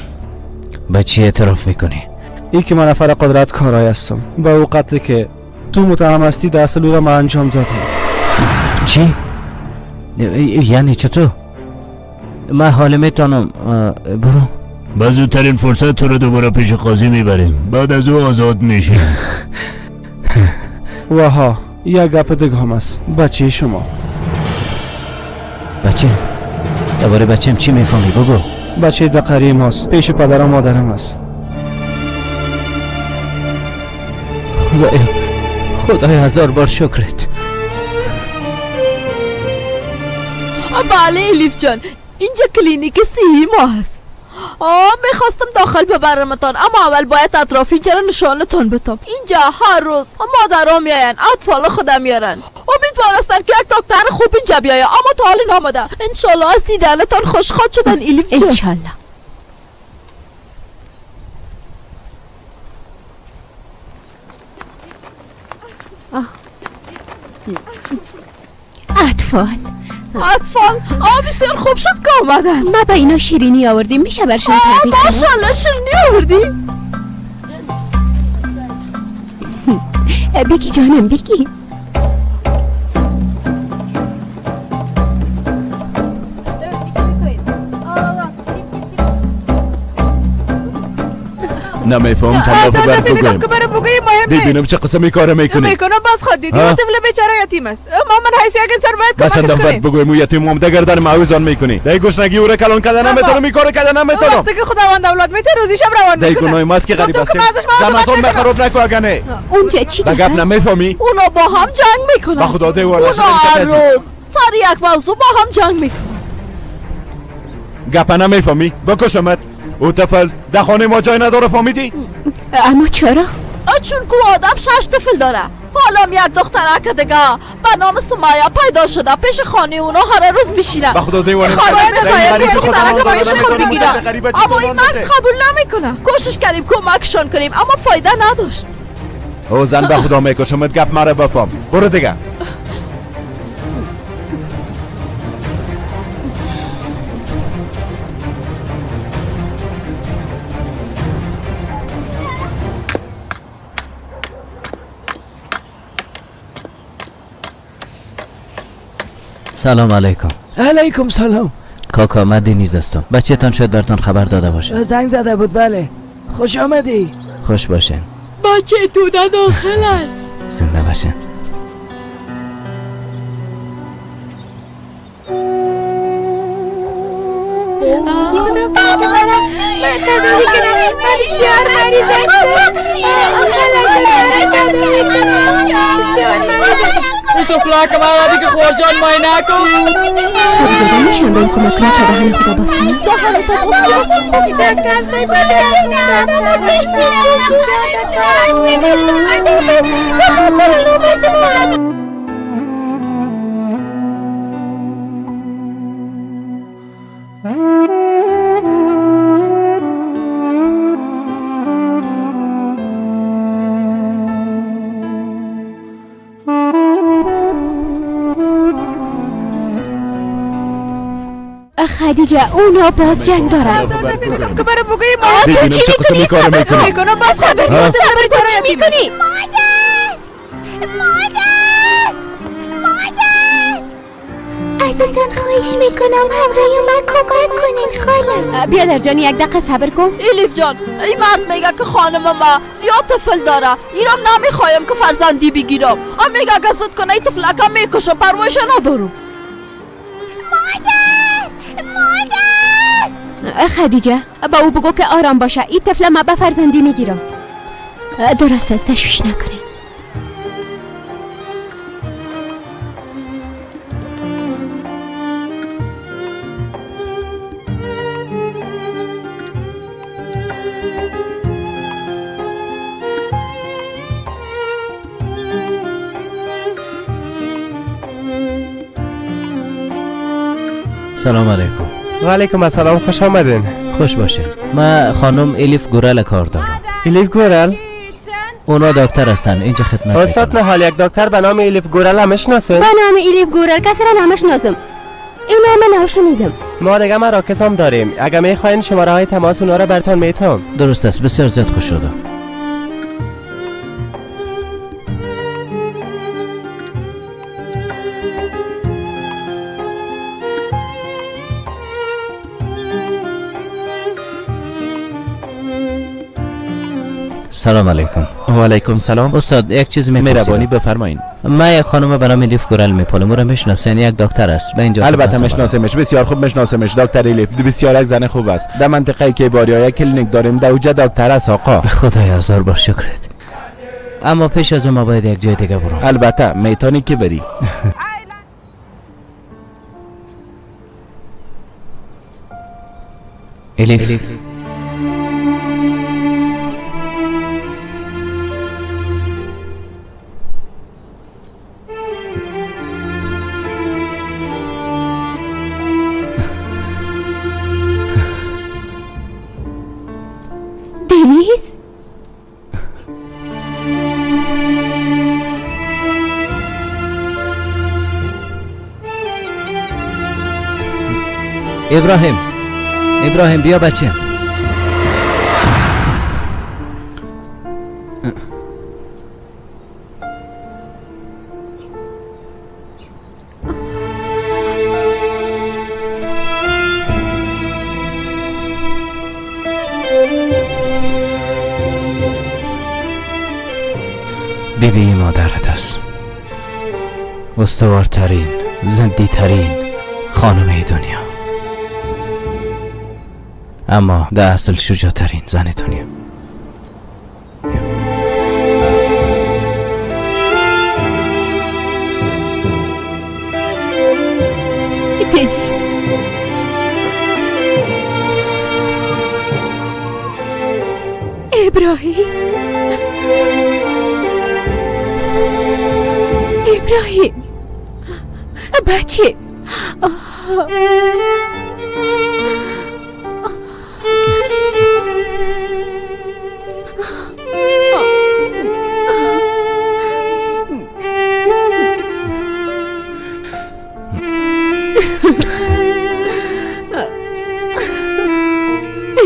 به چی اعتراف میکنی؟ ای که من نفر قدرت کارای هستم. به او قتلی که تو متهم هستی در اصل او را ما انجام دادیم. چی؟ یعنی چطور؟ من حالا میتونم برو. به زودترین فرصت تو رو دوباره پیش قاضی میبریم، بعد از او آزاد میشیم. وها یک گپ دیگه هم است. بچه شما. بچه؟ درباره بچم چی میفهمی بگو؟ بچه دقری ماست، پیش پدرم مادرم است. خدایا، خدایا هزار بار شکرت. بله الیف جان، اینجا کلینیک صحی ما هست. میخواستم داخل ببرمتان، اما اول باید اطراف اینجا را نشانتان بدم. اینجا هر روز مادرها میآیند، اطفال خودم میارن. امیدوار هستم که یک دکتر خوب اینجا بیاید، اما تا حال نامده. انشالله از دیدنتان خوش خواهد شدن الیف جان. انشالله. اطفال اطفال، بسیار خوب شد که آمدن. ما با اینا شیرینی آوردیم، میشه برشان تزریق کنم؟ ماشاءالله شیرینی آوردیم. بگی جانم بگی. نمیفهم چند دفعه برات بگویم. ببینم چه قسمی کار میکنی. میکنم باز خود دیدی طفل بیچاره یتیم است. ما من حیث یک انسان باید کمکش کنیم. چند دفعه بگویم او یتیم اومده گردن معوزان میکنی. دای گشنگی او را کلان کردن نمیتونم، این کارو کردن نمیتونم. وقتی که خداوند اولاد میته روزیش هم روان میکنه. دای گناه ماست که غریب هستیم. زن از اون خراب نکو اگه اونجا چی گپ نمیفهمی؟ اونا با هم جنگ میکنن. با خدا دیوانه شدن که روز سر یک موضوع با هم جنگ میکنن. گپ نمیفهمی؟ بکشمت. او طفل در خانه ما جای نداره، فهمیدی؟ اما چرا؟ چون که آدم 6 طفل داره. حالا یک دخترک دیگه به نام سمایا پیدا شده، پیش خانه اونا هر روز میشینه. به خدا دیوانه اما این مرد قبول نمیکنه. کوشش کردیم کمکشان کنیم اما فایده نداشت. او زن به خدا میکشمت، گپ مرا بفهم. برو دیگه. سلام علیکم. علیکم سلام. کاکا من دنیز هستم. بچه تان شاید براتون خبر داده باشه. زنگ زده بود. بله خوش آمدی. خوش باشین. بچه تو داخل است. زنده باشین. خدا کنه من تداوی کنم. من بسیار مریض هستم. خاله تداوی کنم. بسیار مریض هستم. این طفلک من دیگه خورجان مای نکن. خدیجه جان میشه بهم کمک کنی تا دهن خدا باز کنم؟ دهن تو باز کن. دکتر صاحب خدیجه اونا باز جنگ دارن. که برای بگویی تو چی میکنی؟ صبر میکنم. باز صبر ها؟ صبر تو چی میکنی؟ مادر، مادر، مادر، ازتان خواهش میکنم همراه من کمک کنین خاله. بیادر جان یک دقیقه صبر کن. الیف جان، این مرد میگه که خانم ما زیاد طفل داره، ایرم نمیخوایم که فرزندی بگیرم. ام میگه اگه زد کنه این طفلکم میکشم، پروایش ندارم. مادر، مادر. خدیجه با او بگو که آرام باشه، این طفل ما به فرزندی میگیرم. درست است، تشویش نکنی. سلام علیکم. و علیکم السلام، خوش آمدین. خوش باشین. من خانم الیف گورل کار دارم. الیف گورل؟ اونا دکتر هستن، اینجا خدمت. استاد نهال، یک دکتر به نام الیف گورل هم میشناسین؟ به نام الیف گورل کسی را نمیشناسم. اینا من نشنیدم. ما دیگه مراکز هم داریم، اگه میخواین شماره های تماس اونا را براتون میتم. درست است، بسیار زیاد خوش شدم. سلام علیکم. و علیکم سلام. استاد یک چیز میپرسیدم. مهربانی بفرمایین. من یک خانم به نام الیف گورل میپالم، او را میشناسین؟ یک دکتر است به اینجا. البته میشناسمش، بسیار خوب میشناسمش. دکتر الیف بسیار یک زن خوب است. در منطقه که باریا یک کلینیک داریم، در اوجه دکتر است آقا. خدای هزار بار شکرت. اما پیش از اون ما باید یک جای دیگه برم. البته میتونی که بری. الیف، دنیز، ابراهیم، ابراهیم بیا بچه. بیبی مادرت است، استوارترین، زندیترین خانم دنیا، اما در اصل شجاعترین زن دنیا. دنیز، ابراهیم، ابراهیم بچه.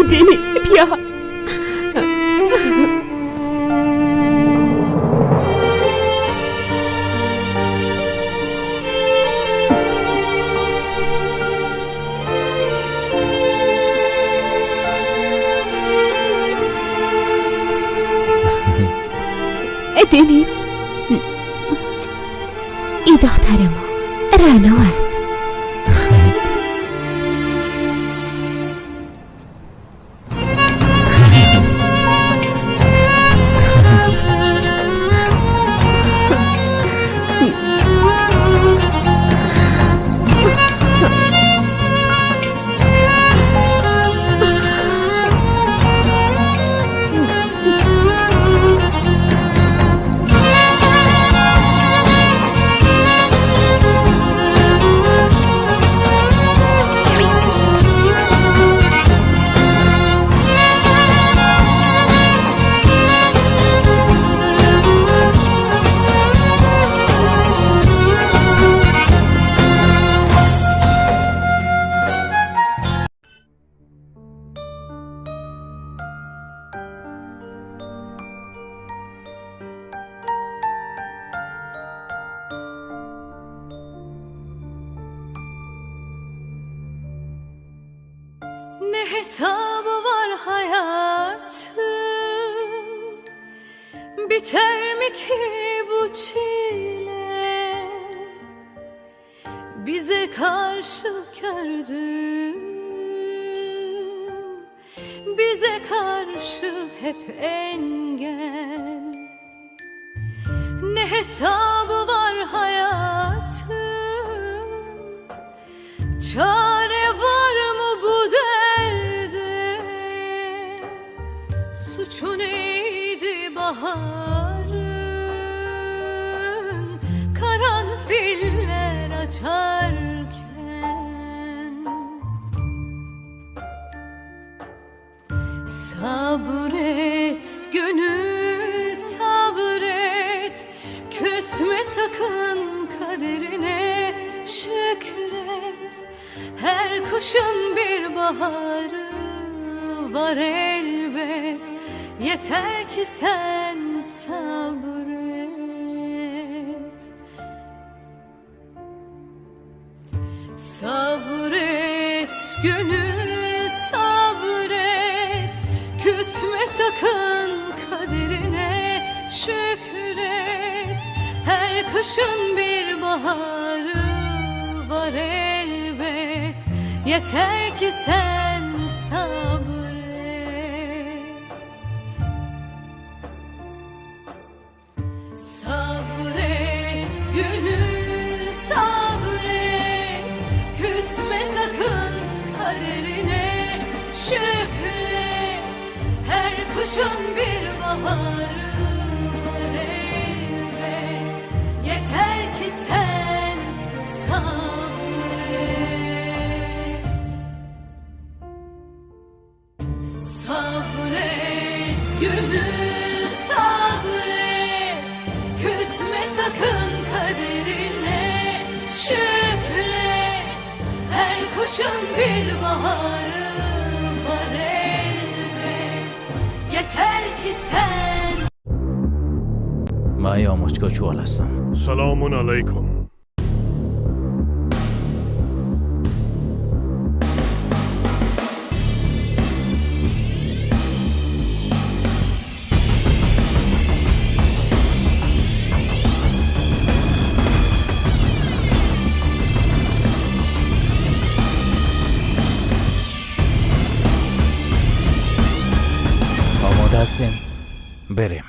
دنیز بیا. دنیز، ای دختر ما رنا است. hesabı var hayatın? Biter mi ki bu çile? Bize karşı kördün, bize karşı hep engel. Ne hesabı var hayatın? Çare var mı bu derde? Suçu neydi baharın? Karanfiller açarken. Sabret gönül, sabret. Küsme sakın kaderine, şükret. Her kuşun bir baharı var elbet. Yeter ki sen sabret. Sabret gönül, sabret. Küsme sakın kaderine, şükret. Her kışın bir baharı var elbet. Yeter ki sen sabret. Sabret gönül, sabret. Küsme sakın kaderine, şükret. Her kuşun bir baharı var elbet. Yeter ki sen sabret. Sabret gönül, sabret. Küsme sakın kaderine, şükret. Her kuşun bir baharı var elbet. Yeter ki sen. من آموزگاه چوال هستم. سلام علیکم. آماده هستیم؟ بریم.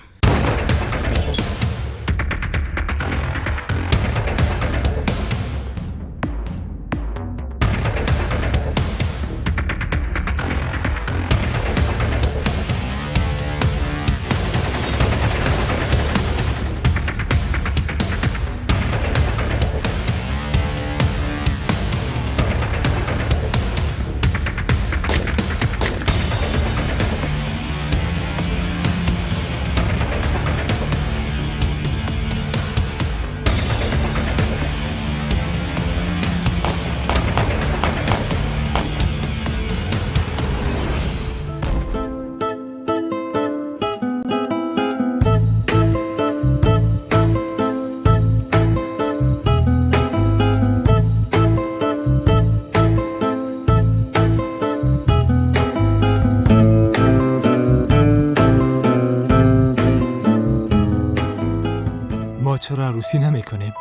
ما چرا عروسی نمی کنیم؟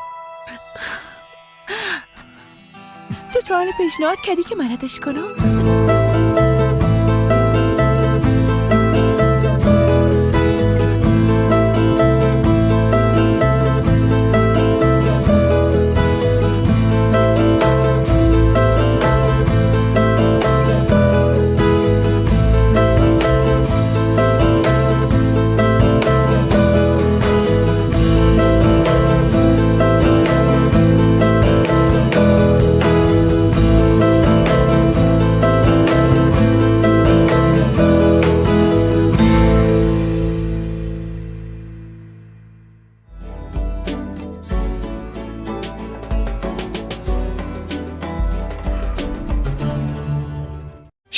تو تا حالا پیشنهاد کردی که من ردش کنم؟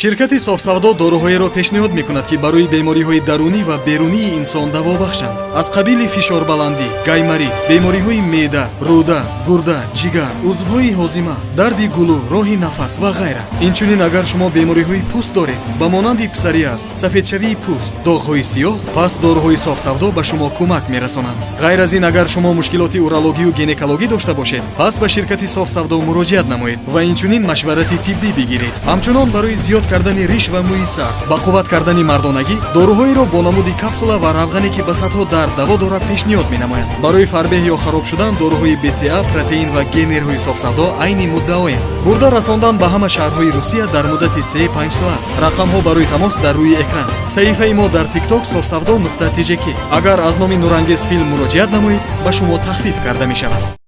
Ширкати Софсавдо доруҳоеро пешниҳод мекунад, ки барои бемориҳои дарунӣ ва берунии инсон даво бахшанд, аз қабили фишорбаландӣ, гайморит, бемориҳои меъда, рӯда, гурда, ҷигар, узвҳои ҳозима, дарди гулӯ, роҳи нафас ва ғайра. Инчунин, агар шумо бемориҳои пӯст доред, ба монанди псориаз, сафедшавии пӯст, доғҳои сиёҳ, пас доруҳои Софсавдо ба шумо кӯмак мерасонанд. Ғайр аз ин, агар шумо мушкилоти урологию гинекологӣ дошта бошед, пас ба ширкати Софсавдо муроҷиат намоед ва инчунин машварати тиббӣ бигиред. Ҳамчунон, барои зиёд кардани риш ва мӯи сар, ба қувват кардани мардонагӣ, доруҳоеро бо намуди капсула ва равғане, ки ба садҳо дард даво дорад, пешниҳод менамояд. Барои фарбеҳ ё хароб шудан доруҳои БЦА, протеин ва генерҳои Софсавдо айни муддаоянд. Бурда расондан ба ҳама шаҳрҳои Русия дар муддати 3-5 соат. Рақамҳо барои тамос дар рӯи экран. Саҳифаи мо дар Тикток софсавдо нуқта тжк. Агар аз номи Нурангез филм муроҷиат намоед, ба шумо тахфиф карда мешавад.